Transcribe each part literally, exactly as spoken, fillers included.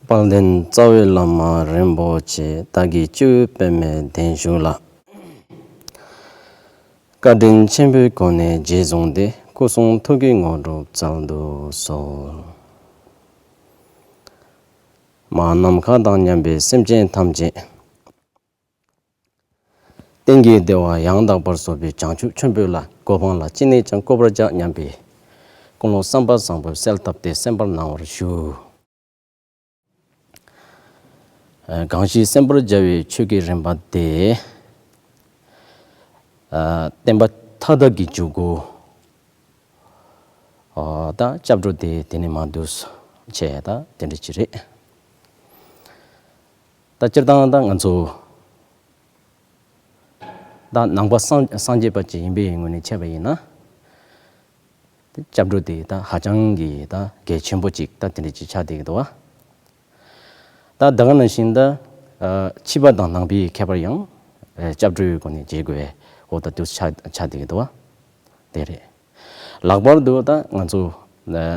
དཔལ་ལྡན་རྩ་བའི་བླ་མ་རིན་པོ་ཆེ། བདག་གིས་སྤྱི་བོས་པདྨའི་གདན་བཞུགས་ལ། བཀའ་དྲིན་ཆེན་པོའི་སྒོ་ནས་རྗེས་བཟུང་སྟེ། སྐུ་གསུང་ཐུགས་ཀྱི་དངོས་གྲུབ་སྩལ་དུ་གསོལ། མ་ནམ་མཁའ་དང་མཉམ་པའི་སེམས་ཅན་ཐམས་ཅད། གཏན་གྱི་བདེ་བ་ཡང་དག་པར་རྫོགས་པའི་བྱང་ཆུབ་ཆེན་པོའི་ལྷ་གོ་འཕང་ལ་ཅི་ནས་ཀྱང་བཀོད་པར་བྱ་སྙམ་པའི་ཀུན་སློང་བསམ་པ་བཟང་པོས་གསལ་བཏབ་སྟེ་གསན་པར་གནང་བར་ཞུ། གང་ཞིག་གསན་པར་བྱ་བའི་ཆོས་ཀྱི་རིམ་པ་དེ། བསྟན་པ་མཐའ་དག་གི་འཇུག་སྒོ། ད་སྐྱབས་འགྲོ་དེ་དེ་ནས་མར་འདུག་བྱས་ད་དེ་འདྲ་ཅིག་རེད། ད་སྤྱིར་བཏང་ད་ང་ཚོ་ད་ནང་པ་སངས་སངས་རྒྱས་པ་ཅིག་ཡིན་པའི་ངོས་ནས་བྱས་པ་ཡིན་ན། དེ་སྐྱབས་འགྲོ་དེ་ད་ཧ་ཅང་གི་ད་གལ་ཆེན་པོ་ཅིག་ད་དེ་འདྲ་ཅིག་ཆགས་བསྡད་ཀྱི་འདུག་བ། ད་ད་ག་ནང་བཞིན་ད་ཕྱི་པ་དང་ནང་པའི་ཁྱད་པར་ཡང་སྐྱབས་འགྲོའི་སྒོ་ནས་འབྱེད་དགོས་པའི་འོ་ད་དུས་ཆགས་ཆགས་བསྡད་ཀྱི་འདུག་བ། དེ་རེད། ལྷག་པར་དུ་ད་ང་ཚོ་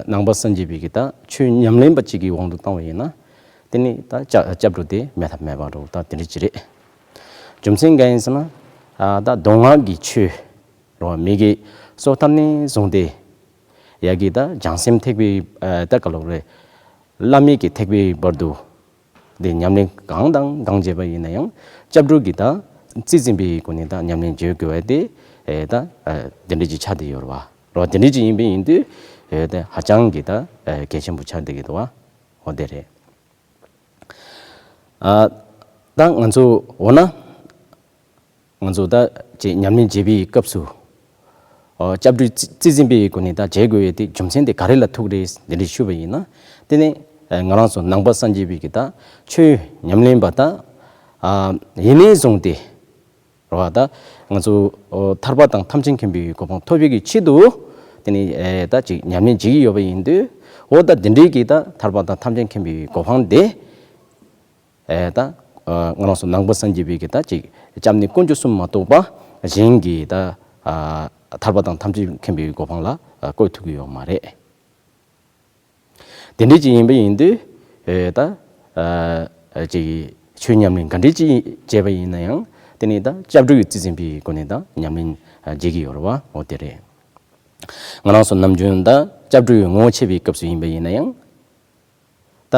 ནང་པ་སངས་རྒྱས་པའི་གི་ད་ཆོས་ཉམས་ལེན་པ་གཅིག་གི་དབང་དུ་བཏང་བ་ཡིན་ན། དེ་ནི་ད་སྐྱབས་སྐྱབས་འགྲོ་དེ་མེད་ཐབས་མེད་པ་འགྲོ་ད་དེ་འདྲ་ཅིག་རེད། རྒྱུ་མཚན་གང་ཡིན་ཟེར་ན། ད་མདོ་སྔགས་ཀྱི་ཆོས་རོ་མི་དགེ་སོ་ཐར་ནས་བཟུང་སྟེ། ཡ་གི་ད་བྱང་སེམས་ཐེག་པའི་ད་ག་ལོག་རེད། བླ་མེད་ཀྱི་ཐེག་པའི་བར་དུ། འདི་ཉམས་ལེན་གང་དང་གང་བྱས་པ་ཡིན་ན་ཡང་སྐྱབས་འགྲོ་གི་ད་རྩིས་ཟིན་པའི་སྒོ་ནས་ད་ཉམས་ལེན་བྱེད་དགོས་པ་དེ་ད་དེ་འདྲ་ཅིག་ཆགས་བསྡད་ཡོད་རེད་བ། རོ་དེ་འདྲ་ཅིག་ཡིན་པ་ཡིན་དུས་ད་ཧ་ཅང་གི་ད་གལ་ཆེན་པོ་ཆགས་བསྡད་ཀྱི་འདུག་བ། འོ་དེ་རེད། ད་ང་ཚོ་འོ་ན། ང་ཚོ་ད་ཅིག་ཉམས་ལེན་བྱེད་པའི་སྐབས་སུ། ཨོ་སྐྱབས་འགྲོའི་རྩིས་རྩིས་ཟིན་པའི་སྒོ་ནས་ད་བྱེད་དགོས་ཡས་དེ་རྒྱུ་མཚན་དེ་ག་རེ་ལ་ཐུག་རེད་འདི་འདྲ་ཞུས་པ་ཡིན་ན། དེ་ནི་ང་རང་ཚོ་ནང་པ་སངས་རྒྱས་པའི་གི་ད་ཆོས་ཉམས་ལེན་པ་ད་ཡིན་ནས་བཟུང་སྟེ། རེད་བ། ད་ང་ཚོ་ཨོ་ཐར་པ་དང་ཐམས་ཅད་མཁྱེན་པའི་གོ་འཕང་ཐོབ་པའི་གི་ཆེད་དུ། དེ་ནི་ད་ཅིག་ཉམས་ལེན་བྱེད་ཀྱི་ཡོད་པ་ཡིན་དུས། འོ་ད་འདི་འདྲའི་གི་ད་ཐར་པ་དང་ཐམས་ཅད་མཁྱེན་པའི་གོ་འཕང་དེ། ཨེ་ད་ཨ་ང་རང་ཚོ་ནང་པ་སངས་རྒྱས་པའི་གི་ད་ཅིག་སྐྱབས་གནས་དཀོན་མཆོག་གསུམ་མ་གཏོགས་པ་གཞན་གྱི་ད་ཨ་ཐར་པ་དང་ཐམས་ཅད་མཁྱེན་པའི་གོ་འཕང་ལ་ཨ་བཀོད་ཐུབ་ཀྱི་ཡོད་མ་རེད། དེ་འདྲ་ཅིག་ཡིན་པ་ཡིན་དུས་ཨེ་ད་ཨ་ཅིག་ཆོས་ཉམས་ལེན་ག་འདྲ་ཅིག་བྱས་པ་ཡིན་ན་ཡང་དེ་ནི་ད་སྐྱབས་འགྲོའི་རྩིས་ཟིན་པའི་སྒོ་ནས་ད་ཉམས་ལེན་ཨ་བྱེད་ཀྱི་ཡོད་རེད་བ། འོ་དེ་རེད། ང་རང་ཚོ་ནམ་རྒྱུན་ད་སྐྱབས་འགྲོའི་ངོ་བོ་འཆད་པའི་སྐབས་སུ་ཡིན་པ་ཡིན་ན་ཡང་། ད་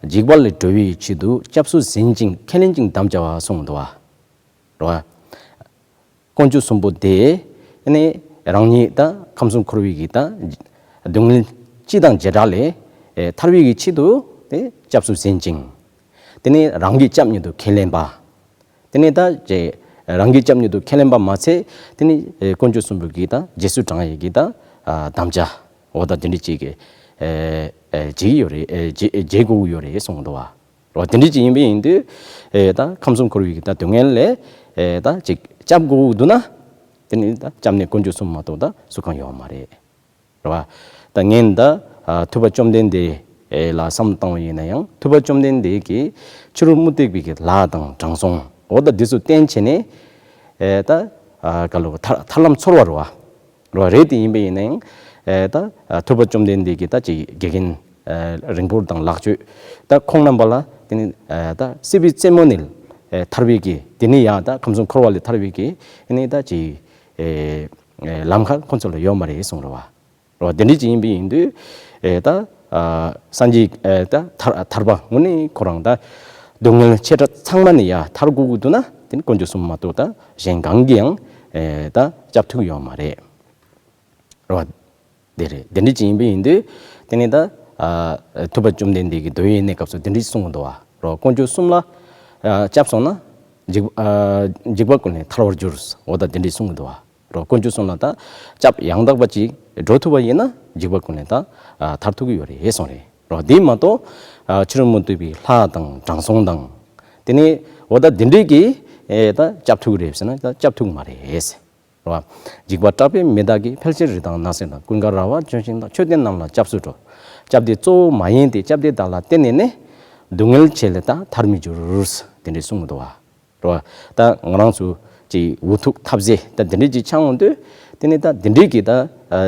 འཇིགས་པ་ལས་སྒྲོལ་བའི་ཆེད་དུ་སྐྱབས་སུ་འཛིན་ཅིང་ཁས་ལེན་ཅིང་དམ་བཅའ་བ་གསུངས་འདུག་བ། རེད་བ། དཀོན་མཆོག་གསུམ་པོ་དེ་ནི་རང་ཉིད་ད་ཁམས་གསུམ་འཁོར་བའི་གི་ད་སྡུག་བསྔལ་སྤྱི་དང་བྱེ་བྲག་ལས་ཐར་བའི་གི་ཆེད་དུ་དེ་སྐྱབས་སུ་འཛིན་ཅིང་། དེ་ནི་རང་གི་སྐྱབས་ཉིད་དུ་ཁས་ལེན་པ། དེ་ནས་ད་ཅེ་རང་གི་སྐྱབས་ཉིད་དུ་ཁས་ལེན་པ་མ་ཚད། དེ་ནས་དཀོན་མཆོག་གསུམ་པོ་གིས་ད་རྗེས་སུ་འབྲང་ཡས་ཀྱི་ད་དམ་བཅའ་འོ་ད་དེ་འདྲ་ཅིག་གི་བྱེད་ཀྱི་ཡོད་རེད། བྱེད་དགོས་ཀྱི་ཡོད་རེད་གསུངས་འདུག་བ། འོ་དེ་འདྲ་ཅིག་ཡིན་པ་ཡིན་དུས་ད་ཁམས་གསུམ་འཁོར་བའི་གི་ད་སྡུག་བསྔལ་ལས་ད་ཅིག་སྐྱབས་དགོས་འདུག་ན། དེ་ནས་ད་སྐྱབས་གནས་དཀོན་མཆོག་གསུམ་མ་གཏོགས་ད་སུ་གང་ཡོད་མ་རེད། རེད་བ། ད་ངས་ད་ཨ་ཐུབ་པ་བཅོམ་ལྡན་འདས་ལ་བསམ་བཏང་བ་ཡིན་ན་ཡང་ཐུབ་པ་བཅོམ་ལྡན་འདས་ཀྱིས་ཕྱི་རོལ་མུ་སྟེགས་པའི་གི་ལྷ་དང་དྲང་སྲོང་འོ་ད་འདི་ཚོ་བསྟེན་བྱས་ནས་ཨེ་ད་ཨ་ག་ལོ་ཐར་ཐར་ལམ་འཚོལ་བ་རེད་བ། རེད་བ་རེད་དེ་ཡིན་པ་ཡིན་ན་ཡང་ཨེ་ད་ཨ་ཐུབ་པ་བཅོམ་ལྡན་འདས་ཀྱིས་ད་ཅིག་དགེ་རྒན་ཨ་རིང་པོ་དང་ལག་ཆོས་ད་ཁོང་རྣམ་པ་ལ་དེ་ནི་ཨེ་ད་སྲིད་པའི་རྩེ་མོ་ནས་ཨེ་ཐར་བའི་གི་དེ་ནི་ཡང་ད་ཁམས་གསུམ་འཁོར་བ་ལས་ཐར་བའི་གི་དེ་ནི་ད་ཅིག་ཨེ་ཨེ་ལམ་ཁ་ཁོང་ཚོ་ལ་ཡོད་མ་རེད་གསུངས་རེད་བ། རོ་དེ་འདྲ་ཅིག་ཡིན་པ་ཡིན་དུས་ཨེ་ད་ཨ་སངས་རྒྱས་ཨེ་ད་ཐར་ཐར་པ་དངོས་གནས་ཁོ་རང་ད་སྡུག་བསྔལ་ཆེ་ཕྲ་ཚང་མ་ནས་ཡ་ཐར་དགོས་ཀྱི་འདུག་ན་དེ་ནི་དཀོན་མཆོག་གསུམ་མ་གཏོགས་ད་གཞན་གང་གིས་ཡང་ཨེ་ད་སྐྱབས་ཐུབ་ཡོད་མ་རེད། རོ་དེ་རེད། དེ་འདྲ་ཅིག་ཡིན་པ་ཡིན་དུས་དེ་ནི་ད་ཨ་ཐུབ་པ་བཅོམ་ལྡན་འདས་ཀྱིས་མདོ་ཡི་གནས་སྐབས་སུ་དེ་འདྲ་ཅིག་གསུངས་འདུག་བ། རོ་དཀོན་མཆོག་གསུམ་ལ་ཨ་སྐྱབས་སོང་ན་འཇིགས་ཨ་འཇིགས་པ་ཀུན་ལས་ཐར་བར་འགྱུར་འོ་ད་དེ་འདྲ་ཅིག་གསུངས་འདུག་བ། རོ་དཀོན་མཆོག་གསུམ་ལ་ད་སྐྱབས་ཡང་དག་པ་ཅིག་འགྲོ་ཐུབ་པ་ཡིན་ན་འཇིགས་པ་ཀུན་ལས་ད་ཨ་ཐར་ཐུབ་ཀྱི་ཡོད་རེད་གསུངས་རེད། རོ་འདི་མ་གཏོགས་ཨ་ཕྱི་རོལ་མུ་སྟེགས་པའི་ལྷ་དང་དྲང་སྲོང་དང་། དེ་ནས་འོ་ད་འདི་འདྲས་ཀྱིས་ཨེ་ད་སྐྱབས་ཐུབ་ཀྱི་རེད་ཟེར་ན་ད་སྐྱབས་ཐུབ་ཀྱི་མ་རེད་ཟེར། རོ་འཇིགས་པ་སྐྲག་པའི་མི་དག་གིས། ཕལ་ཆེར་རི་དྭགས་ནགས་གསེབ་དང་། ཀུན་དགའ་ར་བ་ལྗོན་ཤིང་དག་མཆོད་རྟེན་རྣམས་ལ་སྐྱབས་སུ་འགྲོ། སྐྱབས་དེ་གཙོ་བོ་མ་ཡིན་ཏེ། སྐྱབས་དེ་བདག་ལ་བརྟེན་ནས་ནི། སྡུག་བསྔལ་ཆེ་ལས་ད་ཐར་མི་འགྱུར། དེ་འདྲས་གསུངས་འདུག་བ། རོ། ད་ང་རང་ཚོ་ཅིག་འུ་ཐུག་ཐབས་ཟད་ད་འདི་འདྲས་ཅིག་ཆགས་འོང་དུས། དེ་ནི་ད་འདི་འདྲས་ཀྱི་ད་ཨ་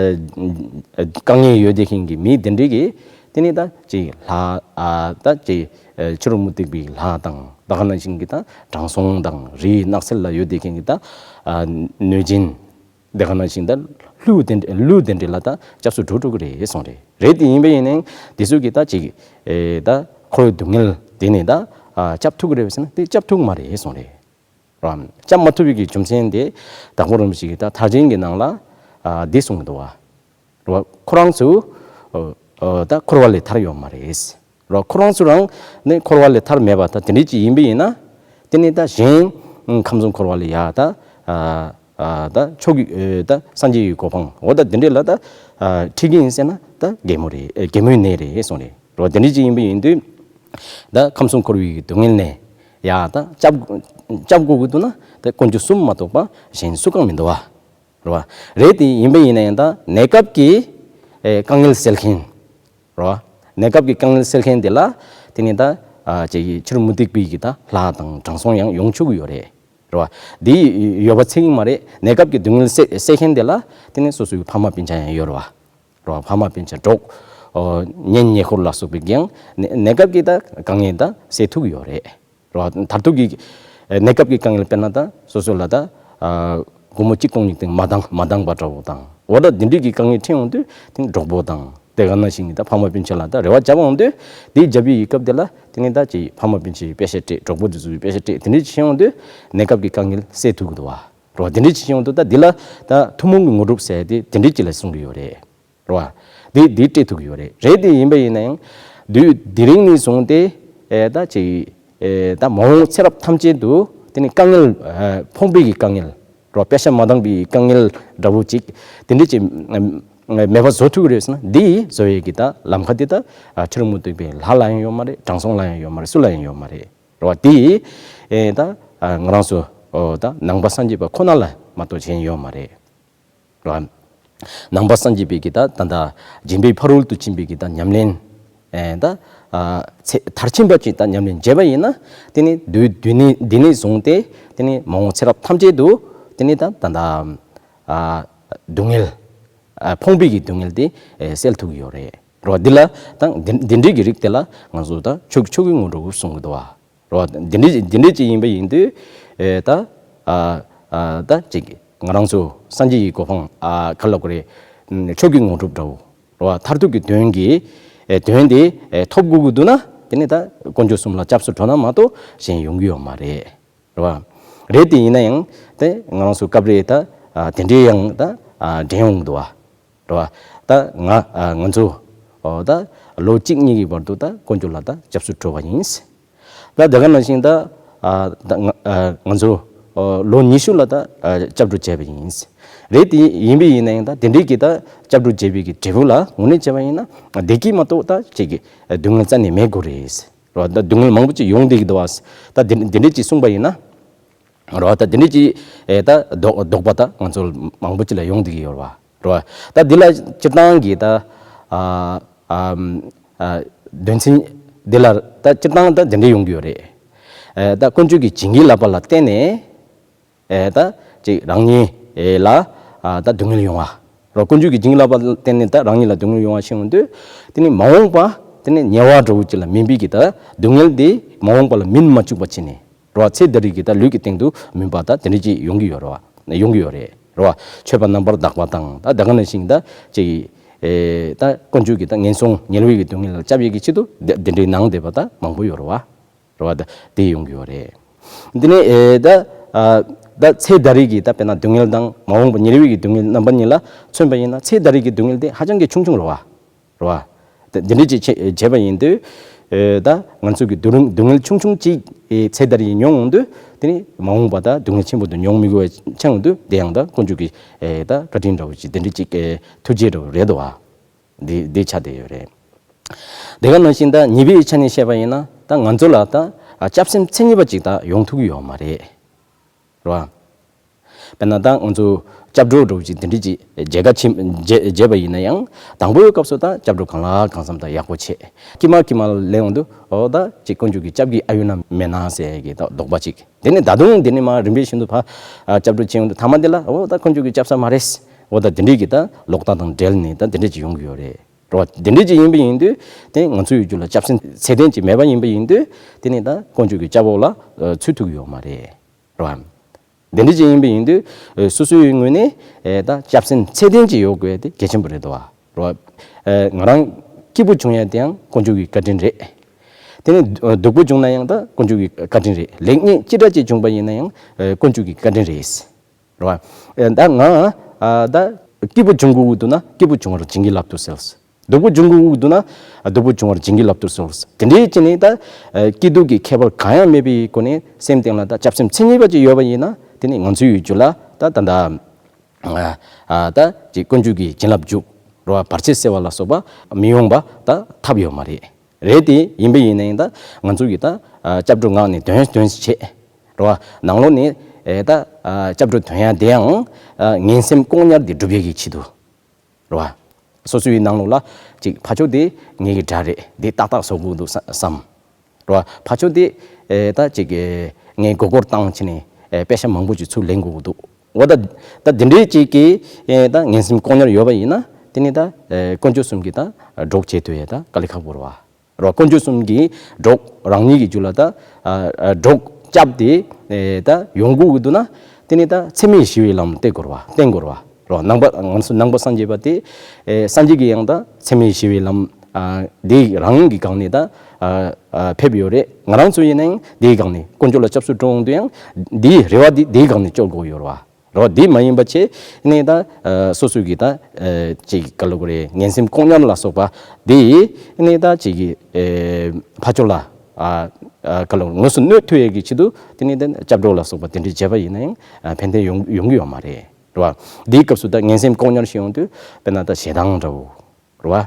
དཀའ་ངལ་ཡོད་བསྡད་མཁན་གྱི་མི་འདི་འདྲས་ཀྱི་ དེ་ནས་ད་ཅིག་ལྷ་ཨ་ད་ཅིག་ཨ་ཕྱི་རོལ་མུ་སྟེགས་པའི་ལྷ་དང་ད་ག་ནང་བཞིན་གྱི་ད་དྲང་སྲོང་དང་རིའི་ནགས་ཚལ་ལ་ཡོད་བསྡད་མཁན་གྱི་ད་ཨ་གནོད་སྦྱིན། དེ་ག་ནང་བཞིན་ད་ཀླུ་དེ་འདྲ་ཀླུ་དེ་འདྲ་ལ་ད་སྐྱབས་སུ་འགྲོ་ཐུབ་ཀྱི་རེད་གསུངས་རེད། རེད་དེ་ཡིན་པ་ཡིན་ནའང་དེ་ཚོ་གིས་ད་ཅིག་ཨེ་ད་འཁོར་བའི་སྡུག་བསྔལ་དེ་ནས་ད་ཨ་སྐྱབས་ཐུབ་ཀྱི་རེད་ཟེར་ན་དེ་སྐྱབས་ཐུབ་ཀྱི་མ་རེད་གསུངས་རེད། རོ། སྐྱབས་མ་ཐུབ་པའི་གི་རྒྱུ་མཚན་དེ་དྭགས་པོ་རིན་པོ་ཆེ་གིས་ད་མཐར་ཕྱིན་གྱི་ནང་ལ་ཨ་འདི་གསུངས་འདུག་བ། རོ། ཁོ་རང་ཚོ་ཨ་ཨ་ད་འཁོར་བ་ལས་ཐར་ཡོད་མ་རེད། རོ། ཁོ་རང་ཚོ་རང་ནི་འཁོར་བ་ལས་ཐར་མེད་པ་ད་དེ་འདྲ་ཅིག་ཡིན་པ་ཡིན་ན། དེ་ནི་ད་གཞན་ཁམས་གསུམ་འཁོར་བ་ལས་ཡ་ད་ཨ་ཨ་ད་མཆོག་གི་ཨ་ད་སངས་རྒྱས་ཀྱི་གོ་འཕང་འོ་ད་དེ་འདྲ་ལ་ད་ཨ་ཁྲིད་ཀྱི་ཡིན་ཟེར་ན་ད་གད་མོ་རེད། ཨ་གད་མོའི་ནད་རེད་གསུངས་རེད། རོ། དེ་འདྲ་ཅིག་ཡིན་པ་ཡིན་དུས་ད་ཁམས་གསུམ་འཁོར་བའི་སྡུག་བསྔལ་ནས་ཡ་ད་སྐྱབས་སྐྱབས་དགོས་ཀྱི་འདུག་ན་ད་དཀོན་མཆོག་གསུམ་མ་གཏོགས་པ་གཞན་སུ་གང་མི་འདུག་བ། རེད་བ། རེད་དེ་ཡིན་པ་ཡིན་ན་ཡང་ད་གནས་སྐབས་ཀྱི་ཨེ་དཀའ་ངལ་སེལ་མཁན། རེད་བ། གནས་སྐབས་ཀྱི་དཀའ་ངལ་སེལ་མཁན་དེ་ལ་དེ་ནི་ད་ཨ་ཅིག་ཕྱི་རོལ་མུ་སྟེགས་པའི་གི་ད་ལྷ་དང་དྲང་སྲོང་ཡང་ཡོང་ཆོག་གི་ཡོད་རེད། རེད་བ། འདི་ཡོད་པ་ཚད་ཀྱི་མ་རེད། གནས་སྐབས་ཀྱི་སྡུག་བསྔལ་སེལ་སེལ་མཁན་དེ་ལ་དེ་ནི་སོ་སོའི་ཕ་མ་སྤུན་ཆ་ཡང་ཡོད་རེད་བ། རེད་བ། ཕ་མ་སྤུན་ཆ་གྲོགས་ཨོ་གཉེན་ཉེ་འཁོར་ལ་སོགས་པའི་ཀྱང་གནས་གནས་སྐབས་ཀྱི་ད་དཀའ་ངལ་ད་སེལ་ཐུབ་ཀྱི་ཡོད་རེད། རེད་བ། མཐར་ཐུག་གི་ཨ་གནས་སྐབས་ཀྱི་དཀའ་ངལ་དཔེར་ན་ད་སོ་སོ་ལ་ད་ཨ་སྒོར་མོ་གཅིག་གཏོང་ནས་དེ་མ་འདང་མ་འདང་པ་འདྲ་བོ་དང་འོ་ད་འདི་འདྲའི་གི་དཀའ་ངལ་འཕྲད་ཡོང་དུས་དེ་གྲོགས་པོ་དང་དེ་ག་ནང་བཞིན་གྱི་ད་ཕ་མ་སྤུན་ཆ་ལ་ད་རེ་བ་བརྒྱབ་ཡོང་དུས་དེ་བརྒྱབ་པའི་ཡི་སྐབས་དེ་ལ་དེ་ནི་ད་ཅིག་ཕ་མ་སྤུན་ཆའི་དཔེ་ཆ་སྤྲད། གྲོགས་པོ་དེ་ཚོའི་དཔེ་ཆ་སྤྲད། དེ་འདྲའི་བྱེད་ཡོང་དུས་གནས་སྐབས་ཀྱི་དཀའ་ངལ་སེལ་ཐུབ་ཀྱི་འདུག་བ། རེད་བ། དེ་འདྲའི་བྱེད་ཡོང་དུས་ད་འདི་ལ་ད་ཐུན་མོང་གི་དངོས་གྲུབ་ཟེར་དེ་དེ་འདྲའི་ཅིག་ལ་གསུང་གི་ཡོད་རེད། རེད་བ། དེ་དེ་སྤྲད་ཐུབ་ཀྱི་ཡོད་རེད། རེད་དེ་ཡིན་པ་ཡིན་ན་ཡང་དུས་དེ་རིང་ནས་བཟུང་སྟེ་ཨེ་ད་ཅིག་ཨེ་ད་མ་འོངས་ཚེ་རབས་ཐམས་ཅད་དུ་དེ་ནི་དཀའ་ངལ་ཨེ་ཕོངས་པའི་གི་དཀའ་ངལ་རོ། དཔེ་ཆ་མ་འདང་པའི་དཀའ་ངལ་འདྲ་བོ་ཅིག་དེ་འདྲ་ཅིག་ཨེ་མེད་པ་བཟོ་ཐུབ་ཀྱི་རེད་ཟེར་ན་འདི་བཟོ་ཡས་ཀྱི་ད་ལམ་ཁ་དེ་ད་ཨ་ཕྱི་རོལ་མུ་སྟེགས་པའི་ལྷ་ལ་ཡང་ཡོད་མ་རེད། དྲང་སྲོང་ལ་ཡང་ཡོད་མ་རེད། སུ་ལ་ཡང་ཡོད་མ་རེད། རེད་བ། དེ་ཨེ་ད་ཨ་ང་རང་ཚོ་ཨོ་ད་ནང་པ་སངས་རྒྱས་པ་ཁོ་ན་ལ་མ་གཏོགས་གཞན་ཡོད་མ་རེད། རེད་བ། ནང་པ་སངས་རྒྱས་པའི་གི་ད་ད་ད་སྦྱིན་པའི་ཕ་རོལ་ཏུ་ཕྱིན་པའི་གི་ད་ཉམས་ལེན་ཨེ་ད་ཨ་ཚེ་མཐར་ཕྱིན་པ་ཅིག་ད་ཉམས་ལེན་བྱས་པ་ཡིན་ན་དེ་ནི་དུས་དུས་ནི་འདི་ནས་བཟུང་སྟེ་དེ་ནི་མ་འོངས་ཚེ་རབས་ཐམས་ཅད་དུ་དེ་ནི་ད་ད་ད་ཨ་སྡུག་བསྔལ་ཨ་ཕོངས་པའི་གི་སྡུག་བསྔལ་དེ་ཨེ་སེལ་ཐུབ་ཀྱི་ཡོད་རེད། རེད་བ། འདི་ལ་ད་འདི་འདི་འདྲའི་གི་རིགས་དེ་ལ་ང་ཚོ་ད་མཆོག་མཆོག་གི་དངོས་གྲུབ་གསུང་གི་འདུག་བ། རེད་བ། འདི་འདྲའི་འདི་འདྲའི་ཅིག་ཡིན་པ་ཡིན་དུས་ཨེ་ད་ཨ་ཨ་ད་ཅིག་ང་རང་ཚོ་སངས་རྒྱས་ཀྱི་གོ་འཕང་ཨ་ག་ལ་གོ་རེད། མཆོག་གི་དངོས་གྲུབ་འདྲ་བོ། རེད་བ། མཐར་ཐུག་གི་དོན་གྱི་ཨེ་དོན་དེ་ཨེ་ཐོབ་དགོས་ཀྱི་འདུག་ན་དེ་ནི་ད་དཀོན་མཆོག་གསུམ་ལ་སྐྱབས་སུ་འགྲོ་ན་མ་གཏོགས་གཞན་ཡོང་གི་ཡོད་མ་རེད། རེད་བ། རེད་དེ་ཡིན་ན་ཡང་དེ་ང་རང་ཚོ་སྐབས་རེ་ད་ཨ་དེ་འདྲའི་ཡང་ད་ཨ་དྲན་ཡོང་གི་འདུག་བ། རེད་བ། ད་ང་ཨ་ང་ཚོ་ཨོ་ད་ལོ་གཅིག་གཉིས་ཀྱི་བར་དུ་ད་དཀོན་མཆོག་ལ་ད་སྐྱབས་སུ་འགྲོ་བ་ཡིན། ད་དེ་ག་ནང་བཞིན་ད་ཨ་ད་ང་ཨ་ང་ཚོ་ཨོ་ལོ་ཉི་ཤུ་ལ་ད་ཨ་སྐྱབས་འགྲོ་བྱས་པ་ཡིན། རེད་དེ་ཡིན་པ་ཡིན་ན་ཡང་ད་དེ་འདྲའི་གི་ད་སྐྱབས་འགྲོ་བྱས་པའི་གི་འབྲས་བུ་ལ་དངོས་གནས་བྱས་པ་ཡིན་ན་བདེ་སྐྱིད་མ་གཏོགས་ད་ཅིག་གི་སྡུག་བསྔལ་རྩ་ནས་མེད་དགོས་རེད། རེད་བ། ད་སྡུག་བསྔལ་མང་པོ་ཅིག་ཡོང་བསྡད་ཀྱི་འདུག་བ། ད་དེ་འདི་འདྲ་ཅིག་གསུངས་པ་ཡིན་ན། རེད་བ། ད་དེ་འདྲ་ཅིག་ཨེ་ད་དོགས་དོགས་པ་ད་ང་ཚོ་མང་པོ་ཅིག་ལ་ཡོང་བསྡད་ཀྱི་ཡོད་རེད་བ། རེད་བ། ད་འདི་ལ་སྤྱིར་བཏང་གི་ད་ཨ་ཨ་ཨ་དོན་ཚན་འདི་ལ་ད་སྤྱིར་བཏང་ད་འདི་འདྲ་ཡོང་གི་ཡོད་རེད། ཨེ་ད་དཀོན་མཆོག་གི་བྱིན་གྱིས་བརླབས་པ་ལ་བརྟེན་ནས། ཨེ་ད་ཅིག་རང་ཉིད་ཨེ་ལ་ཨ་ད་སྡུག་བསྔལ་ཡོང་བ། རོ། དཀོན་མཆོག་གི་བྱིན་རླབས་པ་བརྟེན་ནས་ད་རང་ཉིད་ལ་སྡུག་བསྔལ་ཡོང་བ་ཤེས་ཡོང་དུས། དེ་ནི་མ་འོངས་པ་དེ་ནི་ཉེ་བ་འདྲ་བོ་ཅིག་ལ་སྨིན་པའི་གི་ད་སྡུག་བསྔལ་དེ་མ་འོངས་པ་ལ་སྨིན་མ་བཅུག་པ་བྱས་ནས། རོ། ཚེ་ད་རེས་ཀྱི་ད་ལུས་ཀྱི་སྟེང་དུ་སྨིན་པ་ད་དེ་འདྲ་ཅིག་ཡོང་གི་ཡོད་རེད་བ། ཡོང་གི་ཡོད་རེད། རོ། མཆོད་པ་རྣམ་པར་དག་པ་དང་ད་ད་ག་ནང་བཞིན་ད་ཅིག་ཨེ་ད་དཀོན་མཆོག་གི་ད་ངན་སོང་ཉེ་བའི་གི་སྡུག་བསྔལ་ལ་བསྐྱབ་ཡས་ཀྱི་ཆེད་དུ་དེ་དེ་འདྲའི་ནང་བསྡད་པ་ད་མང་པོ་ཡོད་རེད་བ། རེད་བ། ད་དེ་ཡོང་གི་ཡོད་རེད། འདི་ནས་ཨེ་ད་ཨ་ད་ཚེ་ད་རེས་ཀྱི་ད་དཔེར་ན་སྡུག་བསྔལ་དང་མ་འོངས་པ་ཉེ་བའི་གི་སྡུག་བསྔལ་རྣམ་པ་གཉིས་ལ་མཚོན་པ་ཡིན་ན་ཚེ་ད་རེས་ཀྱི་སྡུག་བསྔལ་དེ་ཧ་ཅང་གི་ཆུང་ཆུང་རེད་བ། རེད་བ། ད་འདི་འདྲ་ཅིག་བྱེད་བྱས་པ་ཡིན་དུས་ཨེ་ད་ང་ཚོ་གི་སྡུག་རུང་སྡུག་བསྔལ་ཆུང་ཆུང་ཅིག་ཨེ་ཚེ་ད་རེས་མྱོང་ཡོང་དུས་དེ་ནི་མ་འོངས་པ་ད་སྡུག་བསྔལ་ཆེན་པོ་དུ་མྱོང་མི་དགོས་པ་ཆགས་ཡོང་དུས་དེ་ཡང་ད་དཀོན་མཆོག་གི་ཨེ་ད་བཀའ་དྲིན་འདྲ་བོ་ཅིག་འདི་འདྲ་ཅིག་ཨེ་ཐུགས་རྗེ་འདྲ་བོ་རེད་དོ་བ། འདི་འདི་ཆགས་བསྡད་ཡོད་རེད། དེ་ག་ནང་བཞིན་ད་ཉེས་པའི་ཆ་ནས་བཤད་པ་ཡིན་ན་ད་ང་ཚོ་ལ་ད་སྐྱབས་སེམས་མཚན་ཉིད་པ་ཅིག་ད་ཡོང་ཐུབ་ཀྱི་ཡོད་མ་རེད། རེད་བ། དཔེར་ན་ད་ང་ཚོ་སྐྱབས་འགྲོ་འགྲོ་ཅིག་དེ་འདྲ་ཅིག་མཇལ་ཁ་ཕྱིན་མཇལ་མཇལ་པ་ཡིན་ན་ཡང་དང་པོའི་སྐབས་སུ་ད་སྐྱབས་འགྲོ་གང་ལ་གང་འཚམ་ད་ཡག་པོ་བྱེད། ཀྱི་མ་ཀྱི་མ་ལ་སླེབས་ཡོང་དུས་ཨོ་ད་ཅིག་དཀོན་མཆོག་གི་སྐྱབས་ཀྱི་ཨ་ཡོད་ན་མེད་ན་ཟེར་གི་ད་དོགས་པ་ཅིག་དེ་ནས་ད་དུང་དེ་ནས་མ་རིམ་པས་བཞིན་དུ་ཕ་ཨ་སྐྱབས་འགྲོ་བྱེད་ཡོང་དུས་ཐ་མ་དེ་ལ་ཨོ་ད་དཀོན་མཆོག་གི་སྐྱབས་ས་མ་རེད། ཨོ་ད་དེ་འདྲས་ཀྱི་ད་ལོག་ལྟ་དང་འབྲེལ་ནས་ད་དེ་འདྲས་ཀྱི་ཡོང་གི་ཡོད་རེད། རེད་བ། དེ་འདྲ་ཅིག་ཡིན་པ་ཡིན་དུས་དེ་ང་ཚོའི་རྒྱུད་ལ་སྐྱབས་སེམས་ཚད་ལྡན་ཅིག་མེད་པ་ཡིན་པ་ཡིན་དུས་དེ་ནི་ད་དཀོན་མཆོག་གི་སྐྱབས་འོག་ལ་ཚུད་ཐུབ་ཀྱི་ཡོད་མ་རེད། རེད་བ། དེ་འདྲ་ཅིག་ཡིན་པ་ཡིན་དུས་སོ་སོའི་ངོས་ནས་ད་སྐྱབས་སེམས་ཚད་ལྡན་ཅིག་ཡོད་དགོས་དེ་གལ་ཆེན་པོ་རེད་དོ། རེད་བ། ང་རང་སྐྱིད་པོ་བྱུང་ཡ་དེའང་དཀོན་མཆོག་གི་བཀའ་དྲིན་རེད། དེ་ནས་སྡུག་པོ་བྱུང་ན་ཡང་ད་དཀོན་མཆོག་གི་བཀའ་དྲིན་རེད། ལེགས་ཉེས་ཅི་འདྲ་ཅིག་བྱུང་པ་ཡིན་ན་ཡང་དཀོན་མཆོག་གི་བཀའ་དྲིན་རེད། རེད་བ། ད་ང་ད་སྐྱིད་པོ་བྱུང་དགོས་ཀྱི་འདུག་ན་སྐྱིད་པོ་བྱུང་བར་བྱིན་གྱིས་བརླབ་ཏུ་གསོལ། སྡུག་པོ་བྱུང་དགོས་ཀྱི་འདུག་ན་སྡུག་པོ་བྱུང་བར་བྱིན་གྱིས་བརླབ་ཏུ་གསོལ། དེ་འདྲའི་ཅི་ནས་ད་སྐྱིད་སྡུག་གི་ཁྱད་པར་གང་ཡང་མེད་པའི་སྒོ་ནས་སེམས་གཏིང་ལ་ད་སྐྱབས་སེམས་མཚན་ཉིད་པ་ཅིག་ཡོད་པ་ཡིན་ན་དེ་ནི་ང་ཚོའི་རྒྱུད་ལ་ད་ད་ད་ད་ཅིག་དཀོན་མཆོག་གི་བྱིན་རླབས་འཇུག་རེད་བ། བར་ཆད་སེལ་བ་ལ་སོགས་པ་མི་ཡོང་པ་ད་ཐབས་ཡོད་མ་རེད། རེད་དེ་ཡིན་པ་ཡིན་ན་ཡང་ད་ང་ཚོ་གི་ད་སྐྱབས་འགྲོ་སྔགས་ནས་འདོན་འདོན་བྱེད་རེད་བ། ནང་ལོགས་ནས་ད་སྐྱབས་འགྲོ་འདོན་ཡ་དེའང་ངན་སེམས་ལྐོག་ཉར་དེ་སྒྲུབ་ཡ་གི་ཆེད་དུ་རེད་བ། སོ་སོའི་ནང་ལོགས་ལ་ཅིག་ཕ་ཆོས་དེ་ངེད་ཀྱི་དགྲ་རེད། དེ་ཏག་ཏག་བཟོ་དགོས་འདུག་བསམ་རེད་བ། ཕ་ཆོས་དེ་ད་ཅིག་ངས་མགོ་སྐོར་བཏང་བྱས་ནས་པེ་ཤ་མང་པོ་ཅིག་ཚུར་ལེན་དགོས་འདུག་འོ་ད་ད་འདི་འདྲའི་ཅིག་གི་ད་ངན་སེམས་ལྐོག་ཉར་ཡོད་པ་ཡིན་ན་དེ་ནི་ད་དཀོན་མཆོག་གསུམ་གྱི་ད་གྲོགས་བྱེད་ཐུབ་ཡ་ད་དཀའ་ལས་ཁག་པོ་རེད་བ། རོ། དཀོན་མཆོག་གསུམ་གྱི་གྲོགས་རང་ཉིད་ཀྱི་རྒྱུད་ལ་ད་གྲོགས་སྐྱབས་དེ་ད་ཡོང་དགོས་ཀྱི་འདུག་ན་དེ་ནི་ད་འཚེ་མེད་ཞི་བའི་ལམ་བསྟེན་དགོས་རེད་བ། བསྟེན་དགོས་རེད་བ། རོ། ནང་པ་ང་ཚོ་ནང་པ་སངས་རྒྱས་པ་དེ་སངས་རྒྱས་ཀྱི་ཡང་ད་འཚེ་མེད་ཞི་བའི་ལམ་དེ་རང་གི་སྒང་ནས་ད་ཕེབས་ཡོད་རེད། ང་རང་ཚོ་ཡིན་ན་ཡང་དེའི་སྒང་ནས་དཀོན་མཆོག་ལ་སྐྱབས་སུ་འགྲོ་འོང་དུས་ཡང་དེའི་རེ་བ་དེ་དེའི་སྒང་ནས་སྐྱོར་དགོས་ཡོད་རེད་བ། རོ། འདི་མ་ཡིན་པ་བྱས་ནས་ད་སོ་སོའི་གི་ད་ཅིག་ག་ལ་གོ་རེ་ངན་སེམས་ལྐོག་ཉར་ལ་སོགས་པ་འདི་ནས་ད་ཅིག་གི་ཕ་ཆོས་ལ་ག་ལ་དངོས་སུ་གནོད་ཐུབ་ཡས་ཀྱི་ཆེད་དུ་དེ་ནས་ད་སྐྱབས་འགྲོ་ལ་སོགས་པ་དེ་འདྲ་བྱས་པ་ཡིན་ན་ཡང་ཕན་ཐོགས་ཡོང་ཡོང་གི་ཡོད་མ་རེད། རོ། འདིའི་སྐབས་སུ་ད་ངན་སེམས་ལྐོག་ཉར་ཞིག་ཡོང་དུས་དཔེར་ན་ད་ཞེ་སྡང་འདྲ་བོ། རེད་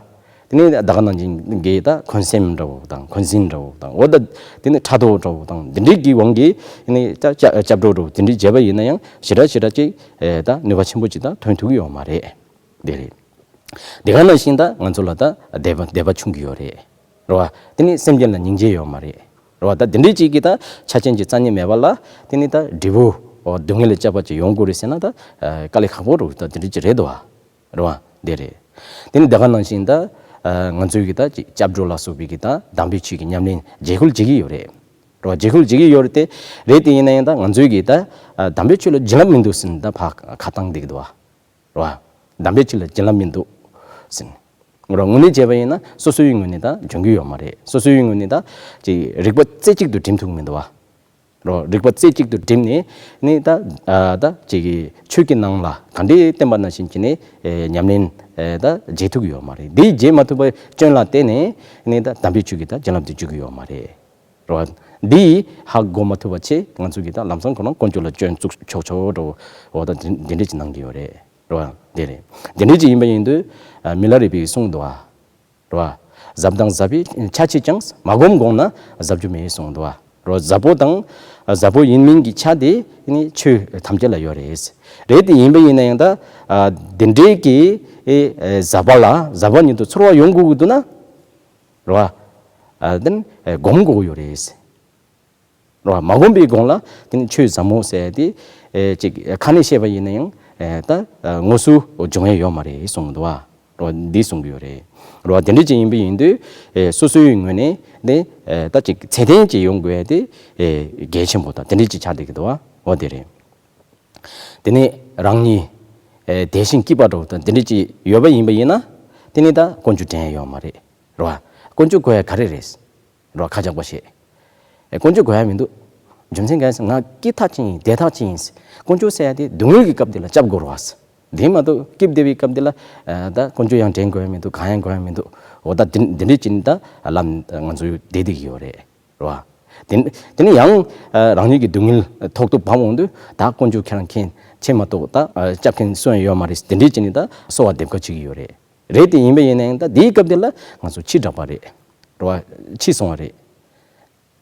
བ། དེ་ནས་ད་ག་ནང་བཞིན་གྱི་ད་འཁོན་སེམས་འདྲ་བོ་དང་འཁོན་འཛིན་འདྲ་བོ་དང་འོ་ད་དེ་ནས་ཕྲག་དོག་འདྲ་བོ་དང་འདི་འདྲའི་གི་དབང་གིས་དེ་ནས་ད་སྐྱབས་སྐྱབས་འགྲོ་འདྲ་བོ་དེ་འདྲའི་བྱས་པ་ཡིན་ན་ཡང་ཞེ་དྲག་ཞེ་དྲག་ཅིག་ད་ནུས་པ་ཆེན་པོ་ཅིག་ད་ཐོན་ཐུབ་ཀྱི་ཡོད་མ་རེད། དེ་རེད། དེ་ག་ནང་བཞིན་ད་ང་ཚོ་ལ་ད་དད་པ་དད་པ་ཆུང་གི་ཡོད་རེད། རེད་བ། དེ་ནས་སེམས་ཅན་ལ་སྙིང་རྗེ་ཡོད་མ་རེད། རེད་བ། ད་འདི་འདྲའི་ཅིག་གི་ད་ཆ་རྐྱེན་གྱི་རྩ་རྙེད་མེད་པ་ལ་དེ་ནས་ད་འབྲས་བུ་སྡུག་བསྔལ་ལ་སྐྱབས་པ་ཅིག་ཡོང་དགོས་རེད་ཟེར་ན་ད་དཀའ་ལས་ཁག་པོ་རེད། ད་འདི་འདྲའི་ཅིག་རེད་དོ། རེད་བ། འདི་རེད། དེ་ནི་དེ་ག་ནང་བཞིན་ད་ང་ཚོའི་གི་ད་ཅིག་སྐྱབས་འགྲོ་ལ་སོགས་པའི་གི་ད་དམ་པའི་ཆོས་ཀྱི་ཉམས་ལེན་རྗེས་ཁོལ་བྱེད་ཀྱི་ཡོད་རེད། རེད་བ། རྗེས་ཁོལ་བྱེད་ཀྱི་ཡོད་རེད་དེ། རེད་དེ་ཡིན་ན་ཡང་ད་ང་ཚོའི་གི་ད་དམ་པའི་ཆོས་ལ་བྱིན་རླབས་མི་འདུག་ཟིན་ད་ཕ་ཁ་བཏང་བསྡད་ཀྱི་འདུག་བ། རེད་བ། དམ་པའི་ཆོས་ལ་བྱིན་རླབས་མི་འདུག་ཟིན། རེད་བ། དངོས་གནས་བྱས་པ་ཡིན་ན་སོ་སོའི་ངོས་ནས་ད་འཇོན་གྱི་ཡོད་མ་རེད། སོ་སོའི་ངོས་ནས་ད་ཅིག་རིག་པ་རྩེ་གཅིག་ཏུ་འགྲིམ་ཐུབ་མི་འདུག་བ། རོ། རིག་པ་རྩེ་གཅིག་ཏུ་བསྒྲིམས་ནས་ནི་ད་ད་ཅིག་གི་ཆོས་ཀྱི་ནང་ལ་ག་འདྲའི་བསྟན་པ་ནང་བཞིན་གྱི་ནི་ཉམས་ལེན་ད་བྱེད་ཐུབ་ཀྱི་ཡོད་མ་རེད། འདི་བྱེད་མ་ཐུབ་པའི་སྐྱོན་ལ་བརྟེན་ནས་ནི་ད་དམ་པའི་ཆོས་ཀྱི་ད་བྱིན་རླབས་འདི་འཇུག་གི་ཡོད་མ་རེད། རོ། འདི་ཧ་གོ་མ་ཐུབ་པ་ཆེ་ང་ཚོ་གི་ད་ལམ་སང་ཁོ་རང་དཀོན་མཆོག་ལ་སྐྱོན་བཙུགས་ཆོག་ཆོག་འགྲོ་འོ་ད་འདི་འདྲ་ཅིག་གནང་གི་ཡོད་རེད། རོ། འདི་རེད། འདི་འདྲ་ཅིག་ཡིན་པ་ཡིན་དུས་མི་ལ་རས་པས་གསུངས་འདུག་ཨ། རེད་བ། ཟབ་དང་ཟབ་པའི་ཆ་བྱད་ཀྱང་། མ་བསྒོམས་དགོངས་ན་ཟབ་རྒྱུ་མེད་གསུངས་འདུག་བ། རེད་བ། ཟབ་པོ་དང་ཟབ་པོ་ཡིན་མིན་གྱི་ཆ་དེ་ནི་ཆོས་ཐམས་ཅད་ལ་ཡོད་རེད། རེད་དེ་ཡིན་པ་ཡིན་ན་ཡང་ད་འདི་འདྲའི་གི་ཟབ་པ་ལ་ཟབ་པ་ཉིད་དུ་ཚོར་བ་ཡོང་དགོས་ཀྱི་འདུག་ན། རེད་བ། དེ་ནི་སྒོམ་དགོས་ཀྱི་ཡོད་རེད། རེད་བ། མ་བསྒོམས་པའི་གོང་ལ་དེ་ནི་ཆོས་ཟབ་མོ་ཟེར་ཏེ་ཨེ་ཅིག་ཁ་ནས་བཤད་པ་ཡིན་ན་ཡང་ཨེ་ད་དངོས་སུ་འབྱུང་ཡ་ཡོད་མ་རེད་གསུངས་འདུག་བ། རེད་བ། འདི་གསུང་གི་ཡོད་རེད། རེད་བ། དེ་འདྲ་ཅིག་ཡིན་པ་ཡིན་དུས་ཨེ་སོ་སོའི་ངོས་ནས་ནི་ཨེ་ད་ཅིག་ཚད་ལྡན་ཅིག་ཡོང་དགོས་ཡ་དེ་ཨེ་གལ་ཆེན་པོ་དང་དེ་འདྲ་ཅིག་ཆགས་བསྡད་ཀྱི་འདུག་བ། འོ་དེ་རེད། དེ་ནས་རང་ཉིད་ཨེ་དད་ཞིང་སྐྱིད་པ་འདྲ་བོ་དང་དེ་འདྲ་ཅིག་ཡོད་པ་ཡིན་པ་ཡིན་ན་དེ་ནི་ད་དཀོན་མཆོག་དྲན་ཡ་ཡོད་མ་རེད། རེད་བ། དཀོན་མཆོག་དགོས་ཡ་ག་རེ་རེད། རོ། ཁ་རྒྱག་པ་བྱེད། ཨེ་དཀོན་མཆོག་དགོས་ཡ་མི་འདུག་རྒྱུ་མཚན་གང་ཡིན་ཟེར་ང་སྐྱིད་ཐག་ཆོད་ཡིན། བདེ་ཐག་ཆོད་ཡིན། དཀོན་མཆོག་ཟེར་ཡ་དེ་སྡུག་བསྔལ་གྱི་སྐབས་དེ་ལ་སྐྱབས་དགོས་རེད་བ། དེ་མ་གཏོགས་སྐྱིད་བདེ་བའི་སྐབས་དེ་ལ་ཨ་ད་དཀོན་མཆོག་ཡང་དྲན་དགོས་ཡ་མི་འདུག་གང་ཡང་དགོས་ཡ་མི་འདུག་འོ་ད་དེ་འདི་འདྲའི་ཅིག་ནི་ད་ལམ་ང་ཚོ་བསྡད་བསྡད་ཀྱི་ཡོད་རེད། རེད་བ། དེ་དེ་ནི་ཡང་ཨ་རང་ཉིད་ཀྱི་སྡུག་བསྔལ་ཐོག་ཏུ་བབས་འོང་དུས་ད་དཀོན་མཆོག་ཁྱེད་རང་མཁྱེན་ཆེ་མ་གཏོགས་ད་ཨ་སྐྱབས་མཁན་སུ་ཡང་ཡོད་མ་རེད། དེ་འདྲའི་ཅིག་ནི་ད་གསོལ་བ་འདེབས་ཀ་བྱེད་ཀྱི་ཡོད་རེད། རེད་དེ་ཡིན་པ་ཡིན་ན་ཡང་ད་དེའི་སྐབས་དེ་ལ་ང་ཚོ་འཆི་དྲགས་པ་རེད། རེད་བ། འཆི་སོང་བ་རེད།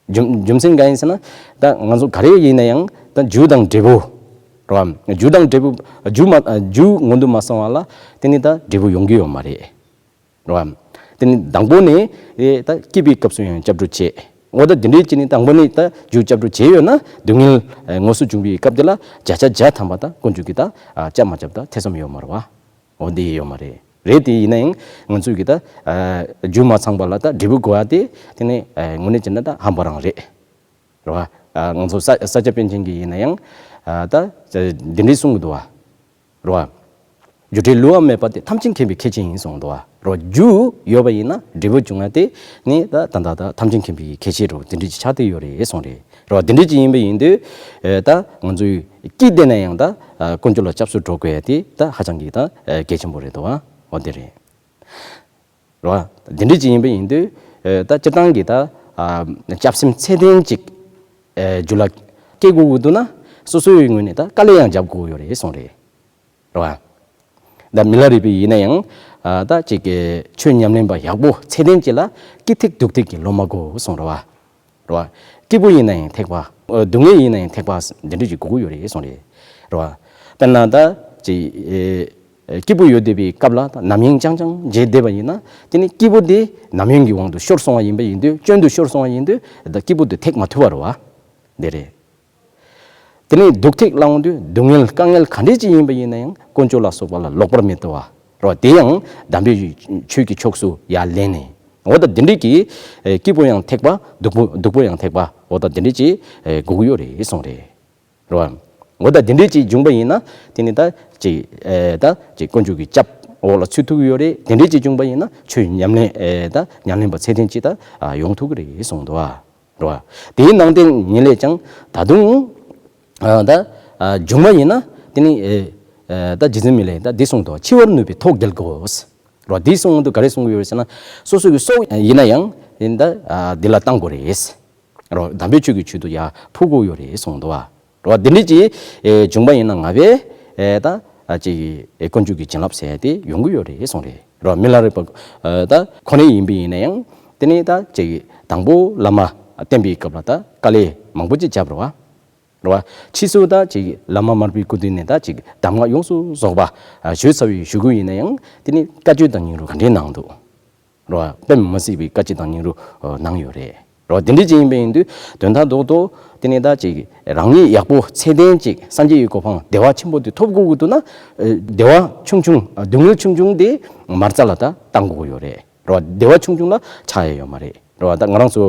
རྒྱུ་རྒྱུ་མཚན་གང་ཡིན་ཟེར་ན་ད་ང་ཚོ་ག་རེ་ཡིན་ན་ཡང་ད་རྒྱུ་དང་འབྲས་བུ། རེད་བ། རྒྱུ་དང་འབྲས་བུ་རྒྱུ་མ་རྒྱུ་སྔོན་དུ་མ་སོང་བ་ལ་དེ་ནི་ད་འབྲས་བུ་ཡོང་གི་ཡོད་མ་རེད། རེད་བ། དེ་ནི་དང་པོ་ནས་ཨེ་ད་སྐྱིད་པའི་སྐབས་སུ་ཡང་སྐྱབས་འགྲོ་བྱེད། འོ་ད་དེ་འདྲའི་ཅིག་ནི་དང་པོ་ནས་ད་རྒྱུ་སྐྱབས་འགྲོ་བྱེད་ཡོད་ན་སྡུག་བསྔལ་དངོས་སུ་བྱུང་བའི་སྐབས་དེ་ལ་བརྒྱ་ཆ་བརྒྱ་ཐམ་པ་ད་དཀོན་མཆོག་གིས་ད་སྐྱབས་མ་བཅབ་ད་ཐེ་ཚོམ་ཡོད་མ་རེད་བ། འོ་འདི་ཡོད་མ་རེད། རེད། དེ་ཡིན་ན་ཡང་ང་ཚོས་ཀྱི་ད་རྒྱུ་མ་ཚང་པ་ལ་ད་འབྲས་བུ་དགོས་པ་དེ་དེ་ནི་དངོས་གནས་བྱས་ན་ད་ཧམ་པ་རང་རེད། རེད་བ། ང་ཚོ་ས་ས་སྐྱ་པཎ་ཆེན་གྱི་ཡིན་ན་ཡང་ད་འདི་འདྲས་གསུང་གི་འདུག་བ། རེད་བ། རྒྱུ་འབྲས་བསླུ་བ་མེད་པ་དེ་ཐམས་ཅད་མཁྱེན་པའི་ཁྱད་ཆོས་ཡིན་གསུངས་འདུག་བ། རེད་བ། རྒྱུ་ཡོད་པ་ཡིན་ན་འབྲས་བུ་འབྱུང་བ་དེ་ནི་ད་ད་ད་ད་ཐམས་ཅད་མཁྱེན་པའི་ཁྱད་ཆོས་རེད་བ། འདི་འདྲས་ཅིག་ཆགས་བསྡད་ཡོད་རེད་གསུངས་རེད། རེད་བ། འདི་འདྲས་ཅིག་ཡིན་པ་ཡིན་དུས་ད་ང་ཚོས་སྐྱིད་བསྡད་ན་ཡང་ད་དཀོན་མཆོག་ལ་སྐྱབས་སུ་འགྲོ་དགོས་ཡ་དེ་ད་ཧ་ཅང་གི་ད་གལ་ཆེན་པོ་རེད་འདུག་བ། འོ་དེ་རེད། རེད་བ། འདི་འདྲས་ཅིག་ཡིན་པ་ཡིན་དུས་ད་སྤྱིར་བཏང་གི་ད་སྐྱབས་སེམས་ཚད་ལྡན་ཅིག་རྒྱུད་ལ་སྐྱེ་དགོས་ཀྱི་འདུག་ན་སོ་སོའི་ངོས་ནས་ད་དཀའ་ལས་ཡང་རྒྱབ་དགོས་ཡོད་རེད་གསུངས་རེད། རེད་བ། ད་མི་ལ་རས་པའི་ཡིན་ན་ཡང་ད་ཅིག་གི་ཆོས་ཉམས་ལེན་པ་ཡག་པོ་ཚད་ལྡན་ཅིག་ལ་སྐྱིད་ཐིག་སྡུག་ཐིག་གི་བློ་མ་དགོས་གསུངས་རེད་བ། རེད་བ། སྐྱིད་པོ་ཡིན་ན་ཡང་ཐེག་པ། སྡུག་བསྔལ་ཡིན་ན་ཡང་ཐེག་པ། འདི་འདྲས་ཅིག་དགོས་ཀྱི་ཡོད་རེད་གསུངས་རེད། རེད་བ། དཔེར་ན་ད་ཅིག་སྐྱིད་པོ་ཡོད་བསྡད་པའི་སྐབས་ལ་ད་ནམ་ཡིན་རྐྱང་རྐྱང་བརྗེད་བསྡད་པ་ཡིན་ན་དེ་ནི་སྐྱིད་པོ་དེ་ནམ་ཡིན་གྱི་དབང་དུ་ཤོར་སོང་བ་ཡིན་པ་ཡིན་དུས། སྐྱོན་དུ་ཤོར་སོང་བ་ཡིན་དུས་ད་སྐྱིད་པོ་དེ་ཐེག་མ་ཐུབ་པ་རེད་བ། འདི་རེད། དེ་ནས་སྡུག་ཐེག་ལ་འོང་དུས་སྡུག་བསྔལ་དཀའ་ངལ་ག་འདྲས་ཅིག་ཡིན་པ་ཡིན་ན་ཡང་དཀོན་མཆོག་ལ་སོགས་པ་ལ་ལོག་པར་མི་ལྟ་བ། རེད་བ། དེ་ཡང་དམ་པའི་ཆོས་ཀྱི་ཕྱོགས་སུ་ཡར་ལེན་ནས། འོ་ད་འདི་འདྲས་ཀྱི་སྐྱིད་པོ་ཡང་ཐེག་པ། སྡུག་པོ་སྡུག་པོ་ཡང་ཐེག་པ། འོ་ད་འདི་འདྲས་ཅིག་དགོས་ཀྱི་ཡོད་རེད་གསུངས་རེད། རེད་བ། འོ་ད་འདི་འདྲས་ཅིག་བྱུང་པ་ཡིན་ན་དེ་ནི་ད་ཅིག་ད་ཅིག་དཀོན་མཆོག་གི་སྐྱབས་འོག་ལ་ཚུད་ཐུབ་ཀྱི་ཡོད་རེད། དེ་འདྲས་ཅིག་བྱུང་པ་ཡིན་ན་ཆོས་ཉམས་ལེན་ད་ཉམས་ལེན་པ་ཚད་ལྡན་ཅིག་ད་ཡོང་ཐུབ་ཀྱི་རེད་གསུངས་འདུག་བ། རེད་བ། དེའི་ནང་དོན་ཉིད་ལས་ཀྱང་ད་དུང་ཨ་ད་ཨ་བྱུང་བ་ཡིན་ན་དེ་ནི་ཨེ་ཨེ་ད་རྗེ་བཙུན་མི་ལས་ད་འདི་གསུངས་འདུག། འཆི་བར་ནུས་པའི་ཐོག་རྒྱལ་དགོས། རེད་བ། འདི་གསུངས་འདུག། ག་རེ་གསུང་གི་ཡོད་ཟེར་ན་སོ་སོ་གི་སྲོག་ཡིན་ན་ཡང་ཡིན་ད་ཨ་འདི་ལ་བཏང་དགོས་རེད། རེད་བ། དམ་པའི་ཆོས་ཀྱི་ཆེད་དུ་ཡར་ཕུལ་དགོས་ཡོད་རེད་གསུངས་འདུག་བ། རེད་བ། འདི་འདྲས་ཅིག་ཨེ་བྱུང་བ་ཡིན་ན་ང་བས་ཨེ་ད་ཨ་ཅིག་ཨེ་དཀོན་མཆོག་གི་བྱིན་རླབས་ཟེར་ཡ་དེ་ཡོང་གི་ཡོད་རེད་གསུངས་རེད། རེད་བ། མི་ལ་རས་པ་ཨ་ད་ཁོ་ནའི་ཡིན་པ་ཡིན་ན་ཡང་དེ་ནས་ད་ཅིག་དང་པོ་བླ་མ་བསྟེན་པའི་སྐབས་ལ་ད་དཀའ་ལས་མང་པོ་ཅིག་བརྒྱབ་རེད་བ། རེད་བ། ཕྱིས་སུ་ད་ཅིག་བླ་མ་མར་པའི་སྐུ་མདུན་ནས་ད་ཅིག་གདམས་ངག་ཡོངས་སུ་རྫོགས་པ་ཨ་ཞུས་ཚར་བའི་གཞུག་གུ་ཡིན་ན་ཡང་དེ་ནས་བཀའ་ཆོས་དང་སྙིང་རུས་ག་འདྲས་གནང་འདུག། རེད་བ། དཔེ་མི་སྲིད་པའི་བཀའ་ཆོས་དང་སྙིང་རུས་ཨ་གནང་ཡོད་རེད། རེད་བ། དེ་འདྲས་ཅིག་ཡིན་པ་ཡིན་དུས་དོན་དག་རྡོག་རྡོག་དེ་ནས་ད་ཅིག་རང་ཉིད་ཡག་པོ་ཚད་ལྡན་ཅིག་སངས་རྒྱས་ཀྱི་གོ་འཕང་བདེ་བ་ཆེན་པོ་དེ་ཐོབ་དགོས་ཀྱི་འདུག་ན་ཨ་བདེ་བ་ཆུང་ཆུང་ཨ་སྡུག་བསྔལ་ཆུང་ཆུང་དེ་མ་རྩ་ལ་ད་བཏང་དགོས་ཀྱི་ཡོད་རེད། རེད་བ། བདེ་བ་ཆུང་ཆུང་ལ་ཆགས་ཡ་ཡོད་མ་རེད། རེད་བ། ད་ང་རང་ཚོ་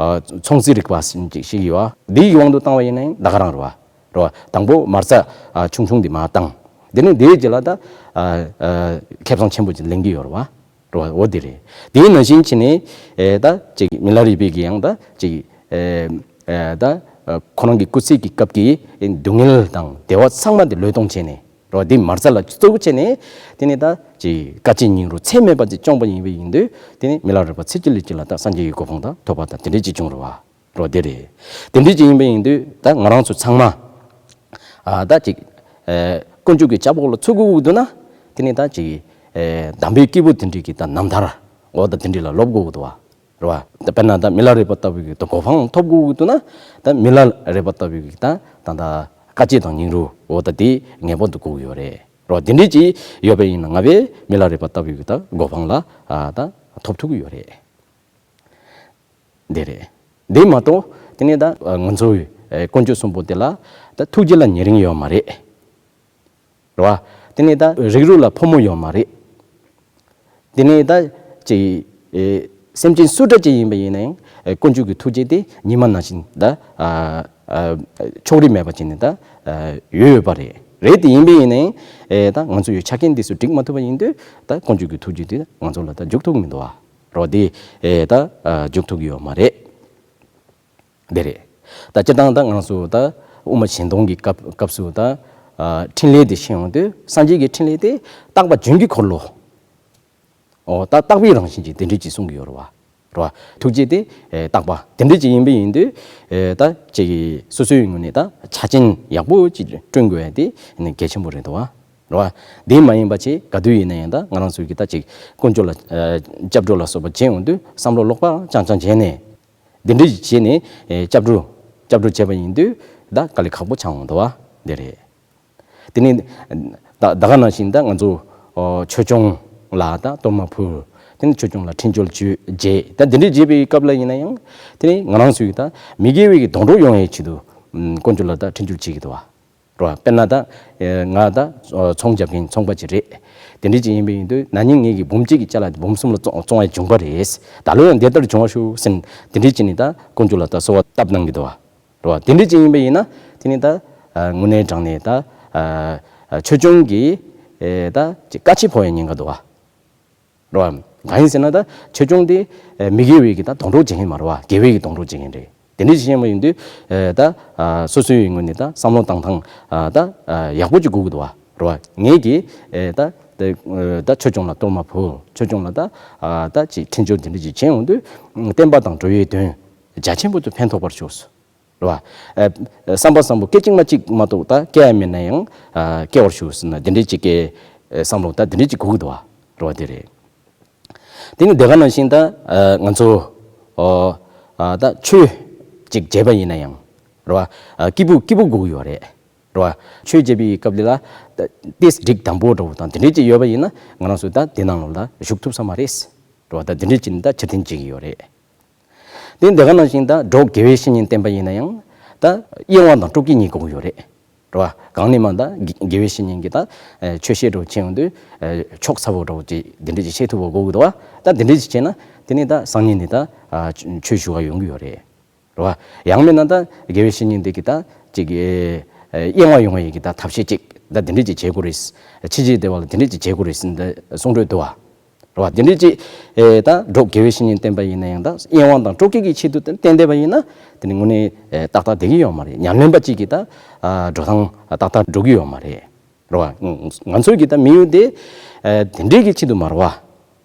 ཨ་ཚོང་རྩིས་རིག་པ་ཞིག་ཞིག་ཡོད་བ། འདིའི་དབང་དུ་བཏང་བ་ཡིན་ན་ཡང་ད་ག་རང་རེད་བ། རེད་བ། དང་པོ་མ་རྩ་ཨ་ཆུང་ཆུང་འདི་མར་བཏང་། དེ་ནས་དེའི་རྗེས་ལ་ད་ཨ་ཨ་ཁེ་བཟང་ཆེན་པོ་ཅིག་ལེན་གྱི་ཡོད་རེད་བ། རེད་བ། འོ་དེ་རེད། དེའི་ནང་བཞིན་བྱས་ནས་ཨེ་ད་ཅིག་མི་ལ་རས་པའི་གི་ཡང་ད་ཅིག་ཨེ་ཨེ་ད་ཨ་ཁོ་རང་གི་སྐུ་ཚེ་གི་སྐབས་ཀྱི་སྡུག་བསྔལ་དང་བདེ་བ་ཚང་མ་དེ་བློས་གཏོང་བྱས་ནས། རེད་བ། འདི་མ་རྩ་ལ་གཙོ་བོ་བྱས་ནས་དེ་ནས་ད་ཅིག་དཀའ་སྤྱད་སྙིང་རུས་ཚད་མེད་པ་ཅིག་བསྐྱངས་པ་ཡིན་པ་ཡིན་དུས་དེ་ནས་མི་ལ་རས་པ་ཚེ་གཅིག་ལས་གཅིག་ལ་ད་སངས་རྒྱས་ཀྱི་གོ་འཕང་ད་ཐོབ་པ་ད་དེ་འདྲས་ཅིག་བྱུང་རེད་བ། རེད་བ། དེ་རེད། དེ་འདྲས་ཅིག་ཡིན་པ་ཡིན་དུས་ད་ང་རང་ཚོ་ཚང་མ་ཨ་ད་ཅིག་ཨེ་དཀོན་མཆོག་གི་སྐྱབས་འོག་ལ་ཚུད་དགོས་ཀྱི་འདུག་ན་དེ་ནས་ད་ཅིག་ཨེ་དམ་པའི་སྐྱེས་བུ་དེ་འདྲས་ཀྱི་ད་རྣམ་ཐར་འོ་ད་དེ་འདྲས་ལ་སློབ་དགོས་ཀྱི་འདུག་བ། རེད་བ། ད་དཔེར་ན་ད་མི་ལ་རས་པ་ལྟ་བུའི་གི་ད་གོ་འཕང་ཐོབ་དགོས་ཀྱི་འདུག་ན་ད་མི་ལ་རས་པ་ལྟ་བུའི་གི་ད་ད་ད་དཀའ་སྤྱད་དང་སྙིང་རུས་འོ་ད་དེ་ངེས་པར་དུ་དགོས་ཀྱི་ཡོད་རེད། རེད་བ། དེ་འདྲས་ཅིག་ཡོད་པ་ཡིན་ན་ང་བས་མི་ལ་རས་པ་ལྟ་བུའི་གི་ད་གོ་འཕང་ལ་ཨ་ད་ཐོབ་ཐུབ་ཀྱི་ཡོད་རེད། འདི་རེད། འདི་མ་གཏོགས་དེ་ནས་ད་ང་ཚོའི་ཨེ་དཀོན་མཆོག་གསུམ་པོ་དེ་ལ་ད་ཐུགས་རྗེ་ལ་ཉེ་རིང་ཡོད་མ་རེད། རེད་བ། དེ་ནས་ད་རིགས་རུས་ལ་ཕོ་མོ་ཡོད་མ་རེད། དེ་ནས་ད་ཅིག་ཨེ་སེམས་ཅན་སུ་འདྲ་ཅིག་ཡིན་པ་ཡིན་ན་ཡང་ཨེ་དཀོན་མཆོག་གི་ཐུགས་རྗེ་དེ་ཉི་མ་ནང་བཞིན་ད་ཨ་ཨ་ཕྱོགས་རིས་མེད་པ་ཅིག་ནས་ད་ཨ་ཡོད་ཡོད་པ་རེད། རེད་དེ་ཡིན་པ་ཡིན་ན་ཡང་ཨེ་ད་ང་ཚོ་ཡི་ཆ་རྐྱེན་འདི་ཚོ་འགྲིག་མ་ཐུབ་པ་ཡིན་དུས་ད་དཀོན་མཆོག་གི་ཐུགས་རྗེ་དེ་ང་ཚོ་ལ་ད་འཇུག་ཐུབ་མི་འདུག་བ། རེད་བ། དེ་ཨེ་ད་ཨ་འཇུག་ཐུབ་ཀྱི་ཡོད་མ་རེད། དེ་རེད། ད་སྤྱིར་བཏང་ད་ང་ཚོ་ད་དབུ་མ་གཞན་སྟོང་གི་སྐབས་སྐབས་སུ་ད་ཨ་འཕྲིན་ལས་དེ་ཤེས་ཡོང་དུས་སངས་རྒྱས་ཀྱི་འཕྲིན་ལས་དེ་རྟག་པ་རྒྱུན་གྱི་འཁོར་ལོ། འོ་ད་རྟག་པའི་རང་བཞིན་གྱི་དེ་འདྲས་ཅིག་གསུང་གི་ཡོད་རེད་བ། རེད་བ། ཐུགས་རྗེ་དེ་ཨེ་རྟག་པ་དེ་འདྲས་ཅིག་ཡིན་པ་ཡིན་དུས་ཨེ་ད་ཅིག་སོ་སོའི་ངོས་ནས་ད་ཆ་རྐྱེན་ཡག་པོ་ཅིག་བསྐྲུན་དགོས་ཡ་དེ་ནི་གལ་ཆེན་པོ་རེད་འདུག་བ། རེད་བ། དེ་མ་ཡིན་པ་ཆེ་ག་དུས་ཡིན་ན་ཡང་ད་ང་རང་ཚོའི་གི་ད་ཅིག་དཀོན་མཆོག་ལ་ཨེ་སྐྱབས་འགྲོ་ལ་སོགས་པ་བྱེད་ཡོང་དུས་བསམ་བློ་ལོག་པ་རྐྱང་རྐྱང་བྱས་ནས། འདི་འདྲ་ཞིག་བྱས་ནས་ཨེ་སྐྱབས་འགྲོ་སྐྱབས་འགྲོ་བྱས་པ་ཡིན་དུས་ད་དཀའ་ལས་ཁག་པོ་ཆགས་འོང་འདུག་བ་འདི་རེད། དེ་ནས་ད་ད་ག་ནང་བཞིན་ད་ང་ཚོ་ཨོ་ཆོས་སྐྱོང་ལ་ད་གཏོར་མ་ཕུལ། དེ་ནས་ཆོས་སྐྱོང་ལ་འཕྲིན་བཅོལ་བྱེད་བྱེད་ད་འདི་འདྲ་བྱེད་པའི་སྐབས་ལ་ཡིན་ན་ཡང་དེ་ནས་ང་རང་ཚོས་ད་མི་དགེ་བའི་གི་སྡོང་གྲོགས་ཡོང་ཡའི་ཆེད་དུ་ཨམ་དཀོན་མཆོག་ལ་ད་འཕྲིན་བཅོལ་བྱེད་ཀྱི་འདུག་བ། རེད་བ། དཔེར་ན་ད་ང་ད་ཚོང་རྒྱབ་མཁན་ཚོང་པ་ཅིག་རེད། དེ་འདྲ་ཅིག་ཡིན་པ་ཡིན་དུས་ན་ནིང་ངེད་ཀྱིས་འབུམ་གཅིག་གི་ཅ་ལག་དེ་འབུམ་གསུམ་ལ་བཙོང་བཙོང་ཡ་བྱུང་པ་རེད། ད་ལོ་ཡང་དེ་ལྟར་བྱུང་བ་ཤོག་ཟེར་དེ་འདྲ་ཅིག་ནི་ད་དཀོན་མཆོག་ལ་ད་གསོལ་བ་བཏབ་གནང་གི་འདུག་བ། རེད་བ། དེ་འདྲ་ཅིག་ཡིན་པ་ཡིན་ན་དེ་ནི་ད་དངོས་གནས་དྲང་གནས་ད་ཆོས་སྐྱོང་གི་ད་ཅིག་བཀའ་ཆད་ཕོག་ཡ་ཉེན་ཁ་འདུག་བ། རེད་བ། གང་ཡིན་ཟེར་ན་ད་ཆོས་སྐྱོང་དེ་མི་དགེ་བའི་གི་ད་སྡོང་གྲོགས་བྱེད་མཁན་མ་རེད་བ། དགེ་བའི་གི་སྡོང་གྲོགས་བྱེད་མཁན་རེད། དེ་འདྲ་ཞིག་བཤད་པ་ཡིན་དུས་ད་སོ་སོའི་ངོས་ནས་ད་བསམ་བློ་བཏང་སྟངས་ད་ཡག་པོ་ཅིག་དགོས་ཀྱི་འདུག་བ། རེད་བ། ངེད་ཀྱིས་ད་ད་ཆོས་སྐྱོང་ལ་གཏོར་མ་ཕུལ། ཆོས་སྐྱོང་ལ་ད་ད་ཅིག་འཕྲིན་བཅོལ་དེ་འདྲ་ཅིག་བྱས་ཡོང་དུས་བསྟན་པ་དང་འགྲོ་བའི་དོན་རྒྱ་ཆེན་པོ་དུ་ཕན་ཐོགས་པར་ཤོག་རེད་བ། ཨ། བསམ་པ་བཟང་པོ་སྐད་ཅིག་མ་གཅིག་མ་གཏོགས་ད་སྐྱེ་ཡ་མེད་ན་ཡང་ཨ། སྐྱེ་བར་ཞུ་ཟེར་ན་འདི་འདྲའི་ཅིག་གི་ཨ། བསམ་བློ་ད་འདི་འདྲའི་ཅིག་དགོས་ཀྱི་འདུག་བ། རེད་བ། དེ་རེད། དེ་ནི་དེ་ག་ནང་བཞིན་ད་ཨ། ང་ཚོ་ཨོ། ཨ། ད་ཆོས་ཅིག་བྱས་པ་ཡིན་ན་ཡང་རེད་བ། ཨ། སྐྱིད་པོ་སྐྱིད་པོ་དགོས་ཀྱི་ཡོད་རེད། རེད་བ། ཆོས་བྱེད་པའི་སྐབས་འདི་ལ་ད་ཏིས་འགྲིག་དམ་པོ་འདྲ་བོ་དང་འདི་འདྲའི་ཅིག་ཡོད་པ་ཡིན་ན་ང་རང་ཚོ་ད་འདི་ནང་ལོགས་ལ་ཞུགས་ཐུབ་ས་མ་རེད། རེད་བ། ད་འདི་འདྲའི་ཅིག་ནི་ད་ཕྱིར་འཐེན་བྱེད་ཀྱི་ཡོད་རེད། དེ་འདི་ག་ནང་བཞིན་ད་འགྲོ་དགེ་བའི་བཤེས་གཉེན་བསྟེན་པ་ཡིན་ན་ཡང་ད་གཡེང་བ་དང་སྤྲོ་སྐྱིད་གཉིས་དགོས་ཀྱི་ཡོད་རེད། རེད་བ། གང་ནས་མ་ད་དགེ་དགེ་བའི་བཤེས་གཉེན་གྱིས་ད་ཆོས་བཤད་འགྲོ་ཕྱིན་ཡོང་དུས་ཕྱོགས་ཚ་བོ་འདྲ་བོ་ཅིག་འདི་འདྲ་ཅིག་བཤད་ཐུབ་པ་དགོས་ཀྱི་འདུག་བ། ད་འདི་འདྲ་ཅིག་བྱས་ན་དེ་ནས་ད་སང་ཉིན་ནས་ད་ཆོས་ཞུ་བ་ཡོང་གི་ཡོད་རེད། རེད་བ། ཡང་མིན་ན་ད་དགེ་བའི་བཤེས་གཉེན་དེ་གིས་ད་ཅིག་གཡེང་བ་ཡོང་བ་ཡི་གི་ད་ཐབས་ཤེས་ཅིག་ད་འདི་འདྲ་ཅིག་བྱེད་དགོས་རེད། ཕྱི་རྒྱལ་བདེ་བ་ལ་འདི་འདྲ་ཅིག་བྱེད་དགོས་རེད་ཟེར་ད་གསུང་གྲོས་འདུག་བ། རེད་བ། དེ་འདྲ་ཅིག་ཨེ་ད་འགྲོ་དགེ་བའི་བཤེས་གཉེན་བསྟེན་པ་ཡིན་ན་ཡང་ད་གཡེང་བ་དང་སྤྲོ་སྐྱིད་ཀྱི་ཆེད་དུ་བསྟེན་བསྡད་པ་ཡིན་ན་དེ་ནི་དངོས་གནས་ཨེ་ཏག་ཏག་བསྡད་ཀྱི་ཡོད་མ་རེད། ཉམས་ལེན་པ་གཅིག་གིས་ད་ཨ་འགྲོ་སྟངས་ཏག་ཏག་འགྲོ་གི་ཡོད་མ་རེད། རེད་བ། ང་ཚོའི་གི་ད་དམིགས་ཡུལ་དེ་ཨེ་དེ་འདྲའི་གི་ཆེད་དུ་མ་རེད་བ།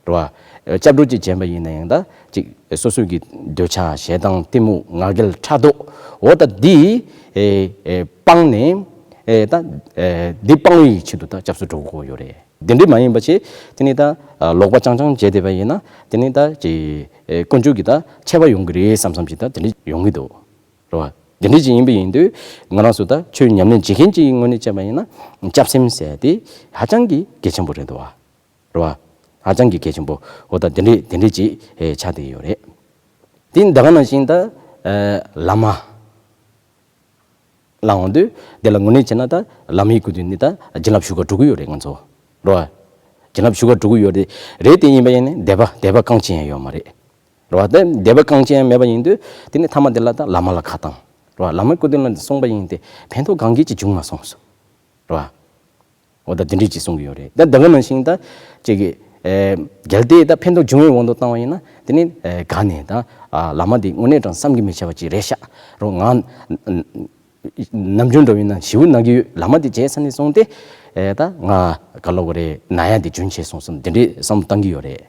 རེད་བ། ཨེ་སྐྱབས་འགྲོ་ཅིག་བྱས་པ་ཡིན་ན་ཡང་ད་ཅིག་སོ་སོའི་གི་འདོད་ཆགས་ཞེ་སྡང་གཏི་མུག་ང་རྒྱལ་ཕྲག་དོག་འོ་ད་འདི་ཨེ་ཨེ་སྤངས་ནས་ཨེ་ད་ཨེ་འདི་སྤང་བའི་ཆེད་དུ་ད་སྐྱབས་སུ་འགྲོ་དགོས་ཡོད་རེད། དེ་འདྲ་མ་ཡིན་པ་བྱས་དེ་ནི་ད་ཨ་ལོག་པ་རྐྱང་རྐྱང་བྱས་བསྡད་པ་ཡིན་ན་དེ་ནི་ད་ཅིག་ཨེ་དཀོན་མཆོག་གི་ད་ཆད་པ་ཡོང་གི་རེད་བསམ་བསམ་ཅིག་ད་དེ་འདྲ་ཡོང་གི་འདུག་རེད་བ། དེ་འདྲ་ཅིག་ཡིན་པ་ཡིན་དུས་ང་རང་ཚོ་ད་ཆོས་ཉམས་ལེན་བྱེད་མཁན་ཅིག་ཡིན་ངོས་ནས་བྱས་པ་ཡིན་ན་སྐྱབས་སེམས་ཟེར་དེ་ཧ་ཅང་གི་གལ་ཆེན་པོ་རེད་འདུག་བ། རེད་བ། ཧ་ཅང་གི་གལ་ཆེན་པོ་འོ་ད་དེ་འདྲ་དེ་འདྲ་ཅིག་ཨེ་ཆགས་བསྡད་ཡོད་རེད། དེ་འདི་ག་ནང་བཞིན་ད་ཨེ་བླ་མ། ལ་འོང་དུས་དེ་ལ་ངོས་ནས་བྱས་ན་ད་བླ་མའི་སྐུ་མདུན་ནས་ད་བྱིན་རླབས་ཞུ་ག་འགྲོ་གི་ཡོད་རེད་ང་ཚོ། རེད་བ། བྱིན་རླབས་ཞུ་ག་འགྲོ་གི་ཡོད་རེད། རེད་དེ་ཡིན་པ་ཡིན་ནའི་དད་པ་དད་པ་རྐང་གཅིག་ཡང་ཡོད་མ་རེད། རེད་བ། དེ་དད་པ་རྐང་གཅིག་ཡང་མེད་པ་ཡིན་དུས་དེ་ནི་མཐའ་མ་དེ་ལ་ད་བླ་མ་ལ་ཁ་བཏང་། རེད་བ། བླ་མའི་སྐུ་མདུན་ལ་གསུངས་པ་ཡིན་ཏེ་ཕན་ཐོགས་གང་གིས་ཀྱི་བྱུང་མ་སོང་ཟེར། རེད་བ། འོ་ད་དེ་འདྲས་ཅིག་གསུང་གི་ཡོད་རེད། ད་ད་ག་ནང་བཞིན་ད་ཅིག་གི་ཨེ་གལ་ཏེ་ད་ཕན་ཐོགས་བྱུང་བའི་དབང་དུ་བཏང་བ་ཡིན་ན་དེ་ནི་ཨེ་དགའ་ནས་ད་ཨ་བླ་མ་འདི་དངོས་གནས་དྲང་བསམ་གྱིས་མི་ཁྱབ་པ་ཅིག་རེད་ཤག་རོ། ང་ནམ་རྒྱུན་འདྲ་བོ་ཡིན་ན་ཞེ་པོ་ན་གི་ཡོད། བླ་མ་འདི་བྱས་ཚར་ནས་བཟུང་སྟེ་ཨེ་ད་ང་ག་ལབ་དགོས་རེད། ན་ཡ་འདི་རྒྱུན་ཆད་སོང་བསམ་དེ་འདྲས་བསམ་བློ་བཏང་གི་ཡོད་རེད།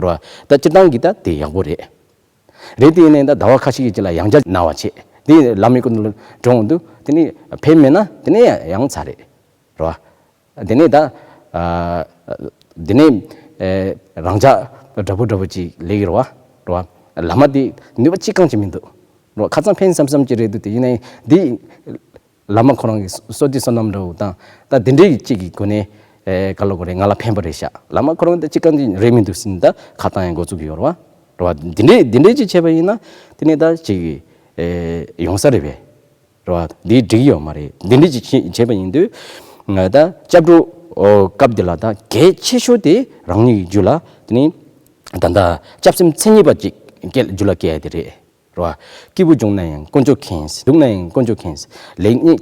རེད་བ། ད་སྤྱིར་བཏང་གི་ད་དེ་ཡག་པོ་རེད། རེད་དེ་ཡིན་ནའི་ད་ཟླ་བ་ཁ་ཤས་ཀྱི་རྗེས་ལ་ཡང་བསྐྱར་ན་བ་བྱེད། དེ་བླ་མའི་སྐུ་མདུན་ལ་འགྲོ་འོང་དུས་དེ་ནི་ཕན་མེད་ན་དེ་ནི་ཡང་ཚར་རེད། རེད་བ། དེ་ནས་ད་ཨ་དེ་ནས་ཨེ་རང་ཅག་འདྲ་པོ་འདྲ་པོ་ཅིག་ལས་ཀྱི་རེད་བ། རེད་བ། བླ་མ་དེ་ནུས་པ་ཅི་གང་ཅིག་མི་འདུག་རེད་བ། ཁ་སང་ཕན་བསམ་བསམ་ཅིག་རེད་འདུག་དེ་ཡིན་ནའི་འདི་བླ་མ་ཁོ་རང་གི་བསོད་བདེ་བསོད་ནམས་འདྲ་བོ་དང་ད་དེ་འདྲའི་ཅིག་གི་སྒོ་ནས་ཨེ་ག་ལབ་དགོས་རེད། ང་ལ་ཕན་པ་རེད་ཤག་བླ་མ་ཁོ་རང་ད་ཅི་གང་ཅིག་རེད་མི་འདུག་ཟེར་ནས་ད་ཁ་བཏང་ཡང་འགོ་བཙུགས་ཀྱི་ཡོད་རེད་བ། རེད་བ། འདི་འདྲའི་འདི་འདྲའི་ཅིག་བྱས་པ་ཡིན་ན་དེ་ནས་ད་ཅིག་ཨེ་ཡོང་ས་རེད་པས། རེད་བ། འདི་འགྲིག་ཡོད་མ་རེད། འདི་འདྲ་ཅིག་བྱེད་བྱས་པ་ཡིན་དུས་ང་ད་སྐྱབས་འགྲོ་ཨོ་སྐབས་འདི་ལ་ད་གལ་ཆེ་ཤོས་དེ་རང་ཉིད་ཀྱི་རྒྱུད་ལ་དེ་ནི་ད་ལྟ་སྐྱབས་སེམས་མཚན་ཉིད་པ་ཅིག་སྐྱེ་རྒྱུད་ལ་སྐྱེ་ཡ་དེ་རེད། རེད་བ། སྐྱིད་པོ་བྱུང་ན་ཡང་དཀོན་མཆོག་མཁྱེན། སྡུག་ན་ཡང་དཀོན་མཆོག་མཁྱེན། ལེགས་ཉེས་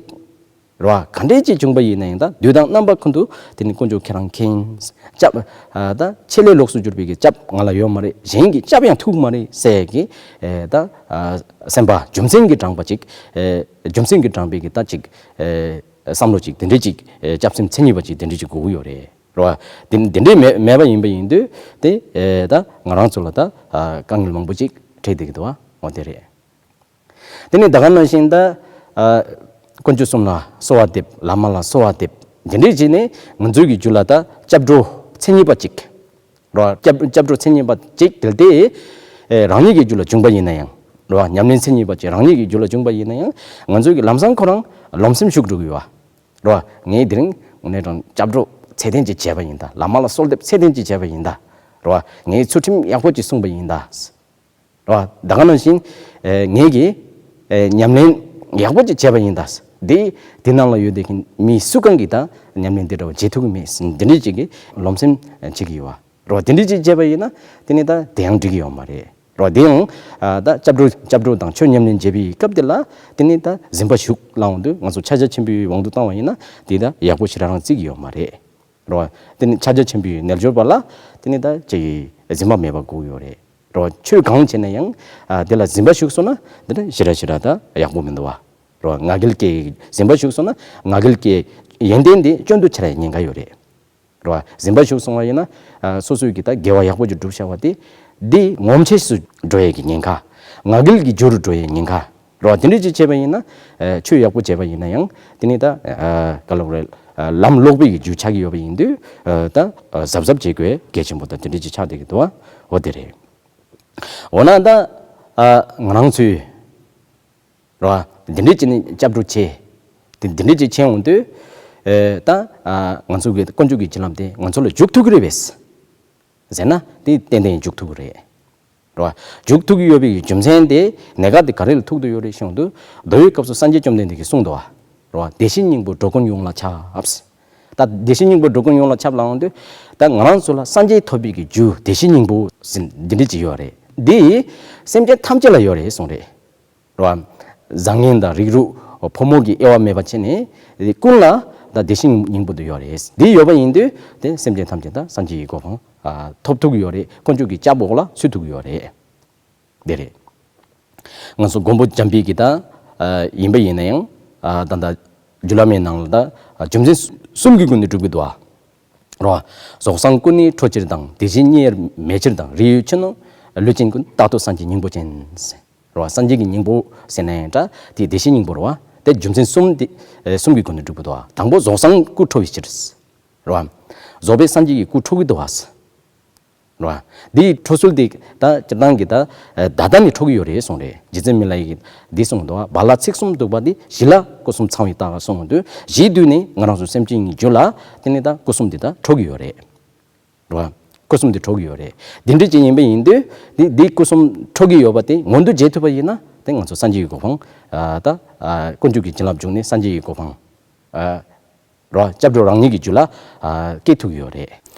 རེད་བ། ག་འདྲས་ཅིག་བྱུང་པ་ཡིན་ན་ཡང་ད་དུས་དང་རྣམ་པ་ཀུན་ཏུ་དེ་ནི་དཀོན་མཆོག་ཁྱེད་རང་མཁྱེན། སྐྱབས་ཨ་ད་ཆེད་ལས་ལོགས་སུ་གྱུར་པའི་གི་སྐྱབས་ང་ལ་ཡོད་མ་རེད། གཞན་གྱི་སྐྱབས་ཡང་ཐུག་མ་རེད་ཟེར་གི་ཨེ་ད་ཨ་སེམས་པ་རྒྱུ་མཚན་གྱིས་དྲངས་པ་ཅིག་ཨེ་རྒྱུ་མཚན་གྱིས་དྲངས་པའི་གི་ད་ཅིག་ཨེ་བསམ་བློ་ཅིག་དེ་འདྲས་ཅིག་ཨེ་སྐྱབས་སེམས་མཚན་ཉིད་པ་ཅིག་དེ་འདྲས་ཅིག་དགོས་ཀྱི་ཡོད་རེད། རེད་བ། དེ་དེ་འདྲས་མེད་མེད་པ་ཡིན་པ་ཡིན་དུས་དེ་ཨེ་ད་ང་རང་ཚོ་ལ་ད་ཨ་དཀའ་ངལ་མང་པོ་ཅིག་འཕྲད་བསྡད་ཀྱི་འདུག་བ། འོ་དེ་རེད། དེ་ནས་ད་ག་ནང་བཞིན་ད་ཨ་དཀོན་མཆོག་གསུམ་ལ་གསོལ་བ་འདེབས། བླ་མ་ལ་གསོལ་བ་འདེབས། དེ་འདྲས་བྱས་ནས་ང་ཚོའི་གི་རྒྱུད་ལ་ད་སྐྱབས་འགྲོ་མཚན་ཉིད་པ་ཅིག་རེད་བ། སྐྱབས་སྐྱབས་འགྲོ་མཚན་ཉིད་པ་ཅིག་གལ་ཏེ་ཨེ་རང་ཉིད་ཀྱི་རྒྱུད་ལ་བྱུང་པ་ཡིན་ན་ཡང་རེད་བ། ཉམས་ལེན་མཚན་ཉིད་པ་ཅིག་རང་ཉིད་ཀྱི་རྒྱུད་ལ་བྱུང་པ་ཡིན་ན་ཡང་ང་ཚོའི་གི་ལམ་སང་ཁོ་རང་རློམ་སེམས་ཤུགས་འགྲོ་གི་ཡོད་བ། རེད་བ། ངས་དེ་རིང་དངོས་གནས་དྲང་སྐྱབས་འགྲོ་ཚད་ལྡན་ཅིག་བྱས་པ་ཡིན་ད། བླ་མ་ལ་གསོལ་འདེབས་ཚད་ལྡན་ཅིག་བྱས་པ་ཡིན་ད། རེད་བ། ངས་ཚུལ་ཁྲིམས་ཡག་པོ་ཅིག་བསྲུངས་པ་ཡིན་ད། རེད་བ། ད་ག་ནང་བཞིན་ཨེ་ངེད་ཀྱིས་ཨེ་ཉམས་ལེན་ཡག་པོ་ཅིག་བྱས་པ་ཡིན་ད། དེ་དེ་ནང་ལ་ཡོད་དེ་མཁན་མི་སུ་གང་གིས་ད་ཉམས་ལེན་འདི་འདྲ་བ་བྱེད་ཐུབ་ཀྱི་མེད། འདི་འདྲ་ཅིག་གི་རློམ་སེམས་བྱེད་ཀྱི་ཡོད་བ། རོ། དེ་འདྲ་ཅིག་བྱས་པ་ཡིན་ན་དེ་ནི་ད་དེ་ཡང་འགྲིག་གི་ཡོད་མ་རེད། རོ། དེ་ཡང་ཨ་ད་སྐྱབས་འགྲོ་སྐྱབས་འགྲོ་དང་ཆོས་ཉམས་ལེན་བྱེད་པའི་སྐབས་དེ་ལ་དེ་ནི་ད་འཛིན་པ་ཞུགས་ལ་འོང་དུས་ང་ཚོ་ཕྱག་རྒྱ་ཆེན་པོའི་དབང་དུ་བཏང་བ་ཡིན་ན་དེ་ད་ཡག་པོ་ཞེ་དྲག་རང་བརྩི་གི་ཡོད་མ་རེད། རོ། དེ་ནི་ཕྱག་རྒྱ་ཆེན་པོའི་རྣལ་འབྱོར་པ་ལ་དེ་ནི་ད་ཅིག་འཛིན་པ་མེད་པ་དགོས་ཀྱི་ཡོད་རེད། རོ། ཆོས་གང་བྱས་ན་ཡང་ཨ་དེ་ལ་འཛིན་པ་ཞུགས་སོང་ན་དེ་ནི་ཞེ་དྲག་ཞེ་དྲག་ད་ཡག་པོ་མི་འདུག་བ། རོ། ང་རྒྱལ་གྱི་འཛིན་པ་ཞུགས་སོང་ན་ང་རྒྱལ་གྱི་ཡོན་ཏན་དེ་སྐྱོན་དུ་འཆར་ཡའི་ཉེན་ཁ་ཡོད་རེད། རོ། འཛིན་པ་ཞུགས་སོང་བ་ཡིན་ན་ཨ་སོ་སོའི་གི་ད་དགེ་བ་ཡག་པོ་ཅིག་བསྒྲུབས་བཞག་པ་དེ་འདི་ངོམས་ཆེས་སུ་འགྲོ་ཡའི་གི་ཉེན་ཁ། ང་རྒྱལ་གྱི་རྒྱུ་རུ་འགྲོ་ཡའི་ཉེན་ཁ། རོ། དེ་འདྲ་ཅིག་བྱས་པ་ཡིན་ན་ཨ་ཆོས་ཡག་པོ་བྱས་པ་ཡིན་ན་ཡང་དེ་ནི་ད་ཨ་ག་ལབ་རེད། ཨ་ལམ་ལོག་པའི་གི་རྒྱུ་ཆགས་ཀྱི་ཡོད་པ་ཡིན་དུས་ཨ་ད་ཨ་གཟབ་གཟབ་བྱེད་དགོས་གལ་ཆེན་པོ་ད་དེ་འདྲ་ཅིག་ཆགས་བསྡད་ཀྱི་འདུག་བ། འོ་དེ་རེད། འོ་ན་ད་ཨ་ང་རང་ཚོའི་རོ། འདི་འདྲས་བྱས་ནས་སྐྱབས་འགྲོ་བྱེད། དེ་འདི་འདྲས་བྱས་བྱས་འོང་དུས། ཨེ་ད་ཨ་ང་ཚོ་གི་དཀོན་མཆོག་གི་བྱིན་རླབས་དེ་ང་ཚོ་ལ་འཇུག་ཐུབ་ཀྱི་རེད་པས། ཟེར་ན་དེ་ཏན་ཏན་འཇུག་ཐུབ་ཀྱི་རེད། རོ། འཇུག་ཐུབ་ཀྱི་ཡོད་པའི་རྒྱུ་མཚན་དེ་གནད་འགག་དེ་ག་རེ་ལ་ཐུག་ཏུ་ཡོད་རེད་ཤོང་དུས་མདོ་དབུས་སྐབས་སུ་སངས་རྒྱས་བཅོམ་ལྡན་འདས་ཀྱིས་གསུངས་འདུག་བ། རོ། བདེ་གཤེགས་སྙིང་པོ་འགྲོ་ཀུན་ཡོངས་ལ་ཁྱབ། ད་བདེ་གཤེགས་སྙིང་པོ་འགྲོ་ཀུན་ཡོངས་ལ་ཁྱབ་ལ་འོང་དུས་ད་ང་རང་ཚོ་ལ་སངས་རྒྱས་ཐོབ་པའི་གི་རྒྱུ་བདེ་གཤེགས་སྙིང་པོ་ཟེར་འདི་འདྲས་ཅིག་ཡོད་རེད། འདི་སེམས་ཅན་ཐམས་ཅད་ལ་ཡོད་རེད་གསུངས་རེད། རོ། བཟང་ངན་དང་རིགས་རུས་ཕོ་མོ་གི་དབྱེ་བ་མེད་པ་བྱས་ནས་ཀུན་ལ་ད་བདེ་གཤེགས་སྙིང་པོ་དེ་ཡོད་རེད། འདི་ཡོད་པ་ཡིན་དུས་དེ་སེམས་ཅན་ཐམས་ཅད་ད་སངས་རྒྱས་ཀྱི་གོ་འཕང་ཐོབ་ཐུབ་ཀྱི་ཡོད་རེད། དཀོན་མཆོག་གི་སྐྱབས་འོག་ལ་ཚུད་ཐུབ་ཀྱི་ཡོད་རེད། དེ་རེད། ང་ཚོ་མགོན་པོ་འཇམ་དཔལ་གྱི་ད་ཡིན་པ་ཡིན་ན་ཡང་ད་ད་རྒྱུད་བླ་མའི་ནང་ལ་ད་རྒྱུ་མཚན་གསུམ་གྱི་སྒོ་ནས་སྒྲུབ་ཀྱི་འདུག་བ། རོ། རྫོགས་སངས་སྐུ་ནི་འཕྲོ་ཕྱིར་དང་། དེ་བཞིན་གཉིས་མེད་ཕྱིར་དང་། རིགས་ཡོད་ཕྱིར་ནི་ལུས་ཅན་ཀུན། རྟག་ཏུ་སངས་རྒྱས་སྙིང་པོ་ཅན། རོ། སངས་རྒྱས་ཀྱི་སྙིང་པོ་ཟེར་ན་ཡང་འདྲ་དེ་བདེ་གཤེགས་སྙིང་པོ་རོ། དེ་རྒྱུ་མཚན་གསུམ་དེ་གསུམ་གྱི་སྒོ་ནས་སྒྲུབ་ཀྱི་འདུག་བ། དང་པོ་རྫོགས་སངས་སྐུ་འཕྲོ་བའི་ཕྱིར། རོ། རྫོགས་པའི་སངས་རྒྱས་ཀྱི་སྐུ་འཕྲོ་གི་འདུག་བ། རོ། འདིའི་འཕྲོ་ཚུལ་དེ་ད་སྤྱིར་བཏང་གི་ད་ད་ལྟ་ནས་འཕྲོ་གི་ཡོད་རེད་གསུངས་རེད། རྗེ་བཙུན་མི་ལ་ཡིས་འདི་གསུངས་འདུག་བ། བ་ལ་ཚིགས་གསུམ་འདུག་པ་འདི། གཞི་ལ་སྐུ་གསུམ་ཚང་བའི་རྟགས་གསུངས་འདུག་གཞི་དུས་ནས་ང་རང་ཚོ་སེམས་ཅན་གྱི་རྒྱུད་ལ་དེ་ནས་ད་སྐུ་གསུམ་འདི་ད་འཕྲོ་གི་ཡོད་རེད། རོ། སྐུ་གསུམ་འདི་འཕྲོ་གི་ཡོད་རེད། འདི་འདྲ་ཅིག་ཡིན་པ་ཡིན་དུས་འདི་འདི་སྐུ་གསུམ་འཕྲོ་གི་ཡོད་པ་དེ་མངོན་དུ་བྱེད་ཐུབ་པ་ཡིན་ན་དེ་ང་ཚོ་སངས་རྒྱས་ཀྱི་གོ་འཕང་ད་དཀོན་མཆོག་གི་བྱིན་རླབས་འཇུག་ནས་སངས་རྒྱས་ཀྱི་གོ་འཕང་། རོ། སྐྱབས་འགྲོ་རང་ཉིད་ཀྱི་རྒྱུད་ལ་ཨ་སྐྱེ་ཐུབ་ཀྱི་ཡོད་རེད།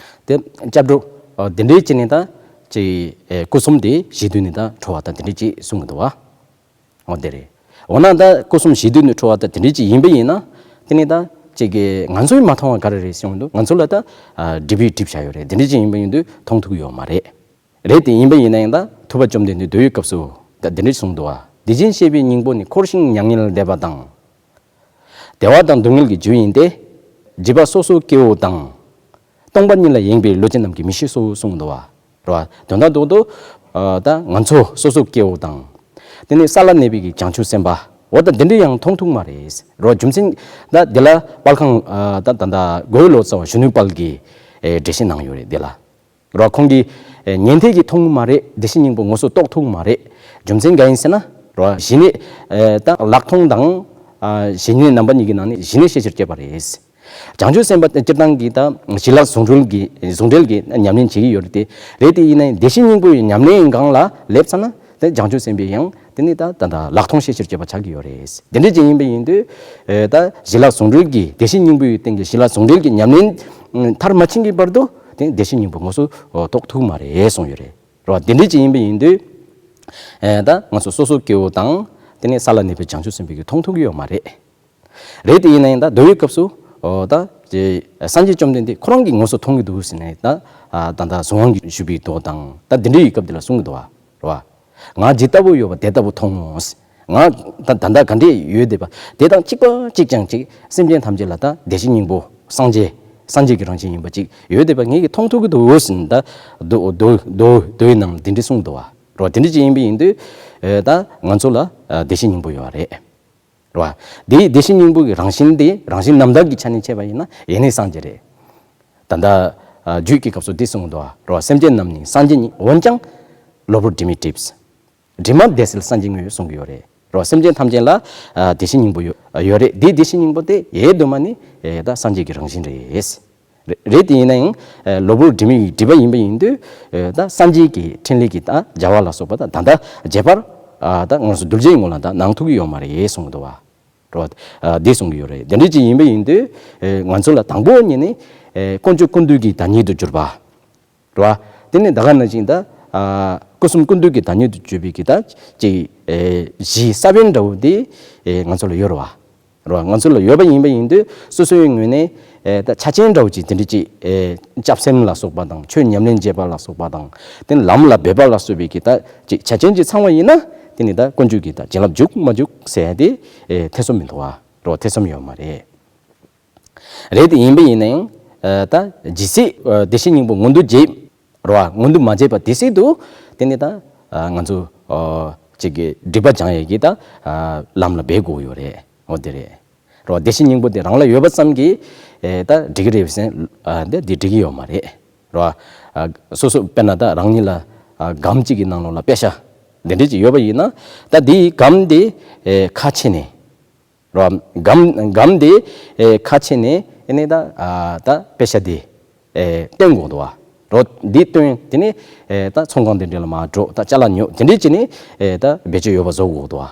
དེ་སྐྱབས་འགྲོ་ཨ་འདི་འདྲའི་བྱས་ནས་ད་ཅིག་ཨེ་སྐུ་གསུམ་དེ་གཞི་དུས་ནས་ད་འཕྲོ་བ་ད་འདི་འདྲའི་ཅིག་གསུང་གི་འདུག་བ། འོ་དེ་རེད། འོ་ན་ད་སྐུ་གསུམ་གཞི་དུས་ནས་འཕྲོ་བ་ད་འདི་འདྲའི་ཅིག་ཡིན་པ་ཡིན་ན་དེ་ནས་ད་ཅིག་གི་ང་ཚོས་མ་མཐོང་བ་ག་རེ་རེད་གསུངས་འདུག་ང་ཚོ་ལ་ད་ཨ་སྒྲིབ་པས་སྒྲིབ་བཞག་ཡོད་རེད། འདི་འདྲའི་ཅིག་ཡིན་པ་ཡིན་དུས་མཐོང་ཐུབ་ཀྱི་ཡོད་མ་རེད། རེད་དེ་ཡིན་པ་ཡིན་ན་ཡང་ད་ཐུབ་པ་བཅོམ་ལྡན་འདས་མདོ་ཡི་སྐབས་སུ་ད་འདི་འདྲ་གསུངས་འདུག་བ། དེ་བཞིན་གཤེགས་པའི་སྙིང་པོ་ནི། འཁོར་ཞིང་མྱ་ངན་འདས་པ་དང་། བདེ་བ་དང་སྡུག་བསྔལ་གྱི་རྒྱུ་ཡིན་ཏེ། བྱིས་པ་སོ་སོ་སྐྱེ་བོ་དང་། སྟོང་པ་ཉིད་ལ་ཡེངས་པའི་ལུས་ཅན་རྣམས་ཀྱིས་མི་ཤེས་སོ་གསུངས་འདུག་བ། རེད་བ། དོན་དག་རྡོག་རྡོག་ད་ང་ཚོ་སོ་སོ་སྐྱེ་བོ་དང་། དེ་ནས་ས་ལ་གནས་པའི་གི་བྱང་ཆུབ་སེམས་དཔའ། འོ་ད་འདི་འདྲ་ཡང་མཐོང་ཐུབ་མ་རེད། རོ། རྒྱུ་མཚན་ད་འདི་ལ་དཔལ་ཁང་ད་ད་ད་རྒོད་ལོ་ཙཱ་བ་གཞོན་ནུའི་དཔལ་གྱི་འགྲེལ་བཤད་གནང་ཡོད་རེད་འདི་ལ། རོ། ཁོང་གིས་ཉན་ཐོས་ཀྱིས་མཐོང་གི་མ་རེད། བདེ་གཤེགས་སྙིང་པོ་ངོ་སོ་རྟོགས་ཐུབ་མ་རེད། རྒྱུ་མཚན་གང་ཡིན་ཟེར་ན། རོ། ཞི་གནས་ད་ལྷག་མཐོང་དང་ཞི་གནས་རྣམ་པ་གཉིས་ཀྱི་ནང་ནས་ཞི་གནས་ཤེས་བྱར་སྐྱེས་པ་རེད། བྱང་ཆུབ་སེམས་དཔའ་སྤྱིར་བཏང་གི་ད་ཞི་ལྷག་ཟུང་འབྲེལ་གྱི་ཟུང་འབྲེལ་གྱི་ཉམས་ལེན་བྱེད་ཀྱི་ཡོད་རེད་དེ། རེད་དེ་ཡིན་ན་ཡང་བདེ་གཤེགས་སྙིང་པོའི་ཉམས་ལེན་སྒང་ལ་སླེབས་ཚར་ན་དེ་བྱང་ཆུབ་སེམས་དཔའི་ཡང་དེ་ནི་ད་ད་ད་ལྷག་མཐོང་ཤེས་བྱར་སྐྱེས་པ་ཆགས་ཀྱི་ཡོད་རེད། དེ་འདྲ་ཅིག་ཡིན་པ་ཡིན་དུས་ད་ཞི་ལྷག་ཟུང་འབྲེལ་གྱི་བདེ་གཤེགས་སྙིང་པོའི་སྟེང་གི་ཞི་ལྷག་ཟུང་འབྲེལ་གྱི་ཉམས་ལེན་མཐར་མ་ཕྱིན་གྱི་བར་དུ་དེ་བདེ་གཤེགས་སྙིང་པོ་ངོ་སོ་རྟོགས་ཐུབ་མ་རེད་གསུངས་ཡོད་རེད། རོ། དེ་འདྲ་ཅིག་ཡིན་པ་ཡིན་དུས་ད་ང་ཚོ་སོ་སོ་སྐྱེ་བོ་དང་དེ་ནས་ས་ལ་གནས་པའི་བྱང་ཆུབ་སེམས་དཔའ་གིས་མཐོང་ཐུབ་ཀྱི་ཡོད་མ་རེད། རེད་དེ་ཡིན་ན་ཡང་ད་མདོ་ཡི་སྐབས་སུ་ད་སངས་རྒྱས་བཅོམ་ལྡན་འདས་ཁོ་རང་གིས་ངོ་སོ་མཐོང་གི་འདུག་ཟེར་ནས་ད་ད་ད་གསུང་དབང་ཞུས་པའི་མདོ་དང་ད་འདི་འདྲའི་ཡི་སྐབས་འདི་ལ་གསུང་གི་འདུག་བ། རེད་བ། ང་ཇི་ལྟ་བུ་ཡོད་པ་དེ་ལྟ་བུ་མཐོང་ངོ་། ང་ད་ད་ལྟ་ག་འདྲས་ཡོད་བསྡད་པ་དེ་དང་གཅིག་པ་གཅིག་རྐྱང་གཅིག་སེམས་ཅན་ཐམས་ཅད་ལ་ད་བདེ་གཤེགས་སྙིང་པོ་སངས་རྒྱས་སངས་རྒྱས་ཀྱི་རང་བཞིན་ཡིན་པ་གཅིག་ཡོད་བསྡད་པ་ངེད་ཀྱིས་མཐོང་ཐུབ་ཀྱི་འདུག་ཟེར་ནས་ད་མདོ་མདོ་མདོ་མདོ་ཡི་ནང་འདི་འདྲས་གསུངས་འདུག་བ། རེད་བ། དེ་འདྲས་ཅིག་ཡིན་པ་ཡིན་དུས་ད་ང་ཚོ་ལ་བདེ་གཤེགས་སྙིང་པོ་ཡོད་རེད། རེད་བ། དེའི་བདེ་གཤེགས་སྙིང་པོ་གི་རང་བཞིན་དེ་རང་བཞིན་རྣམ་དག་གི་ཆ་ནས་འཆད་པ་ཡིན་ན་ཡེ་ནས་སངས་རྒྱས་རེད། ད་ལྟ་ཨ་རྒྱུད་ཀྱི་སྐབས་སུ་འདི་གསུངས་འདུག་བ། རེད་བ། སེམས་ཅན་རྣམས་ནི་སངས་རྒྱས་ཉིད། འོན་ཀྱང་གློ་བུར་དྲི་མས་བསྒྲིབས། དྲི་མ་བདེ་གསལ་སངས་རྒྱས་དངོས་གསུང་གི་ཡོད་རེད། རེད་བ། སེམས་ཅན་ཐམས་ཅད་ལ་ཨ་བདེ་གཤེགས་སྙིང་པོ་ཡོད་ཡོད་རེད། དེའི་བདེ་གཤེགས་སྙིང་པོ་དེ་ཡེ་གདོད་མ་ནས་ཨེ་ད་སངས་རྒྱས་ཀྱི་རང་བཞིན་རེད། རེད་དེ་ཡིན་ན་ཡང་གློ་བུར་དྲི་མའི་སྒྲིབ་པ་ཡིན་པ་ཡིན་དུས་ད་སངས་རྒྱས་ཀྱི་ཕྲིན་ལས་ཀྱི་ད་བྱ་བ་ལ་སོགས་པ་ད་ད་ལྟ་རྗེས་དཔག་ད་ང་ཚོ་གདུལ་བྱའི་ངོ་ལ་ད་གནང་ཐུབ་ཀྱི་ཡོད་མ་རེད་གསུངས་འདུག་བ། རེད་བ། ཨ་འདི་གསུང་གི་ཡོད་རེད། དེ་འདྲ་ཅིག་ཡིན་པ་ཡིན་དུས་ཨེ་ང་ཚོ་ལ་དང་པོ་ཉིད་ནས་ཨེ་ཀུན་སྤྱོད་ཀུན་བཏུས་ཀྱི་བདག་ཉིད་དུ་གྱུར་པ། རེད་བ། དེ་ནས་ད་ག་ནང་བཞིན་ད་ཨ་སྐུ་གསུམ་ཀུན་བཏུས་ཀྱི་བདག་ཉིད་དུ་གྱུར་པའི་གི་ད་ཅིག་ཨེ་གཞི་ས་བོན་འདྲ་བོ་དེ་ཨེ་ང་ཚོ་ལ་ཡོད་རེད་བ། རེད་བ། ང་ཚོ་ལ་ཡོད་པ་ཡིན་པ་ཡིན་དུས་སོ་སོའི་ངོས་ནས་ཨེ་ད་ཆ་རྐྱེན་འདྲ་བོ་ཅིག་དེ་འདྲ་ཅིག་ཨེ་སྐྱབས་སེམས་ལ་སོགས་པ་དང་ཆོས་ཉམས་ལེན་བྱེད་པ་ལ་སོགས་པ་དང་དེ་ནས་ལམ་ལ་འབད་པ་ལ་སོགས་པའི་གི་ད་ཅིག་ཆ་རྐྱེན་ཅིག་ཚང་བ་ཡིན་ན་དེ་ནི་ད་ཀུན་སྤྱོད་ཀྱི་ད་བྱིན་རླབས་འཇུག་མ་འཇུག་ཟེར་ཡ་དེ་ཨེ་ཐེ་ཚོམ་མི་འདུག་བ། རེད་བ། ཐེ་ཚོམ་ཡོད་མ་རེད། རེད་དེ་ཡིན་པ་ཡིན་ན་ཡང་ཨ་ད་ཇི་སྲིད་ཨ་བདེ་གཤེགས་སྙིང་པོ་མངོན་དུ་བྱེད། རེད་བ། མངོན་དུ་མ་བྱས་པ་དེ་སྲིད་དུ་དེ་ནི་ད་ཨ་ང་ཚོ་ཨ་ཅིག་གི་སྒྲིབ་པ་སྦྱང་ཡས་ཀྱི་ད་ཨ་ལམ་ལ་འབད་དགོས་ཡོད་རེད། འོ་དེ་རེད། རེད་བ། བདེ་གཤེགས་སྙིང་པོ་དེ་རང་ལ་ཡོད་པ་ཙམ་གྱིས་ཨེ་ད་འགྲིག་གི་རེད་ཟེར་ཨ་འདི་འདི་འགྲིག་གི་ཡོད་མ་རེད། རེད་བ། ཨ་སོ་སོ་དཔེར་ན་ད་རང་ཉིད་ལ་ཨ་སྒམ་གཅིག་གི་ནང་ལོགས་ལ་པེ་ཤ་འདི་འདྲ་ཅིག་ཡོད་པ་ཡིན་ན་ད་འདིའི་སྒམ་དེ་ཨེ་ཁ་ཕྱེ་ནས། རོ། སྒམ་སྒམ་དེ་ཨེ་ཁ་ཕྱེ་ནས་ཨེ་ནས་ད་ཨ་ད་པེ་ཤ་དེ་ཨེ་བཏོན་དགོས་འདུག་བ། རོ། འདི་བཏོན་དེ་ནས་ཨེ་ད་ཚོང་ཁང་དེ་འདྲ་ལ་མར་འགྲོ། ད་ཅ་ལག་ཉོ། དེ་འདྲས་བྱས་ནས་ཨེ་ད་བེད་སྤྱོད་ཡོད་པ་བཟོ་དགོས་འདུག་བ།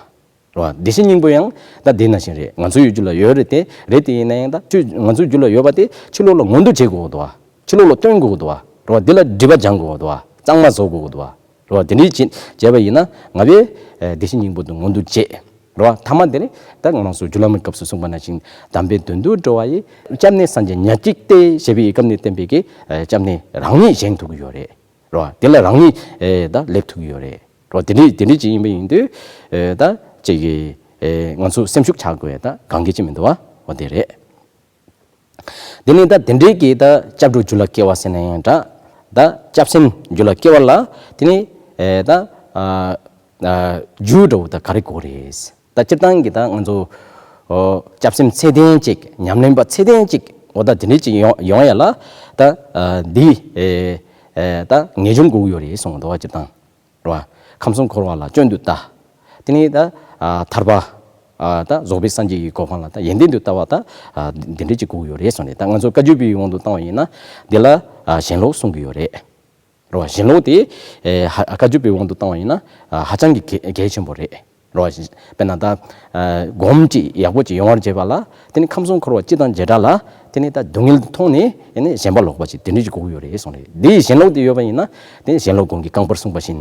རོ། བདེ་གཤེགས་སྙིང་པོ་ཡང་ད་དེ་ནང་བཞིན་རེད། ང་ཚོའི་རྒྱུད་ལ་ཡོད་རེད་དེ། རེད་དེ་ཡིན་ན་ཡང་ད་ཁྱོད་ང་ཚོའི་རྒྱུད་ལ་ཡོད་པ་དེ་ཕྱི་ལོགས་ལ་མངོན་དུ་བྱེད་དགོས་འདུག་བ། ཕྱི་ལོགས་ལ་བཏོན་དགོས་འདུག་བ། རོ། འདི་ལ་སྒྲིབ་པ་སྦྱང་དགོས་འདུག་བ། གཙང་མ་བཟོ་དགོས་འདུག་བ། རོ། དེ་འདྲའི་བྱེད་བྱས་པ་ཡིན་ན་ང་པས་ཨེ་བདེ་གཤེགས་སྙིང་པོ་དེ་མངོན་དུ་བྱེད། རོ། ཐ་མ་དེ་ནི་ད་ང་རང་ཚོ་རྒྱུད་བླ་མའི་སྐབས་སུ་གསུངས་པ་ནང་བཞིན་དམ་པའི་དོན་དུ་འགྲོ་བ་ཡི། སྐྱབས་གནས་སངས་རྒྱས་ཉག་གཅིག་སྟེ་ཞེས་པའི་སྐབས་ནས་བསྟན་པའི་གི་ཨེ་སྐྱབས་གནས་རང་ཉིད་བཞེངས་ཐུབ་ཀྱི་ཡོད་རེད། རོ། དེ་ལ་རང་ཉིད་ཨེ་ད་སླེབས་ཐུབ་ཀྱི་ཡོད་རེད། རོ། དེ་འདྲའི་དེ་འདྲའི་ཅིག་ཡིན་པ་ཡིན་དུས་ཨེ་ད་ཅིག་གི་ཨེ་ང་ཚོ་སེམས་ཤུགས་ཆག་དགོས་ཡ་ད་གང་གི་ཅི་མི་འདུག་བ། འོ་དེ་རེད། དེ་ནས་ད་དེ་འདྲའི་གི་ད་སྐྱབས་འགྲོ་རྒྱུད་ལ་སྐྱེ་བ་ཟེར་ན་ཡང་འདྲ། ད་སྐྱབས་སེམས་རྒྱུད་ལ་སྐྱེ་བ་ལ་དེ་ནས་ཨེ་ད་ཨ་ཨ་རྒྱུ་འདྲ་བོ་ད་ག་རེ་དགོས་རེད། ད་སྤྱིར་བཏང་གི་ད་ང་ཚོ་ཨོ་སྐྱབས་སེམས་ཚད་ལྡན་ཅིག་ཉམས་ལེན་པ་ཚད་ལྡན་ཅིག་འོ་ད་དེ་འདྲའི་ཅིག་ཡོང་ཡོང་ཡ་ལ་ད་ཨ་འདི་ཨེ་ཨེ་ད་ངེས་འབྱུང་དགོས་ཀྱི་ཡོད་རེད་གསུངས་འདུག་བ། སྤྱིར་བཏང་། རེད་བ། ཁམས་གསུམ་འཁོར་བ་ལ་སྐྱོན་དུ་ལྟ། དེ་ནས་ད་ཨ་ཐར་པ་ཨ་ད་རྫོགས་པའི་སངས་རྒྱས་ཀྱི་གོ་འཕང་ལ་ད་ཡོན་ཏན་དུ་ལྟ་བ་ད་ཨ་འདི་འདྲ་ཅིག་དགོས་ཀྱི་ཡོད་རེད་གསུངས་ནས། ད་ང་ཚོ་བཀའ་བརྒྱུད་པའི་དབང་དུ་བཏང་བ་ཡིན་ན་འདི་ལ་ཨ་ཞེན་ལོག་གསུང་གི་ཡོད་རེད། རེད་བ། ཞེན་ལོག་དེ་ཨེ་ཧ་བཀའ་བརྒྱུད་པའི་དབང་དུ་བཏང་བ་ཡིན་ན་ཨ་ཧ་ཅང་གི་གལ་གལ་ཆེན་པོ་རེད། རེད་བ། དཔེར་ན་ད་ཨ་སྒོམ་ཅིག་ཡག་པོ་ཅིག་ཡོང་བར་བྱེད་པ་ལ་དེ་ནི་ཁམས་གསུམ་འཁོར་བ་སྤྱི་དང་བྱེ་བྲག་ལ་དེ་ནི་ད་སྡུག་བསྔལ་མཐོང་ནས་དེ་ནི་ཞེན་པ་ལོག་པ་ཅིག་དེ་འདྲ་ཅིག་དགོས་ཀྱི་ཡོད་རེད་གསུངས་རེད། འདི་ཞེན་ལོག་དེ་ཡོད་པ་ཡིན་ན་དེ་ནི་ཞེན་ལོག་སྒོམ་གྱི་རྐང་པར་གསུངས་པ་བཞིན།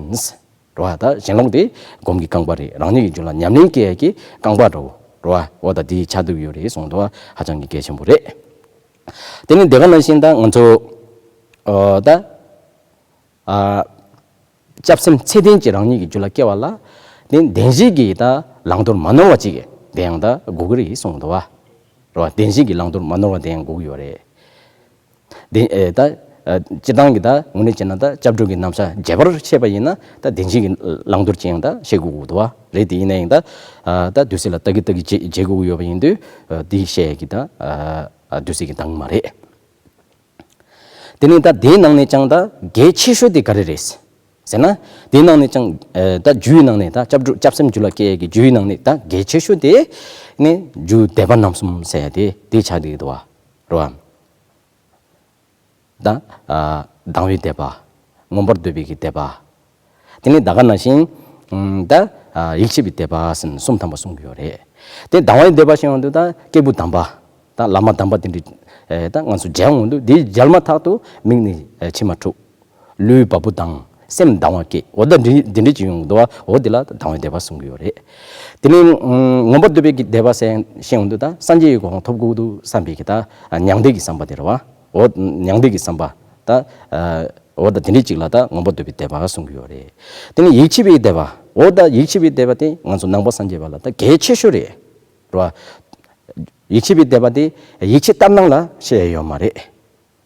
རེད་བ། ད་ཞེན་ལོག་དེ་སྒོམ་གྱི་རྐང་པ་རེད། རང་ཉིད་ཀྱི་རྒྱུད་ལ་ཉམས་ལེན་སྐྱེ་ཡག་གི་རྐང་པ་འདྲ་བོ་རེད་བ། འོ་ད་དེ་ཆགས་སྡོད་ཀྱི་ཡོད་རེད་གསུངས་འདུག་བ། ཧ་ཅང་གི་གལ་ཆེན་པོ་རེད། དེ་ནི་དེ་ག་ནང་བཞིན་ད་ང་ཚོ་ཨ་ད་ཨ་སྐྱབས་སེམས་ཚད་ལྡན་གྱི་རང་ཉིད་ཀྱི་རྒྱུད་ལ་སྐྱེ་བ་ལ་དེ་བདེན་བཞི་གི་ད་བླང་དོར་མ་ནོར་བ་ཅིག་དེ་ཡང་ད་དགོས་ཀྱི་རེད་གསུངས་འདུག་བ། རེད་བ། བདེན་བཞི་གི་བླང་དོར་མ་ནོར་བ་དེ་ཡང་དགོས་ཀྱི་ཡོད་རེད། དེ་ཨེ་ད་ཨ་སྤྱིར་བཏང་གི་ད་དངོས་གནས་བྱས་ན་ད་སྐྱབས་འགྲོ་གི་རྣམ་གཞག་རྒྱས་པར་བཤད་པ་ཡིན་ན་ད་བདེན་བཞི་གི་བླང་དོར་ཅིག་ཡང་ད་བཤད་དགོས་ཀྱི་འདུག་བ། རེད། དེ་ཡིན་ན་ཡང་ད་ཨ་ད་དུས་ཚོད་ལ་ལྟ་གི་ལྟ་གི་བྱེད་བྱེད་དགོས་ཀྱི་ཡོད་པ་ཡིན་དུས་ཨ་དེ་བཤད་ཡས་ཀྱི་ད་ཨ་ཨ་དུས་ཚོད་ཀྱི་འདང་མ་རེད། དེ་ནས་ད་དེའི་ནང་ནས་ཀྱང་ད་གལ་ཆེ་ཤོས་དེ་ག་རེ་རེད་ཟེར་ན། དེའི་ནང་ནས་ཀྱང་ཨ་ད་རྒྱུའི་ནང་ནས་ད་སྐྱབས་འགྲོ་སྐྱབས་སེམས་རྒྱུད་ལ་སྐྱེ་ཡས་ཀྱི་རྒྱུའི་ནང་ནས་ད་གལ་ཆེ་ཤོས་དེ་ནི་རྒྱུ་དད་པ་རྣམ་གསུམ་ཟེར་ཡ་དེ་དེ་ཆགས་བསྡད་ཀྱི་འདུག་བ། རེད་བ། ད་ཨ་དང་བའི་དད་པ། མངོན་པར་འདོད་པའི་གི་དད་པ། དེ་ནས་ད་ག་ནང་བཞིན་ཨམ་ད་ཨ་ཡིད་ཆེས་པའི་དད་པ་ཟེར་ནས་གསུམ་ཐམ་པ་གསུང་གི་ཡོད་རེད། དེ་དང་བའི་དད་པ་ཞེས་ཡོང་དུས་ད་སྐྱེས་བུ་དམ་པ་ད་བླ་མ་དམ་པ་དེ་འདྲ་ཨེ་ད་ང་ཚོ་མཇལ་འོང་དུས་དེ་མཇལ་མ་ཐག་ཏུ་མིག་ནས་ཨེ་མཆི་མ་འཁྲུག་ལུས་བ་སྤུ་ལྡང་། སེམས་དང་བ་སྐྱེ། འོ་ད་འདི་འདི་འདྲ་ཅིག་ཡོང་གི་འདུག་བ། འོ་དེ་ལ་དང་བའི་དད་པ་གསུང་གི་ཡོད་རེད། དེ་ནས་ཨམ་མངོན་པར་འདོད་པའི་གི་དད་པ་ཟེར་ཞེས་ཡོང་དུས་ད་སངས་རྒྱས་ཀྱི་གོ་འཕང་ཐོབ་དགོས་འདུག་བསམ་པའི་གི་ད་མྱང་འདས་ཀྱི་བསམ་པ་དེ་རེད་བ། འོ་མྱང་འདས་ཀྱི་བསམ་པ་ད་ཨ་འོ་ད་དེ་འདྲ་ཅིག་ལ་ད་མངོན་པར་འདོད་པའི་དད་པ་གསུང་གི་ཡོད་རེད། དེ་ནས་ཡིད་ཆེས་པའི་དད་པ། འོ་ད་ཡིད་ཆེས་པའི་དད་པ་དེ་ང་ཚོ་ནང་པ་སངས་རྒྱས་པ་ལ་ད་གལ་ཆེ་ཤོས་རེད། རེད་བ། ཡིད་ཆེས་པའི་དད་པ་དེ་ཡིད་ཆེས་ལྟར་སྣང་ལ་བཤད་ཡ་ཡོད་མ་རེད།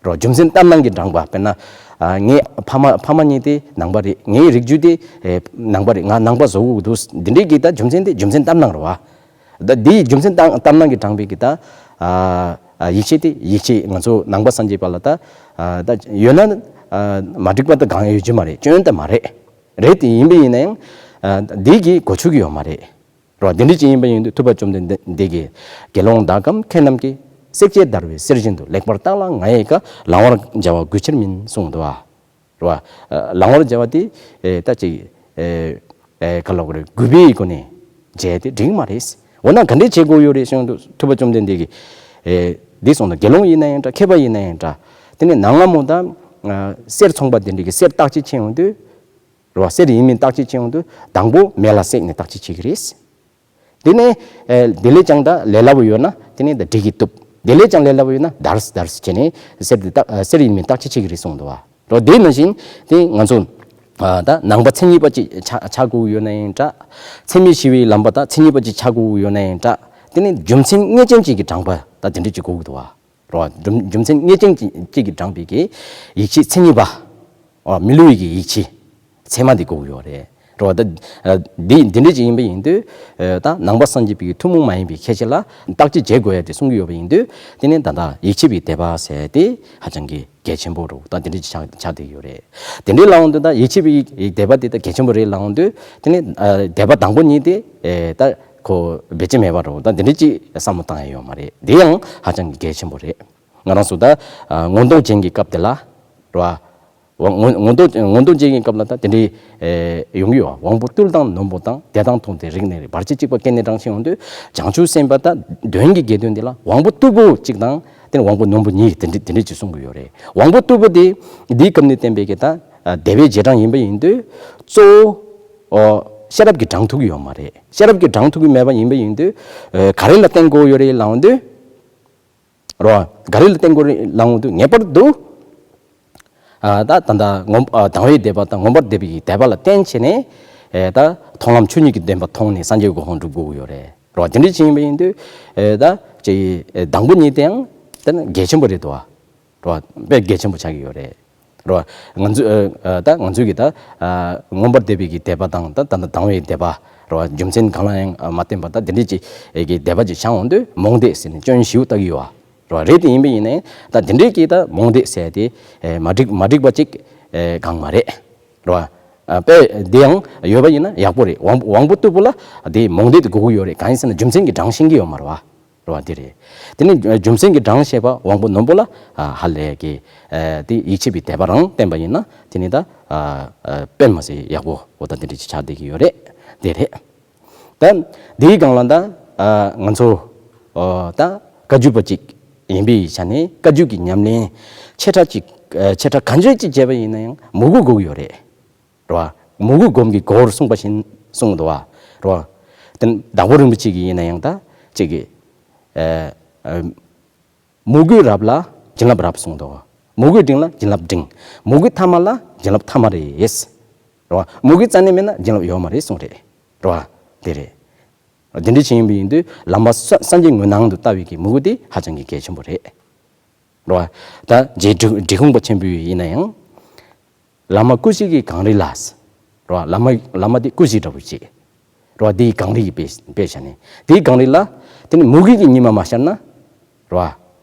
རོ། རྒྱུ་མཚན་ལྟར་སྣང་གིས་དྲངས་པ། དཔེར་ན། ཨ་ངའི་ཕ་མ་ཕ་མ་གཉིས་དེ་ནང་པ་རེད། ངའི་རིགས་རྒྱུད་དེ་ཨེ་ནང་པ་རེད། ང་ནང་པ་བཟོ་དགོས་འདུག་འདི་འདྲའི་གི་ད་རྒྱུ་མཚན་དེ་རྒྱུ་མཚན་ལྟར་སྣང་རེད་བ། ད་འདིའི་རྒྱུ་མཚན་ལྟར་ལྟར་སྣང་གིས་དྲངས་པའི་གི་ད་ཨ་ཨ་ཡིད་ཆེས་དེ་ཡིད་ཆེས་ང་ཚོ་ནང་པ་སངས་རྒྱས་པ་ལ་ད་ཨ་ད་ཡོད་ན་ཨ་མ་འགྲིག་པ་ད་གང་ཡང་ཡོད་རྒྱུ་མ་རེད། སྐྱོན་ད་མ་རེད། རེད་དེ་ཡིན་པ་ཡིན་ན་ཡང་ཨ་འདི་གི་གོ་ཆོད་ཀྱི་ཡོད་མ་རེད། རོ། འདི་འདྲ་ཅིག་ཡིན་པ་ཡིན་དུས་ཐུབ་པ་བཅོམ་ལྡན་འདས་ཀྱིས་དགེ་སློང་དག་གམ་མཁས་རྣམས་ཀྱིས། བསྲེག་བཅད་བརྡར་བའི་གསེར་བཞིན་དུ། ལེགས་པར་བརྟགས་ལ་ང་ཡི་བཀའ། ལང་བར་བྱ་བ་གུས་ཕྱིར་མིན་གསུངས་འདུག་བ། རོ། ལང་བར་བྱ་བ་དེ་ཨེ་ད་ཅིག་ཨེ་ཨེ་ག་ལབ་དགོས་རེད། གུས་པའི་སྒོ་ནས་བྱས་ཏེ་འགྲིག་མ་རེད། འོ་ན་ག་འདྲས་བྱེད་དགོས་ཡོད་རེད་ཟེར་ཡོང་དུས་ཐུབ་པ་བཅོམ་ལྡན་འདས་ཀྱིས་ཨེ་འདི་གསུངས་ན། དགེ་སློང་ཡིན་ན་ཡང་འདྲ། མཁས་པ་ཡིན་ན་ཡང་འདྲ། དེ་ནས་ནང་ལ་མོ་ད་ཨ་གསེར་ཚོང་པ་དེ་འདྲས་ཀྱིས་གསེར་བརྟག་དཔྱད་བྱེད་ཡོང་དུས། རེད་བ། གསེར་ཡིན་མིན་བརྟག་དཔྱད་བྱེད་ཡོང་དུས་དང་པོ་མེ་ལ་བསྲེགས་ནས་བརྟག་དཔྱད་བྱེད་ཀྱི་རེད། དེ་ནས་ཨེ་དེ་ལས་ཀྱང་ད་ལས་སླ་པོ་ཡོད་ན་དེ་ནས་ད་འབྲས་ཀྱིས་གཏུབ། དེ་ལས་ཀྱང་ལས་སླ་པོ་ཡོད་ན་དར་དར་བྱས་ནས་གསེར་དེ་བརྟག་ཨ་གསེར་ཡིན་མིན་བརྟག་དཔྱད་བྱེད་ཀྱི་རེད་གསུངས་འདུག་བ། རེད་བ། དེ་ནང་བཞིན་དེ་ང་ཚོ་ཨ་ད་ནང་པ་མཚན་ཉིད་པ་ཅིག་ཆགས་ཆགས་དགོས་ཡོད་ན་ཡང་འདྲ། ཚད་མེད་ཞི་བའི་ལམ་པ་དང་མཚན་ཉིད་པ་ཅིག་ཆགས་དགོས་ཡོད་ན་ཡང་འདྲ། དེ་ནས་རྒྱུ་མཚན་ངེས་ཅན་ཅིག་གིས་དྲངས་པ་ད་དེ་འདྲ་ཅིག་དགོས་ཀྱི་འདུག་བ། རེད་བ། རྒྱུ་རྒྱུ་མཚན་ངེས་ཅན་ཅིག་གིས་དྲངས་པའི་གི་ཡིད་ཆེས་མཚན་ཉིད་པ། རེད་བ། མི་བསླུ་བའི་གི་ཡིད་ཆེས། ཚད་མ་དེ་དགོས་ཀྱི་ཡོད་རེད། རེད་བ། ད་ཨ་འདི་འདི་འདྲ་ཅིག་ཡིན་པ་ཡིན་དུས་ཨ་ད་ནང་པ་སངས་རྒྱས་པའི་གི་ཐུན་མོང་མ་ཡིན་པའི་ཁྱད་ཆོས་ལ་བརྟག་དཔྱད་བྱེད་དགོས་ཡ་དེ་གསུང་གི་ཡོད་པ་ཡིན་དུས། དེ་ནས་ད་ལྟ་ཡིད་ཆེས་པའི་དད་པ་ཟེར་དེ་ཧ་ཅང་གི་གལ་ཆེན་པོ་རེད། ད་དེ་འདྲ་ཅིག་ཆགས་ཆགས་བསྡད་ཡོད་རེད། དེ་འདྲའི་ལབ་ཡོང་དུས་ད་ཡིད་ཆེས་པའི་དད་པ་དེ་ད་གལ་ཆེན་པོ་རེད་ལབ་ཡོང་དུས། དེ་ནས་ཨ་དད་པ་དང་པོ་ཉིད་དེ་ཨེ་ད་ཁོ་བེད་སྤྱད་མེད་པ་རེད། ད་དེ་འདྲ་ཅིག་བསམ་བློ་བཏང་ཡ་ཡོད་མ་རེད། དེ་ཡང་ཧ་ཅང་གི་གལ་ཆེན་པོ་རེད། ང་རང་ཚོ་ད་ཨ་མངོན་རྟོགས་ཅན་གྱི་སྐབས་དེ་ལ་རེད་བ། ངོ་མངོན་རྟོགས་མངོན་རྟོགས་ཅན་གྱི་སྐབས་ལ་ད་དེ་འདྲའི་ཨེ་ཡོང་གི་ཡོད། དབང་པོ་རྟུལ་དང་རྣོན་པོ་དང་། བདེ་དང་མཐོ་དེ་རིགས་ནི། བར་ཆད་གཅིག་པ་སྐྱེ་གནས་དྲང་ཞེས་ཡོང་དུས། བྱང་ཆུབ་སེམས་དཔའ་ད་དོན་གྱི་དགེ་འདུན་དེ་ལ་དབང་པོ་རྟུལ་པོ་གཅིག་དང་། དེ་ནས་དབང་པོ་རྣོན་པོ་གཉིས་དེ་འདྲ་དེ་འདྲ་ཅིག་གསུང་གི་ཡོད་རེད། དབང་པོ་རྟུལ་པོ་དེ་འདིའི་སྐབས་ནས་བསྟན་པའི་གི་ད་ཨ་དད་པའི་རྗེས་འབྲང་ཡིན་པ་ཡིན་དུས། གཙོ་བོ་ཨོ་ཤེས་རབ་ཀྱིས་དྲང་ཐུབ་ཀྱི་ཡོད་མ་རེད། ཤེས་རབ་ཀྱིས་དྲང་ཐུབ་ཀྱི་མེད་པ་ཡིན་པ་ཡིན་དུས། ཨ་ག་རེ་ལ་བརྟེན་དགོས་ཡོད་རེད་ལབ་ཡོང་དུས། རེད་བ། ག་རེ་ལ་བརྟེན་དགོས་རེད་ལབ་ཡོང་དུས་ངེས་པར་དུ། ཨ་ད་ད་ལྟ་ངོ་ཨ་དང་བའི་དད་པ་དང་མངོན་པར་དད་པའི་གི་དད་པ་ལ་བརྟེན་བྱས་ནས། ཨེ་ད་མཐོང་ལམ་ཆོས་ཉིད་ཀྱི་བདེན་པ་མཐོང་ནས་སངས་རྒྱས་ཀྱི་གོ་འཕང་སྒྲུབ་དགོས་ཀྱི་ཡོད་རེད། རེད་བ། དེ་འདྲ་ཅིག་ཡིན་པ་ཡིན་དུས། ཨེ་ད་ཅིག་ཨེ་དང་པོ་ཉིད་དེའང་དེ་ནི་གལ་ཆེན་པོ་རེད་འདུག་བ། རེད་བ། དཔེ་གལ་ཆེན་པོ་ཆགས་ཀྱི་ཡོད་རེད། རེད་བ། ང་ཚོ་ཨ་ཨ་ད་ང་ཚོས་ཀྱི་ད་ཨ་མངོན་པར་དད་པའི་གི་དད་པ་དང་ད་ད་ལྟ་དང་བའི་དད་པ། རེད་བ། རྒྱུ་མཚན་གང་ལ་ཡང་ཨ་མ་བརྟེན་པ་ད་དེ་འདྲ་ཅིག་ཨེ་གི་དད་པ་ཅིག་བྱུང་ཡོང་དུས་རྨོངས་དད་ཟེར་ནས་སྐྱོན་ཞེ་པོ་བཏགས་ཀྱི་ཡོད་བ། རེད་བ། རེད་དེ་ཡིན་པ་ཡིན་ནའི་ད་དེ་འདྲའི་གི་ད་རྨོངས་དད་ཟེར་དེ་ཨེ་མ་འགྲིག་མ་འགྲིག་པ་ཅིག་ཨེ་གང་མ་རེད། རེད་བ། ཨ་དཔེ་དེ་ཡང་ཡོད་པ་ཡིན་ན་ཡག་པོ་རེད། དབང་དབང་པོ་རྟུལ་པོ་ལ་དེ་རྨོངས་དད་དེ་དགོས་ཀྱི་ཡོད་རེད། གང་ཡིན་ཟེར་ན་རྒྱུ་མཚན་གྱིས་དྲངས་ཤེས་ཀྱི་ཡོད་མ་རེད་བ། རེད་བ། དེ་རེད། དེ་ནི་རྒྱུ་མཚན་གྱིས་དྲངས་ཤེས་པ་དབང་པོ་རྣོན་པོ་ལ་ཨ་ཧ་ལས་ཀྱི་ཨ་དེ་ཡིད་ཆེས་པའི་དད་པ་རང་བསྟེན་པ་ཡིན་ན་དེ་ནི་ད་ཨ་ཨ་དཔེ་མ་སྲིད་ཡག་པོ་འོ་ད་དེ་འདྲ་ཅིག་ཆགས་བསྡད་ཀྱི་ཡོད་རེད། དེ་རེད། ད་འདིའི་སྒང་ལ་ད་ཨ་ང་ཚོ་ཨ་ད་བཀའ་བརྒྱུད་པ་ཅིག་ཡིན་པའི་ཆ་ནས་བཀའ་བརྒྱུད་ཀྱི་ཉམས་ལེན་ཆེ་ཕྲ་ཅིག་ཨ་ཆེ་ཕྲ་གང་ཅི་ཅིག་བྱས་པ་ཡིན་ན་ཡང་མོས་གུས་དགོས་ཀྱི་ཡོད་རེད། རེད་བ། མོས་གུས་སྒོམ་གྱི་སྒོར་གསུངས་པ་བཞིན་གསུངས་འདུག་བ། རེད་བ། དེ་དྭགས་པོ་རིན་པོ་ཆེ་གིས་ཡིན་ན་ཡང་ད་ཅིག་གི་ཨ་ཨ་མོས་གུས་རབ་ལ་བྱིན་རླབས་རབ་གསུངས་འདུག། མོས་གུས་འབྲིང་ལ་བྱིན་རླབས་འབྲིང་། མོས་གུས་ཐ་མ་ལ་བྱིན་རླབས་ཐ་མ་རེད། རེད་བ། མོས་གུས་རྩ་ནས་མེད་ན་བྱིན་རླབས་ཡོད་མ་རེད་གསུངས་རེད། རེད་བ། དེ་རེད། འདི་འདྲ་ཅིག་ཡིན་པ་ཡིན་དུས་བླ་མ་ས་སངས་རྒྱས་ངོས་སྣང་དུ་ལྟ་བའི་གི་མོས་གུས་དེ་ཧ་ཅང་གི་གལ་ཆེན་པོ་རེད། རེད་བ། ད་རྗེ་འབྲི་འབྲི་གུང་པ་ཆེན་པོ་ཡིན་ན་ཡང་། བླ་མ་སྐུ་གཤེགས་ཀྱི་གངས་རི་ལ། རེད་བ། བླ་མ་བླ་མ་དེ་སྐུ་གཤེགས་འདྲ་པོ་ཅིག། རེད་བ། དེའི་གངས་རི་གི་དཔེ་དཔེ་བཞག་ནས་དེའི་གངས་རི་ལ། དེ་ནི་མོས་གུས་ཀྱི་ཉི་མ་མ་ཤར་ན། རེད་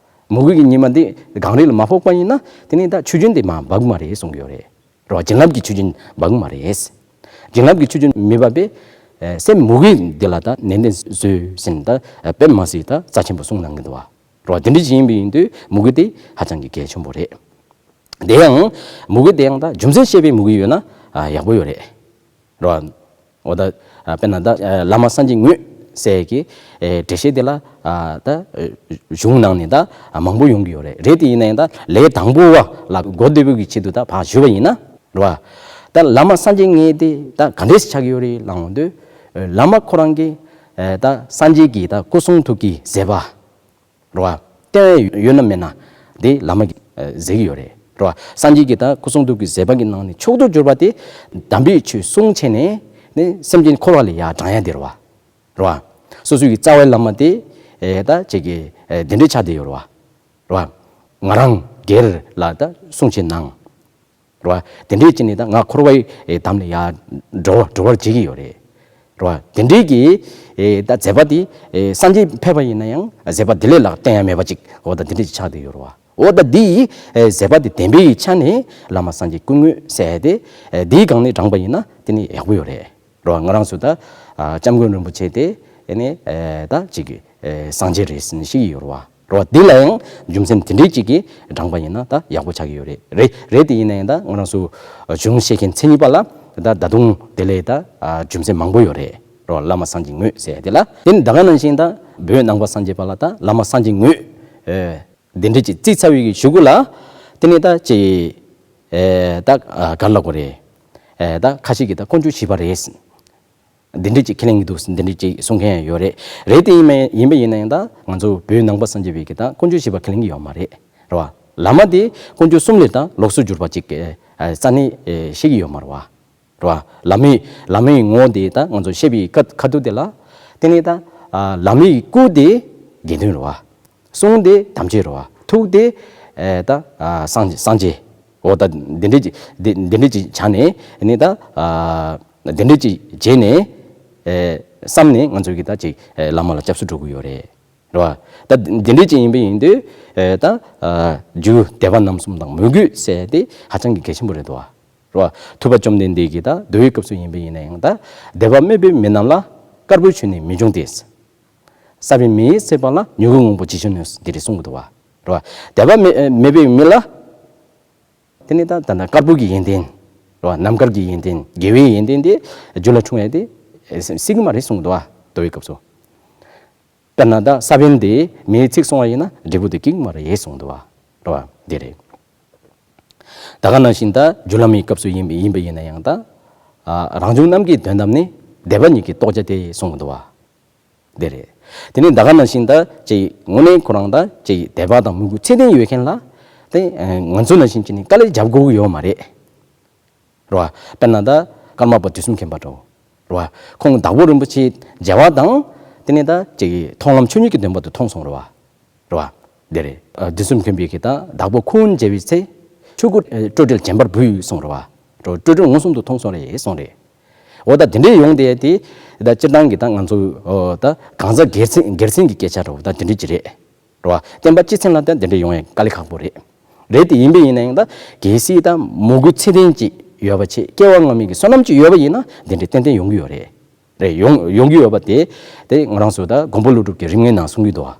བ། མོས་གུས་ཀྱི་ཉི་མ་དེ་གངས་རི་ལ་མ་ཕོག་པ་ཡིན་ན་དེ་ནི་ད་ཆུ་རྒྱུན་དེ་མར་འབབ་ཀྱི་མ་རེད་གསུང་གི་ཡོད་རེད། རེད་བ། བྱིན་རླབས་ཀྱི་ཆུ་རྒྱུན་འབབ་ཀྱི་མ་རེད། བྱིན་རླབས་ཀྱི་ཆུ་རྒྱུན་མི་འབབ་པས། ཨེ་སེམས་མོས་གུས་འདི་ལ་ད་ནན་ཏན་བཟོས་ཟིན་ད་ཨེ་དཔེ་མ་སྲིད་ད་རྩ་ཆེན་པོ་གསུངས་གནང་གི་འདུག་བ། རེད་བ། དེ་འདྲ་ཅིག་ཡིན་པ་ཡིན་དུས་མོས་གུས་དེ་ཧ་ཅང་གི་གལ་ཆེན་པོ་རེད། དེ་ཡང་མོས་གུས་དེ་ཡང་ད་རྒྱུ་མཚན་ཤེས་པའི་མོས་གུས་ཡོད་ན་ཨ་ཡག་པོ་ཡོད་རེད། རེད་བ། འོ་ད་ཨ་དཔེར་ན་ད་ཨ་བླ་མ་སངས་རྒྱས་དངོས་ཟེར་གྱི་ཨེ་འགྲེལ་བཤད་དེ་ལ་ཨ་ད་ཨ་གཞུང་ནང་ནས་ད་ཨ་མང་པོ་ཡོང་གི་ཡོད་རེད། རེད་དེ་ཡིན་ན་ཡང་ད་ལས་དང་པོ་བ་ལ་གོ་བདེ་པོ་གི་ཆེད་དུ་ད་ཕར་ཞུས་པ་ཡིན་ན། རེད་བ། ད་བླ་མ་སངས་རྒྱས་དངོས་དེ་ད་ག་འདྲས་ཆགས་ཀྱི་ཡོད་རེད་ལབ་ཡོང་དུས། ཨ་བླ་མ་ཁོ་རང་གིས་ཨ་ད་སངས་རྒྱས་ཀྱི་ད་སྐུ་གསུང་ཐུགས་ཀྱི་མཛད་པ། རེད་བ། བསྟན་ཡོད་ན་མེད་ན་དེ་བླ་མ་གིས་ཨ་མཛད་ཀྱི་ཡོད་རེད། རེད་བ། སངས་རྒྱས་ཀྱི་ད་སྐུ་གསུང་ཐུགས་ཀྱི་མཛད་པ་གི་ནང་ནས་མཆོག་ཏུ་གྱུར་པ་དེ་དམ་པའི་ཆོས་གསུང་བྱས་ནས་ནི་སེམས་ཅན་འཁོར་བ་ལས་ཡར་དྲང་ཡ་དེ་རེད་བ། རེད་བ། སོ་སོའི་གི་རྩ་བའི་བླ་མ་དེ་ཨེ་ད་ཅིག་གི་ཨེ་དེ་འདྲས་ཆགས་བསྡད་ཡོད་རེད་བ། རེད་བ། ང་རང་སྒེར་ལ་ད་གསུང་བྱེད་གནང་། རེད་བ། དེ་འདྲས་བྱས་ནས་ད་ང་འཁོར་བའི་ཨེ་འདམ་ལས་ཡར་འགྲོ་བ་འགྲོ་བར་བྱེད་ཀྱི་ཡོད་རེད། རེད་བ། དེ་འདྲས་ཀྱི་ཨེ་ད་མཛད་པ་དེ་ཨེ་སངས་རྒྱས་ཕེབས་པ་ཡིན་ན་ཡང་མཛད་པ་དེ་ལས་ལྷག་བསྟན་ཡ་མེད་པ་ཅིག་འོ་ད་དེ་འདྲས་ཅིག་ཆགས་བསྡད་ཡོད་རེད་བ། འོ་ད་འདི་ཡི་ཨེ་མཛད་པ་དེ་བདེན་པའི་ཆ་ནས་བླ་མ་སངས་རྒྱས་སྐུ་དངོས་ཟེར་ཏེ་ཨེ་འདིའི་སྒང་ནས་དྲངས་པ་ཡིན་ན་དེ་ནི་ཡག་པོ་ཡོད་རེད། རེད་བ། ང་རང་ཚོ་ད་ཨ་སྐྱབས་མགོན་རིན་པོ་ཆེ་དེ་ཨེ་ནི་ཨེ་ད་ཅིག་གི་ཨེ་སངས་རྒྱས་རེད་ཟེར་ནས་བཤད་ཀྱི་ཡོད་རེད་བ། རེད་བ། འདི་ལ་ཡང་རྒྱུ་མཚན་དེ་འདྲའི་ཅིག་གིས་དྲངས་པ་ཡིན་ན་ད་ཡག་པོ་ཆགས་ཀྱི་ཡོད་རེད། རེད་རེད་དེ་ཡིན་ན་ཡང་ད་ང་རང་ཚོ་གཞུང་བཤད་མཁན་མཚན་ཉིད་པ་ལ་ད་ད་དུང་དེ་ལས་ད་ཨ་རྒྱུ་མཚན་མང་པོ་ཡོད་རེད། རོ། བླ་མ་སངས་རྒྱས་དངོས་ཟེར་ཡ་དེ་ལ། དེ་ནི་ད་ག་ནང་བཞིན་ད་བོད་ནང་པ་སངས་རྒྱས་པ་ལ་ད་བླ་མ་སངས་རྒྱས་དངོས། ཨེ། འདི་འདྲ་ཅིག་བརྩིས་ཚར་བའི་གཞུག་གུ་ལ། དེ་ནི་ད་ཅིག་ཨེ། ད་ག་ལ་གོ་རེད། ཨེ། ད་ཁ་ཤས་ཀྱིས་ད་དཀོན་མཆོག་བཞི་པ་རེད། འདི་འདྲ་ཅིག་ཁས་ལེན་གྱི་འདུག། འདི་འདྲ་ཅིག་གསུང་མཁན་ཡང་ཡོད་རེད། རེད་དེ་ཡིན་མ་ཡིན་པ་ཡིན་ན་ཡང་ད་ང་ཚོ་བོད་ནང་པ་སངས་རྒྱས་པའི་གི་ད་དཀོན་མཆོག་བཞི་པ་ཁས་ལེན་གྱི་ཡོད་མ་རེད། རེད་བ། བླ་མ་དེ་དཀོན་མཆོག་གསུམ་ལས་ད་ལོགས་སུ་གྱུར་པ་ཅིག་ཨེ། རྩ་ནས་ཨེ། བཤད་ཀྱི་ཡོད་མ་རེད་བ། རེད་བ། བླ་མའི་བླ་མའི་ངོ་བོ་དེ་ད་ང་ཚོ་བཤད་པའི་ཁ་ཁ་ཐུག་དེ་ལ། དེ་ནས་ད་ཨ། བླ་མའི་སྐུ་དེ་དགེ་འདུན་རེད་བ། གསུང་དེ་དམ་ཆོས་རེད་བ། ཐུགས་དེ་ཨེ། ད་ཨ། སངས་སངས་རྒྱས། འོ་ད་འདི་འདྲ་ཅིག་འདི་འདི་འདྲ་ཅིག་བྱས་ནས་ནི་ད་ཨ། འདི་འདྲ་ཅིག་བྱས་ནས་ཨེ། བསམ་ནས་ང་ཚོ་གི་ད་ཅིག་ཨེ། བླ་མ་ལ་སྐྱབས་སུ་འགྲོ་གི་ཡོད་རེད། རེད་བ། ད་འདི་འདྲ་ཅིག་ཡིན་པ་ཡིན་དུས་ཨེ། ད་ཨ། རྒྱུ་དད་པ་རྣམ་གསུམ་དང་མོས་གུས་ཟེར་དེ་ཧ་ཅང་གི་གལ་ཆེན་པོ་རེད་དོ། རེད་བ། ཐུབ་པ་བཅོམ་ལྡན་འདས་ཀྱིས་ད་འདུལ་བའི་སྐབས་སུ་ཡིན་པ་ཡིན་ན་ཡང་ད་དད་པ་མེད་པའི་མི་རྣམས་ལ། དཀར་པོའི་ཆོས་ནི་མི་འབྱུང་སྟེ། ས་བོན་མེ་ཡིས་ཚིག་པ་ལ། མྱུ་གུ་སྔོན་པོ་ཅི་བྱུང་ནུས། འདི་རེད་གསུང་གི་འདུག་བ། རེད་བ། དད་པ་མེད་མེད་པའི་མི་ལ། དེ་ནི་ད་ད་ནི་དཀར་པོ་གི་ཡོན་ཏན། རེད་བ། ནམ་མཁའ་གི་ཡོན་ཏན། དགེ་བའི་ཡོན་ཏན་དེ་རྒྱུད་ལ་འཁྲུངས་ཡ་དེ་སྲིད་གི་མ་རེད་གསུང་གི་འདུག་བ། འདུལ་བའི་སྐབས་སུ། དཔེར་ན་ད་ས་བོན་དེ་མེས་ཚིག་སོང་བ་ཡིན་ན་འབྲས་བུ་དེ་སྐྱེ་གི་མ་རེད་གསུང་གི་འདུག་བ། རེད་བ། འདི་རེད། ད་ག་ནང་བཞིན་ད་རྒྱུ་ལམ་གྱི་སྐབས་སུ་ཡིན་པ་ཡིན་པ་ཡིན་ན་ཡང་ད། ཨ། རང་བྱུང་རྣམས་ཀྱི་དོན་དམ་ནི། དད་པ་ཉིད་ཀྱིས་རྟོགས་བྱ་སྟེ་གསུང་གི་འདུག་བ། འདི་རེད། དེ་ནས་ད་ག་ནང་བཞིན་ད་ཅིག་དངོས་གནས་ཁོ་རང་ད་ཅིག་དད་པ་དང་མོས་གུས་ཚད་ལྡན་ཡོད་མཁན་ལ། དེ་ང་ཚོ་ནང་བཞིན་ཅིག་ནི་དཀའ་ལས་རྒྱབ་དགོས་ཀྱི་ཡོད་མ་རེད། རེད་བ། དཔེར་ན་ད་ཀརྨ་པ་དུས་གསུམ་མཁྱེན་པ་འདྲ་བོ། རེད་བ། ཁོང་དྭགས་པོ་རིན་པོ་ཆེའི་མཇལ་བ་དང་། དེ་ནས་ད་ཅིག་མཐོང་ལམ་ཆོས་ཉིད་ཀྱི་སྟོན་པ་དེ་མཐོང་སོང་རེད་བ། རེད་བ། འདི་རེད། ཨ། དུས་གསུམ་མཁྱེན་པས་ཀྱིས་ད་དྭགས་པོ་ཁོ་བོ་མཇལ་བའི་ཚེ། ཆོས་སྐུ་སྤྲོས་བྲལ་བྱམས་པར་བུས་གསུངས་རེད་བ། སྤྲོས་བྲལ་མངོན་སུམ་དུ་མཐོང་སོང་རེད་གསུངས་རེད། འོ་ད་དེ་འདྲའི་ཡོང་དེ་དེ། ད་སྤྱིར་བཏང་གི་ད་ང་ཚོ་ཨོ་ད་གང་ཟག་སྒེར་མཚན་སྒེར་མཚན་གྱི་སྐད་ཆ་རེད་བ། ད་དེ་འདྲ་ཅིག་རེད། རེད་བ། བསྟན་པ་སྤྱི་མཚན་ལ་ད་དེ་འདྲ་ཡོང་ཡ་དཀའ་ལས་ཁག་པོ་རེད། རེད་དེ་ཡིན་པས་ཡིན་ན་ཡང་ད་གལ་སྲིད་ད་མོས་གུས་ཚད་ལྡན་ཅིག་ཡོད་པ་བྱས། སྐྱེ་བ་སྔ་མའི་གི་བསོད་ནམས་ཅིག་ཡོད་པ་ཡིན་ན་དེ་འདྲ་ཏན་ཏན་ཡོང་གི་ཡོད་རེད། རེད། ཡོང་ཡོང་གི་ཡོད་པ་དེ། དེ་ང་རང་ཚོ་ད་མགོན་པོ་ཀླུ་སྒྲུབ་ཀྱི་རིམ་ལྔའི་ནང་གསུང་གི་འདུག་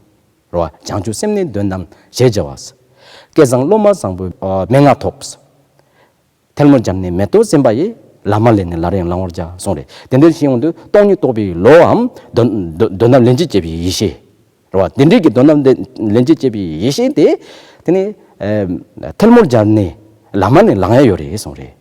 བ། རེད་བ། བྱང་ཆུབ་སེམས་ནི་དོན་དམ་ཞེས་བྱ་བ། སྐལ་བཟང་སློབ་མ་བཟང་པོས་མན་ངག་ཐོབ། ཐལ་མོ་སྦྱར་ནས་མེ་ཏོག་འཛིན་པ་ཡི། བླ་མ་ལས་ནི་སླར་ཡང་བླང་བར་བྱ་གསུངས་རེད། དེ་འདྲ་ཞིག་ཡོང་དུས་སྟོང་ཉིད་རྟོགས་པའི་བློའམ་དོན་དོན་དོན་དམ་ལན་གཅིག་སྐྱེས་པའི་ཡེ་ཤེས། རེད་བ། དེ་འདྲའི་གི་དོན་དམ་ལན་གཅིག་སྐྱེས་པའི་ཡེ་ཤེས་དེ། དེ་ནི་ཨེ་ཐལ་མོ་སྦྱར་ནས་བླ་མ་ནས་བླང་ཡ་ཡོད་རེད་གསུངས་རེད།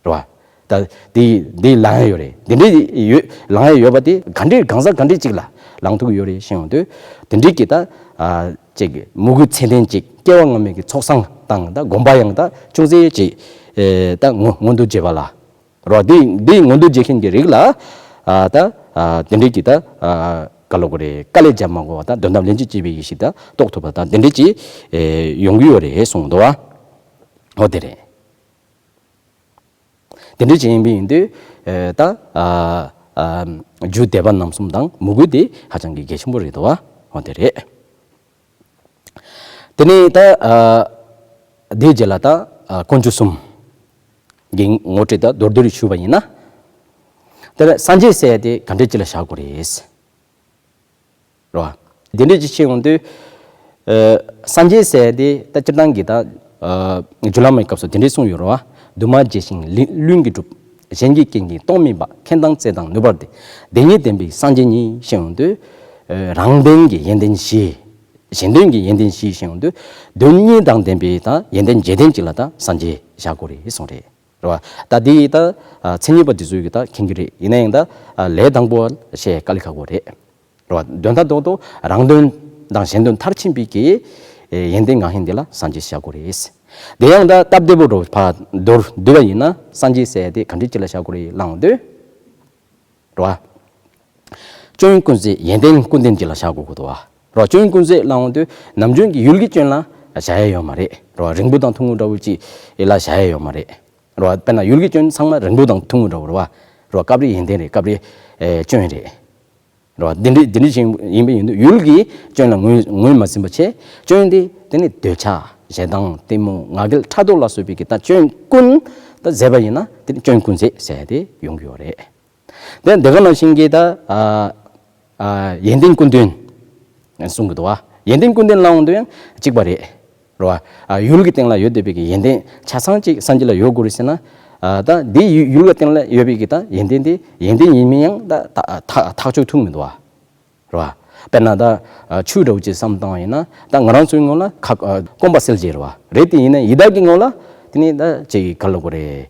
རེད་བ། ད་དེ་དེ་བླང་ཡ་ཡོད་རེད། དེ་འདྲའི་ཡོད་བླང་ཡ་ཡོད་པ་དེ་ག་འདྲའི་གང་ཟག་ག་འདྲའི་ཅིག་ལ་བླང་ཐུབ་ཀྱི་ཡོད་རེད་ཞེས་ཡོང་དུས། དེ་འདྲའི་གི་ད་ཨ་ཅིག་མོས་གུས་ཚད་ལྡན་ཅིག་སྐྱེ་བ་སྔ་མའི་གི་ཚོགས་བསགས་དང་ད་སྒོམ་པ་ཡང་ད་ཅུང་ཟད་ཅིག་ཨེ་ད་མངོན་མངོན་དུ་བྱེད་པ་ལ། རེད་བ། དེ་དེ་མངོན་དུ་བྱེད་མཁན་གྱི་རིགས་ལ་ཨ་ད་ཨ་དེ་འདྲའི་གི་ད་ཨ་ག་ལབ་དགོས་རེད། དཀའ་ལས་རྒྱབ་མ་དགོས་པ་ད་དོན་དམ་ལན་གཅིག་སྐྱེས་པའི་ཡེ་ཤེས་ད་རྟོགས་ཐུབ་པ་ད་དེ་འདྲའི་ཅིག་ཨེ་ཡོང་གི་ཡོད་རེད་གསུངས་འདུག་བ། འོ་དེ་རེད། དེ་འདྲ་ཅིག་ཡིན་པ་ཡིན་དུས་ཨེ་ད་ཨ་ཨ་རྒྱུ་དད་པ་རྣམ་གསུམ་དང་མོས་གུས་དེ་ཧ་ཅང་གི་གལ་ཆེན་པོ་རེད་དོ། འོ་དེ་རེད། དེ་ནས་ད་ཨ་དེའི་རྗེས་ལ་ད་ཨ་དཀོན་མཆོག་གསུམ་གྱི་ངོ་སྤྲོད་ད་མདོར་བསྡུས་ཞུས་པ་ཡིན་ན། དེ་ལ་སངས་རྒྱས་ཟེར་ཡ་དེ་ག་འདྲ་ཅིག་ལ་བཞག་དགོས་རེད། རེད་བ། དེ་འདྲ་ཅིག་བཤད་ཡོང་དུས། ཨ་སངས་རྒྱས་ཟེར་དེ་ད་སྤྱིར་བཏང་གི་ད་ཨ་རྒྱུད་བླ་མའི་སྐབས་སུ་དེ་འདྲ་གསུངས་ཡོད་རེད་བ། འདུས་མ་བྱས་ཤིང་ལུས་ལུས་ཀྱིས་གྲུབ། གཞན་གྱི་རྐྱེན་གྱིས་རྟོགས་མིན་པ། མཁྱེན་དང་བརྩེ་དང་ནུས་པར་ལྡན། བདེན་གཉིས་ལྡན་པའི་སངས་རྒྱས་ཉིད། ཞེས་ཡོང་དུས། ཨ་རང་དོན་གྱི་ཡོན་ཏན་བཞི། གཞན་དོན་གྱི་ཡོན་ཏན་བཞི་ཞེས་ཡོང་དུས། དོན་གཉིས་དང་ལྡན་པའི་ད་ཡོན་ཏན་བརྒྱད་ལྡན་ཅིག་ལ་ད་སངས་རྒྱས་བཞག་དགོས་རེད་གསུངས་རེད། རེད་བ། ད་འདི་ད་ཨ་མཚན་ཉིད་པ་འདི་ཚོས་ཀྱི་ད་མཁྱེན་གྱི་རེད། ཡིན་ན་ཡང་ད་ཨ་ལས་དང་པོ་བཤད་དཀའ་ལས་ཁག་པོ་རེད། རེད་བ། དོན་དག་རྡོག་རྡོག་རང་དོན་དང་གཞན་དོན་མཐར་ཕྱིན་པའི་གི་ཨེ་ཡོན་ཏན་མངའ་མཁན་འདི་ལ་སངས་རྒྱས་བཞག་དགོས་རེད། དེ་ཡང་ད་སྟབས་བདེ་པོ་འགྲོ་ཕ་མདོར་བསྡུས་པ་ཡིན་ན་སངས་རྒྱས་ཟེར་དེ་ག་འདྲ་ཅིག་ལ་བཞག་དགོས་རེད་ལབ་ཡོང་དུས། རེད་བ། སྐྱོན་ཀུན་ཟད་ཡོན་ཏན་ཀུན་ལྡན་ཅིག་ལ་བཞག་དགོས་ཀྱི་འདུག་བ། རེད་བ། སྐྱོན་ཀུན་ཟད་ལབ་ཡོང་དུས་ནམ་རྒྱུན་གྱི་ཡུལ་གྱི་སྐྱོན་ལ་བཞག་ཡ་ཡོད་མ་རེད། རེད་བ། རིང་པོ་དང་ཐུང་ངུ་འདྲ་བོ་ཅིག་ལ་བཞག་ཡ་ཡོད་མ་རེད། རེད་བ། དཔེར་ན་ཡུལ་གྱི་སྐྱོན་ཚང་མ་རིང་པོ་དང་ཐུང་ངུ་འདྲ་བོ་རེད་བ། རེད་བ། སྐབས་རེ་ཡོན་ཏན་རེད། སྐབས་རེ་ཨེ་སྐྱོན་རེད། རེད་བ། འདི་འདྲ་འདི་འདྲ་ཞིག་ཡིན་པ་ཡིན་དུས་ཡུལ་གྱི་སྐྱོན་ལ་ངོས་ངོས་མ་ཟིན་པ་བྱས། སྐྱོན་དེ་དེ་ནི་འདོད་ཆགས་ཞེ་སྡང་གཏི་མུག་ང་རྒྱལ་ཕྲག་དོག་ལ་སོགས་པའི་གི་ད་སྐྱོན་ཀུན་ད་ཟད་པ་ཡིན་ན་དེ་ནི་སྐྱོན་ཀུན་ཟད་ཟེར་ཡ་དེ་ཡོང་གི་ཡོད་རེད། དེ་འདི་ག་ནང་བཞིན་གྱི་ད་ཨ་ཨ་ཡོན་ཏན་ཀུན་ལྡན་གསུང་གི་འདུག་བ། ཡོན་ཏན་ཀུན་ལྡན་ལབ་ཡོང་དུས་ཡང་གཅིག་པ་རེད། རེད་བ། ཨ་ཡུལ་གྱི་སྟེང་ལ་ཡོད་བསྡད་པའི་གི་ཡོན་ཏན་ཆ་ཚང་གཅིག་སངས་རྒྱས་ལ་ཡོད་དགོས་རེད་ཟེར་ན། ཨ་ད་འདི་ཡུལ་ཡུལ་གྱི་སྟེང་ལ་ཡོད་པའི་གི་ད་ཡོན་ཏན་དེ་ཡོན་ཏན་ཡིན་མིན་ཡང་ད་ཐག་ཐག་ཐག་ཆོད་ཐུབ་མི་འདུག་བ། རེད་བ། དཔེར་ན་ད་ཨ་ཆོས་འདྲ་བོ་ཅིག་བསམ་བཏང་བ་ཡིན་ན་ད་ང་རང་ཚོའི་ངོས་ལ་ཁ་ཨ་སྐོམ་པ་སེལ་བྱེད་རེད་བ། རེད་དེ་ཡིན་ན་ཡི་དྭགས་ཀྱི་ངོས་ལ་དེ་ནི་ད་ཅིག་ག་ལབ་དགོས་རེད།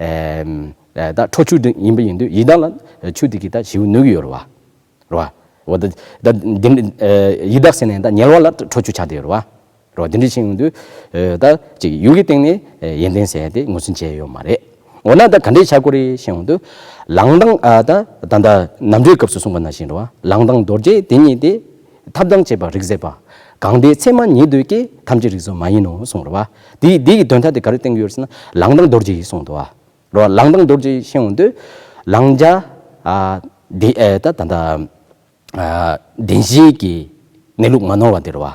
ཨེམ་ད་ཁྲོ་ཆུ་འདི་ཡིན་པ་ཡིན་དུས་ཡི་དྭགས་ལ་ཆུ་དེ་གིས་ད་ཞེ་པོ་གནོད་ཀྱི་ཡོད་རེད་བ། རེད་བ། འོ་ད་ད་འདི་ཨེ་ཡི་དྭགས་ཟེར་ནས་ད་དམྱལ་བ་ལ་ཁྲོ་ཆུ་ཆགས་བསྡད་ཡོད་རེད་བ། རེད་བ། འདི་འདྲ་བྱས་ཡོང་དུས་ཨེ་ད་ཅིག་ཡུལ་གྱི་སྟེང་ནས་ཨེ་ཡོན་ཏན་ཟེར་ཡ་དེ་ངོས་འཛིན་བྱས་ཡོད་མ་རེད། འོ་ན་ད་ག་འདྲས་བྱ་དགོས་རེད་ཞེས་ཡོང་དུས། ལངས་དང་ཨ་ད་ད་ད་ནམ་འགྲོའི་སྐབས་སུ་གསུངས་པ་ནང་བཞིན་རེད་བ། ལངས་དང་རྡོ་རྗེ་དེ་ཉིད་དེ། ཐབས་དང་བཅས་པ་རིགས་མཛད་པ། གང་དེ་མཚན་མ་ཉིད་དུ་སྐྱེ། ཐམས་ཅད་རིགས་སུ་མ་ཡིན་ནོ་གསུངས་རེད་བ། དེ་དེ་གི་དོན་དག་དེ་ག་རེ་བསྟན་གྱི་ཡོད་ཟེར་ན་ལངས་དང་རྡོ་རྗེ་ཡིས་གསུངས་འདུག་བ། རེད་བ། ལངས་དང་རྡོ་རྗེ་ཞེས་ཡོང་དུས་ལངས་བྱ་ཨ་དེ་ཨེ་ད་ད་ད། ཨ་བདེན་བཞིའི་གི་གནས་ལུགས་མ་ནོར་བ་དེ་རེད་བ།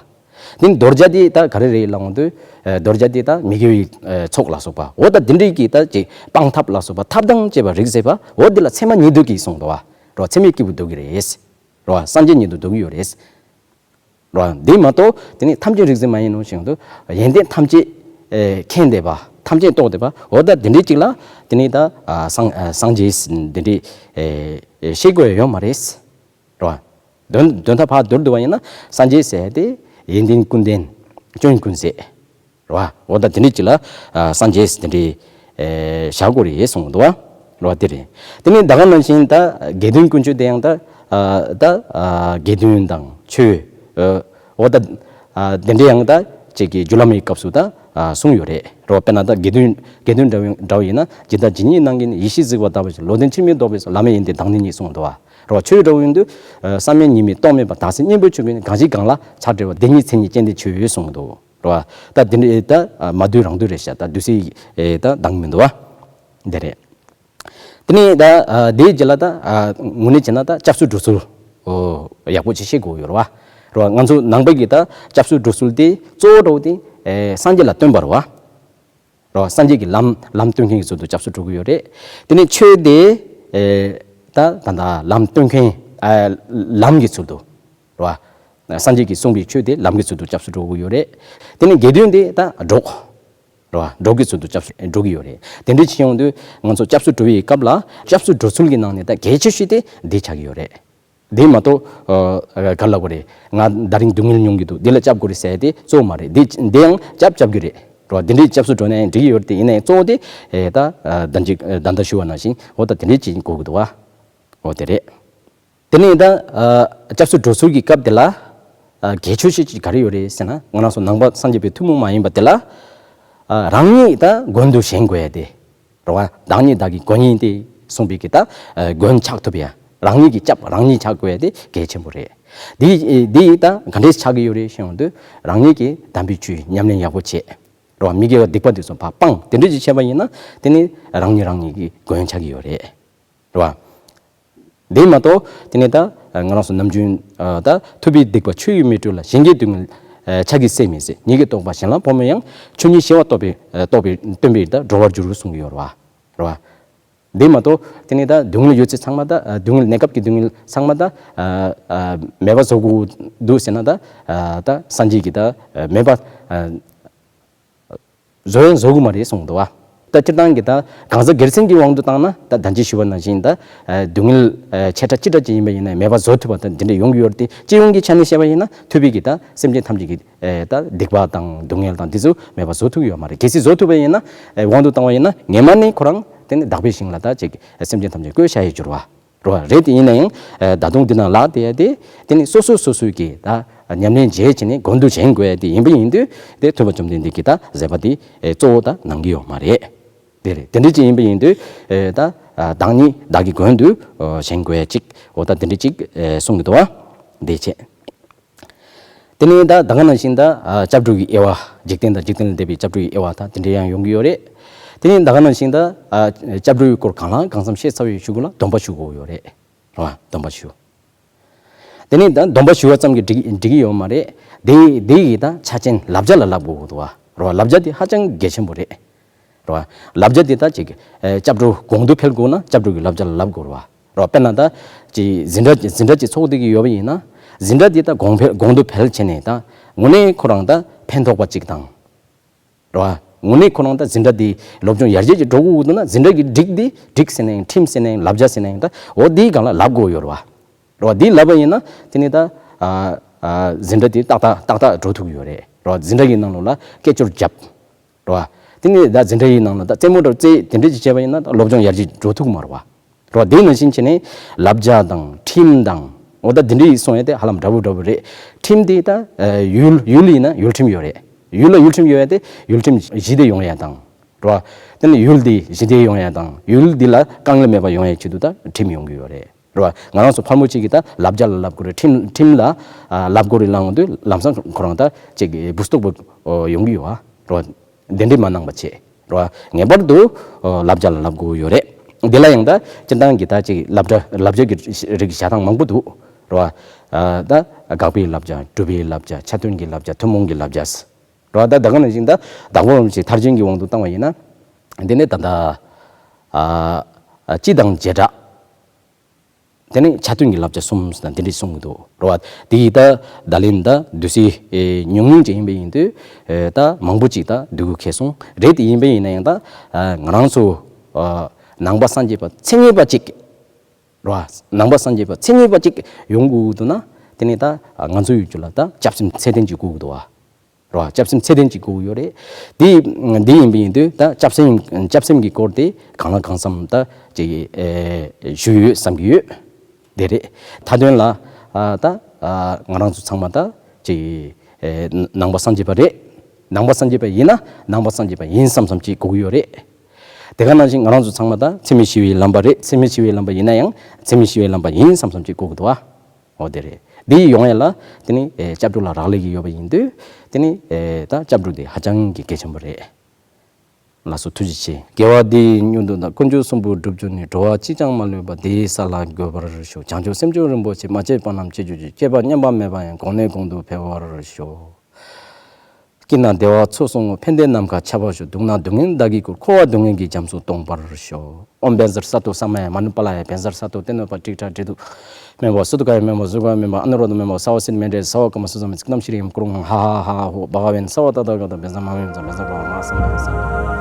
དེ་ནི་རྡོ་རྗེ་དེ་ད་ག་རེ་རེད་ལབ་ཡོང་དུས། ཨ་རྡོ་རྗེ་དེ་ད་མི་དགེ་བའི་ཨ་ཚོགས་ལ་སོགས་པ་འོ་ད་དེ་འདྲའི་གི་ད་ཅིག་སྤང་ཐབས་ལ་སོགས་པ་ཐབས་དང་བཅས་པ་རིགས་མཛད་པ་འོ་དེ་ལ་མཚན་མ་ཉིད་དུ་གི་གསུངས་འདུག་བ། རེད་བ། མཚན་མའི་སྐྱེས་བུ་འདོགས་ཀྱི་རེད། རེད་བ། སངས་རྒྱས་ཉིད་དུ་འདོགས་ཀྱི་ཡོད་རེད། རེད་བ། དེ་མ་གཏོགས་དེ་ནི་ཐམས་ཅད་རིགས་མཚན་མ་ཡིན་ནོ་ཞེས་ཡོང་དུས་ཡོན་ཏན་ཐམས་ཅད་ཨེ་མཁྱེན་བསྡད་པ་ཐམས་ཅད་རྟོགས་བསྡད་པ་འོ་ད་དེ་འདྲའི་ཅིག་ལ་དེ་ནི་ད་ཨ་སངས་ཨ་སངས་རྒྱས་དེ་འདྲའི་ཨེ་ཤེས་དགོས་ཡ་ཡོད་མ་རེད། རེད་བ། དོན་དོན་དག་ཕར་བསྡུར་བསྡུར་བ་ཡིན་ན་སངས་རྒྱས་ཟེར་ཡ་དེ་ཡོན་ཏན་ཀུན་ལྡན་སྐྱོན་ཀུན་ཟད། རེད་བ། འོ་ད་དེ་འདྲའི་ཅིག་ལ་ཨ་སངས་རྒྱས་དེ་འདྲའི་ཨེ་བཞག་དགོས་རེད་གསུངས་འདུག་བ། རེད་བ། དེ་རེད། དེ་ནས་ད་ག་ནང་བཞིན་ད་དགེ་འདུན་ཀུན་སྤྱོད་དེ་ཡང་ད་ཨ་ད་ཨ་དགེ་འདུན་དང་ཆོས་ཨ་འོ་ད་ཨ་དེ་འདྲའི་ཡང་ད་ཅིག་གི་རྒྱུ་ལམ་གྱི་སྐབས་སུ་ད་ཨ་གསུངས་ཡོད་རེད། རེད་བ། དཔེར་ན་ད་དགེ་འདུན་དགེ་འདུན་འདྲ་བོ་འདྲ་བོ་ཡིན་ན་ཇི་ལྟར་ཇི་སྙེད་སྣང་གི་ནི། ཡེ་ཤེས་གཟིགས་པ་ལྟ་བུ་ཞིག། བློ་ལྡན་འཆི་མེད་རྟོགས་པའི་ཚུལ། བླ་མེད་ཡོན་ཏན་བདག་ཉིད་ཉིད་གསུངས་འདུག་བ། རེད་བ། ཆོས་འདྲ་བོ་ཡིན་དུས་ཨ་བསམ་ཡས་གཉིས་མེད་རྟོག་མེད་པ། དག་ས་གཉེན་པོའི་ཆོས་ཀུན། གང་ཞིག་གང་ལ་ཆགས་བྲལ་བ། བདེན་གཉིས་མཚན་ཉིད་སྤྱན་ལྡན་ཆོས་གསུངས་འདུག་རེད་བ། ད་དེ་འདྲའི་ད་མ་བསྡུས་རང་བསྡུས་རེད་ཤག་ད་བསྡུས་སའི་ད་གདངས་མི་འདུག་བ། འདི་རེད། དེ་ནས་ད་དེའི་རྗེས་ལ་ད་དངོས་གནས་བྱས་ན་ད་སྐྱབས་སུ་འགྲོ་ཚུལ་ཡག་པོ་ཅིག་ཤེས་དགོས་ཡོད་རེད་བ། རེད་བ། ང་ཚོ་ནང་པའི་གི་ད་སྐྱབས་སུ་འགྲོ་ཚུལ་དེ་གཙོ་བོ་འདྲ་བོ་དེ་སངས་རྒྱས་ལ་བསྟེན་པ་རེད་བ། རེད་བ། སངས་རྒྱས་ཀྱི་ལམ་ལམ་སྟོན་མཁན་གྱི་ཚུལ་དུ་སྐྱབས་སུ་འགྲོ་གི་ཡོད་རེད། དེ་ནས་ཆོས་དེ་ད་ད་ད་ལམ་སྟོན་མཁན་ལམ་གྱི་ཚུལ་དུ། རེད་བ། སངས་རྒྱས་ཀྱིས་གསུངས་པའི་ཆོས་དེ་ལམ་གྱི་ཚུལ་དུ་སྐྱབས་སུ་འགྲོ་གི་ཡོད་རེད། དེ་ནས་དགེ་འདུན་དེ་ད་གྲོགས། རེད་བ། གྲོགས་ཀྱི་ཚུལ་དུ་སྐྱབས་སུ་འགྲོ་གི་ཡོད་རེད། དེ་འདྲ་བྱས་ཡོང་དུས་ང་ཚོ་སྐྱབས་སུ་འགྲོ་བའི་སྐབས་ལ་སྐྱབས་སུ་འགྲོ་ཚུལ་གྱི་ནང་ནས་ད་གལ་ཆེ་ཤོས་དེ་འདི་ཆགས་ཀྱི་ཡོད་རེད། འདི་མ་གཏོགས་ག་ལ་གོ་རེད། ང་ད་རིང་སྡུག་བསྔལ་མྱོང་གི་འདུག་འདི་ལ་སྐྱབས་དགོས་རེད་ཟེར་ཡ་དེ་གཙོ་བོ་མ་རེད། འདི་འདི་ཡང་སྐྱབས་སྐྱབས་ཀྱི་རེད། རེད་བ། འདི་འདྲའི་སྐྱབས་སུ་འགྲོ་ན་ཡང་འགྲིག་གི་ཡོད་རེད། དེ་ཡིན་ན་ཡང་གཙོ་བོ་དེ་ད་ད་ཅིག་ད་ལྟ་ཞུ་བ་ནང་བཞིན་འོ་ད་དེ་འདྲའི་ཅིག་དགོས་ཀྱི་འདུག་བ། འོ་དེ་རེད། དེ་ནས་ད་ཨ་སྐྱབས་སུ་འགྲོ་ཚུལ་གྱི་སྐབས་དེ་ལ་ཨ་གལ་ཆེ་ཤོས་ཅིག་ག་རེ་ཡོད་རེད་ཟེར་ན། ང་རང་ཚོ་ནང་པ་སངས་རྒྱས་པའི་ཐུན་མོང་མ་ཡིན་པ་དེ་ལ་ཨ་རང་ཉིད་ད་མགོན་དུ་བཞེངས་དགོས་ཡ་དེ་རེད་བ། བདག་ཉིད་བདག་གི་མགོན་ཡིན་ཏེ་གསུངས་པའི་གི་ད་ཨ་མགོན་ཆགས་ཐུབ་ཡ། རང་ཉིད་ཀྱི་སྐྱབས་རང་ཉིད་ཆགས་དགོས་ཡ་དེ་གལ་ཆེན་པོ་རེད། དེ་དེ་ད་ག་འདྲས་ཆགས་ཀྱི་ཡོད་རེད་ཞེས་ཡོང་དུས་རང་ཉིད་ཀྱིས་དམ་པའི་ཆོས་ཉམས་ལེན་ཡག་པོ་བྱེད། རེད་བ། མི་དགེ་བ་སྡིག་པ་དེ་ཚོ་ཕར་སྤང་། དེ་འདྲས་ཅིག་བྱས་པ་ཡིན་ན་དེ་ནི་རང་ཉིད་རང་ཉིད་ཀྱི་མགོན་ཆགས་ཀྱི་ཡོད་རེད། རེད་བ། དེ་མ་གཏོགས་དེ་ནས་ད་ང་རང་ཚོ་ནམ་རྒྱུན་ད་ཐུབ་པའི་སྡིག་པ་ཆོས་ཀྱི་མེ་དྲོད་ལ། གཞན་གྱི་སྡུག་བསྔལ་ཕྱག་གིས་སེལ་མི་སྲིད། ཉིད་ཀྱི་རྟོགས་པ་གཞན་ལ་ཕོག་མོད་ཡང་། ཆོས་ཉིད་ཞི་བ་རྟོགས་པའི་རྟོགས་པའི་སྟོན་པས་ད་སྒྲོལ་བར་འགྱུར་གསུང་གི་ཡོད་རེད་བ། རེད་བ། དེ་མ་གཏོགས་དེ་ནས་ད་སྡུག་བསྔལ་ཡོད་ཚད་ཚང་མ་ད་སྡུག་བསྔལ་གནས་སྐབས་ཀྱི་སྡུག་བསྔལ་ཚང་མ་ད་མེད་པ་བཟོ་དགོས་འདུག་ཟེར་ན་ད་ད་སངས་རྒྱས་ཀྱིས་ད་མེད་པ་བཟོ་ཡང་བཟོ་གི་མ་རེད་གསུངས་འདུག་བ། ད་སྤྱིར་བཏང་གི་ད་གང་ཟག་སྒེར་སེམས་ཀྱི་དབང་དུ་བཏང་ན་ད་ད་ཅི་ཞུས་པ་ནང་བཞིན་ད་སྡུག་བསྔལ་ཆེ་ཕྲ་ཅི་འདྲ་ཅིག་ཡིན་པ་ཡིན་ན་མེད་པ་བཟོ་ཐུབ་པ་ད་འདི་འདྲ་ཡོང་གི་ཡོད་རེད་དེ། སྤྱི་ཡོངས་ཀྱི་ཆ་ནས་བཤད་པ་ཡིན་ན་ཐུབ་པའི་གི་ད་སེམས་ཅན་ཐམས་ཅད་ཀྱི་ད་སྡིག་པ་དང་སྡུག་བསྔལ་དང་འདི་ཚོ་མེད་པ་བཟོ་ཐུབ་ཀྱི་ཡོད་མ་རེད། གལ་སྲིད་བཟོ་ཐུབ་པ་ཡིན་ན་དབང་དུ་བཏང་བ་ཡིན་ན་ངེས་མ་ནས་ཁོ་རང་དེ་ནི་དག་པའི་ཞིང་ལ་ད་ཅིག་སེམས་ཅན་ཐམས་ཅད་བཀོད་བཞག་ཡས་འགྱུར་བ། རེད་བ། རེད་དེ་ཡིན་ན་ཡང་ད་དུང་འདི་ནང་ལག་དེ་ཡ་དེ་དེ་ནི་སོ་སོ་སོ་སོའི་གི་ད་ཉམས་ལེན་བྱེད་བྱས་ནས་མགོན་དུ་བཞེངས་དགོས་ཡ་དེ་ཡིན་པ་ཡིན་དུས་དེ་ཐུབ་པ་བཅོམ་ལྡན་འདས་ཀྱི་ད་མཛད་པ་དེ་གཙོ་བོ་ད་གནང་གི་ཡོད་མ་རེད། དེ་རེད། དེ་འདྲ་ཅིག་ཡིན་པ་ཡིན་དུས་ད་བདག་ཉིད་བདག་གི་མགོན་དུ་བཞེངས་དགོས་ཡ་ཅིག་འོ་ད་དེ་འདྲ་ཅིག་གསུང་གི་འདུག་བ། འདི་བྱས། དེ་ནས་ད་ད་ག་ནང་བཞིན་ད་ཨ་སྐྱབས་འགྲོ་གི་དབྱེ་བ། འཇིག་རྟེན་དང་འཇིག་རྟེན་ལས་འདས་པའི་སྐྱབས་འགྲོ་གི་དབྱེ་བ་དང་དེ་འདྲ་ཡང་ཡོང་གི་ཡོད་རེད། དེ་ནས་ད་ག་ནང་བཞིན་ད་ཨ་སྐྱབས་འགྲོའི་སྐོར་གང་ལ་གང་འཚམ་བཤད་ཚར་བའི་གཞུག་གུ་ལ་སྡོམ་པ་ཞུ་དགོས་ཡོད་རེད། རེད་བ། སྡོམ་པ་ཞུ། དེ་ནས་ད་སྡོམ་པ་ཞུ་བ་ཙམ་གྱིས་འགྲིག་འགྲིག་གི་ཡོད་མ་རེད། དེ་དེ་ཡི་ད་ཆ་རྐྱེན་བསླབ་བྱ་ལ་བསླབ་དགོས་འདུག་བ། རེད་བ། བསླབ་བྱ་དེ་ཧ་ཅང་གལ་ཆེན་པོ་རེད། རེད་བ། བསླབ་བྱ་དེ་ད་ཅིག་ཨེ་སྐྱབས་འགྲོ་གོང་དུ་འཕེལ་དགོས་ན་སྐྱབས་འགྲོ་གི་བསླབ་བྱ་ལ་བསླབ་དགོས་རེད་བ། རེད་བ། དཔེར་ན་ད་ཅིག་འཛིན་གྲྭ་འཛིན་གྲྭ་ཅིག་ཚོགས་བསྡད་ཀྱི་ཡོད་པ་ཡིན་ན་འཛིན་གྲྭ་དེ་ད་གོང་འཕེལ་གོང་དུ་འཕེལ་བྱས་ནས་ད་དངོས་གནས་ཁོ་རང་ད་ཕན་ཐོགས་པ་ཅིག་དང་། རེད་བ། དངོས་གནས་ཁོ་རང་ད་འཛིན་གྲྭ་དེ་སློབ་སྦྱོང་ཡར་རྒྱས་ཀྱི་འགྲོ་དགོས་འདུག་ན། འཛིན་གྲྭ་གི་སྒྲིག་དེ་སྒྲིག་ཟེར་ན་ཡང་ཁྲིམས་ཟེར་ན་ཡང་བསླབ་བྱ་ཟེར་ན་ཡང་ད་འོ་དེའི་སྒང་ལ་བསླབ་དགོས་ཡོད་རེད་བ། རེད་བ། དེ་བསླབ་པ་ཡིན་ན་དེ་ནི་ད་ཨ་ཨ་འཛིན་གྲྭ་དེ་ཏག་ཏག་ཏག་ཏག་འགྲོ་ཐུབ་ཀྱི་ཡོད་རེད། རེད་བ། འཛིན་གྲྭ་གི་ནང་ལོགས་ལ་སྐད་ཅོར་བརྒྱབ། རེད་བ། དེ་ནི་ད་འཛིན་གྲྭ་ཡི་ནང་ལ་ད་རྩེད་མོ་འདྲ་རྩེ་དེ་འདྲ་ཅིག་བྱས་པ་ཡིན་ན་ད་སློབ་སྦྱོང་ཡར་རྒྱས་འགྲོ་ཐུབ་ཀྱི་མ་རེད་བ། རེད་བ། དེ་ནང་བཞིན་བྱས་ནས་བསླབ་བྱ་དང་ཁྲིམས་དང་འོ་ད་དེ་འདྲ་ཡི་སོང་ཡ་དེ་ཧ་ལམ་འདྲ་བོ་འདྲ་བོ་རེད། ཁྲིམས་དེ་ད་ཨ་ཡུལ་ཡུལ་ཡིན་ན་ཡུལ་ཁྲིམས་ཡོད་རེད། ཡུལ་ལ་ཡུལ་ཁྲིམས་ཡོད་ཡ་དེ་ཡུལ་ཁྲིམས་ཞི་བདེ་ཡོང་ཡ་དང་། རེད་བ། དེ་ནི་ཡུལ་འདི་ཞི་བདེ་ཡོང་ཡ་དང་ཡུལ་འདི་ལ་དཀའ་ངལ་མེད་པ་ཡོང་ཡ་ཆེད་དུ་ད་ཁྲིམས་ཡོང་གི་ཡོད་རེད། རེད་བ། ང་རང་ཚོ་ཕལ་མོ་ཆེ་གིས་ད་བསླབ་བྱ་ལ་བསླབ་དགོས་རེད། ཁྲིམས་ཁྲིམས་ལ་ཨ་བསླབ་དགོས་རེད་ལབ་འོང་དུས་ལམ་སང་ཁོ་རང་ད་ཅིག་བུ་སྟོབས་པོ་ཡོང་གི་ཡོད་བ། རེད་བ། དེ་འདྲས་མ་གནང་པ་བྱས། རེད་བ། ངེས་པར་དུ་ཨ་བསླབ་བྱ་ལ་བསླབ་དགོས་ཡོད་རེད། འདི་ལ་ཡང་ད་སྤྱིར་བཏང་གི་ད་ཅིག་བསླབ་བྱ་བསླབ་བྱ་གི་རིགས་བྱ་སྟངས་མང་པོ་འདུག། རེད་བ། ཨ་ད་དགག་པའི་བསླབ་བྱ། སྒྲུབ་པའི་བསླབ་བྱ། ཆ་མཐུན་གྱི་བསླབ་བྱ། ཐུན་མོང་གི་བསླབ་བྱ། རེད་བ། ད་ད་ག་ནང་བཞིན་ད་བདག་པོ་རིན་པོ་ཆེ་ཐར་རྒྱན་གྱི་དབང་དུ་བཏང་བ་ཡིན་ན། འདི་ནི་ད་ལྟ་ཨ་ཨ་སྤྱི་དང་བྱེ་བྲག། དེ་ནས་ཆ་མཐུན་གྱི་བསླབ་བྱ་གསུམ་ཟེར་ན་འདི་འདྲས་གསུང་གི་འདུག། རེད་བ། དེ་ཡི་ད་ད་ལན་ད་དུས་ཚོད་ཨེ་ཉུང་ཉུང་ཅིག་ཡིན་པ་ཡིན་དུས་ཨེ་ད་མང་པོ་ཅིག་ད་སྡུག་གུ་ཁེལ་སོང་རེད། དེ་ཡིན་པ་ཡིན་ན་ཡང་ད་ཨ་ང་རང་ཚོ་ཨ་ནང་པ་སངས་རྒྱས་པ་མཚན་ཉིད་པ་ཅིག། རེད་བ། ནང་པ་སངས་རྒྱས་པ་མཚན་ཉིད་པ་ཅིག་ཡོང་དགོས་འདུག་ན། དེ་ནས་ད་ང་ཚོ་ཡུལ་གྱི་ལ་ད་སྐྱབས་སེམས་ཚད་ལྡན་ཅིག་དགོས་ཀྱི་འདུག་བ། རེད་བ། སྐྱབས་སེམས་ཚད་ལྡན་ཅིག་དགོས་ཀྱི་ཡོད་རེད། དེ་འདི་ཡིན་པ་ཡིན་དུས་ད་སྐྱབས་སེམས་སྐྱབས་སེམས་ཀྱི་སྐོར་དེ་གང་ལ་གང་འཚམ་ད་ཅིག་ཨེ་ཞུས་ཡོད་བསམ་གྱི་ཡོད། དེ་རེད། མཐའ་དོན་ལ་ཨ་ད་ཨ་ང་རང་ཚོ་ཚང་མ་ད་ཅིག་ཨེ་ནང་པ་སངས་རྒྱས་པ་རེད། ནང་པ་སངས་རྒྱས་པ་ཡིན་ན་ནང་པ་སངས་རྒྱས་པ་ཡིན་བསམ་བསམ་ཅིག་དགོས་ཀྱི་ཡོད་རེད། དེ་ག་ནང་བཞིན་ང་རང་ཚོ་ཚང་མ་ད་འཚེ་མེད་ཞི་བའི་ལམ་པ་རེད། འཚེ་མེད་ཞི་བའི་ལམ་པ་ཡིན་ན་ཡང་འཚེ་མེད་ཞི་བའི་ལམ་པ་ཡིན་བསམ་བསམ་ཅིག་དགོས་ཀྱི་འདུག་ཨ། འོ་དེ་རེད། འདི་ཡོང་ཡ་ལ་དེ་ནི་ཨེ་སྐྱབས་འགྲོ་ལ་རག་ལས་ཀྱི་ཡོད་པ་ཡིན་དུས་དེ་ནི་ཨེ་ད་སྐྱབས་འགྲོ་དེ་ཧ་ཅང་གི་གལ་ཆེན་པོ་རེད། ལགས་སོ། ཐུགས་རྗེ་ཆེ། དགེ་བ་འདི་ཡིས་མྱུར་དུ་བདག། དཀོན་མཆོག་གསུམ་པོ་སྒྲུབ་གྱུར་ནས། འགྲོ་བ་གཅིག་ཀྱང་མ་ལུས་པ། དེ་ཡི་ས་ལ་འགོད་པར་ཤོག། བྱང་ཆུབ་སེམས་མཆོག་རིན་པོ་ཆེ། མ་སྐྱེས་པ་རྣམས་སྐྱེ་གྱུར་ཅིག། སྐྱེས་པ་མཉམ་པ་མེད་པ་ཡང་། གོང་ནས་གོང་དུ་འཕེལ་བར་ཤོག། སྐྱིད་ན་བདེ་བ་ཚོགས་བསོད་ནམས། ཕན་བདེ་ནམ་མཁའ་ཁྱབ་པར་ཤོག། སྡུག་ན་སྡུག་བསྔལ་བདག་གིས་བསྐུར། འཁོར་བ་སྡུག་བསྔལ་གྱི་རྒྱ་མཚོ་སྟོངས་པར་ཤོག། ཨོཾ་བཛྲ་ས་ཏྭ་ས་མ་ཡ་མ་ཎི་པཱ་ལ་ཡ། བཛྲ་ས་ཏྭ་སྟེ་གནོད་པ་དྲེགས་དྲག་དྲེགས་དུག་མེ་བ་སུ་ཏ་ཀ་ཡ་མེ་བ་གཟུགས་ཀ་མེ་བ་ཨ་ནུ་རོ་དྷ་མེ་བ་ས་བ་སིདྡྷི་མེ་དྲེ་ས་བ་ཀ་མ་སུ་ཛ་མེ་ཚིག་རྣམ་ཤེས་རིག་ཡུམ་ཀུ་རུ་ཧ་ཧ་ཧ་ཧོ། བྷ་ག་ཝན་ས་བ་ཏ་ཐཱ་ག་ཏ་བཛྲ་མ་ཝན་ཛ་བཛྲ་བྷ་མ་ས་མ་ཡ་ས།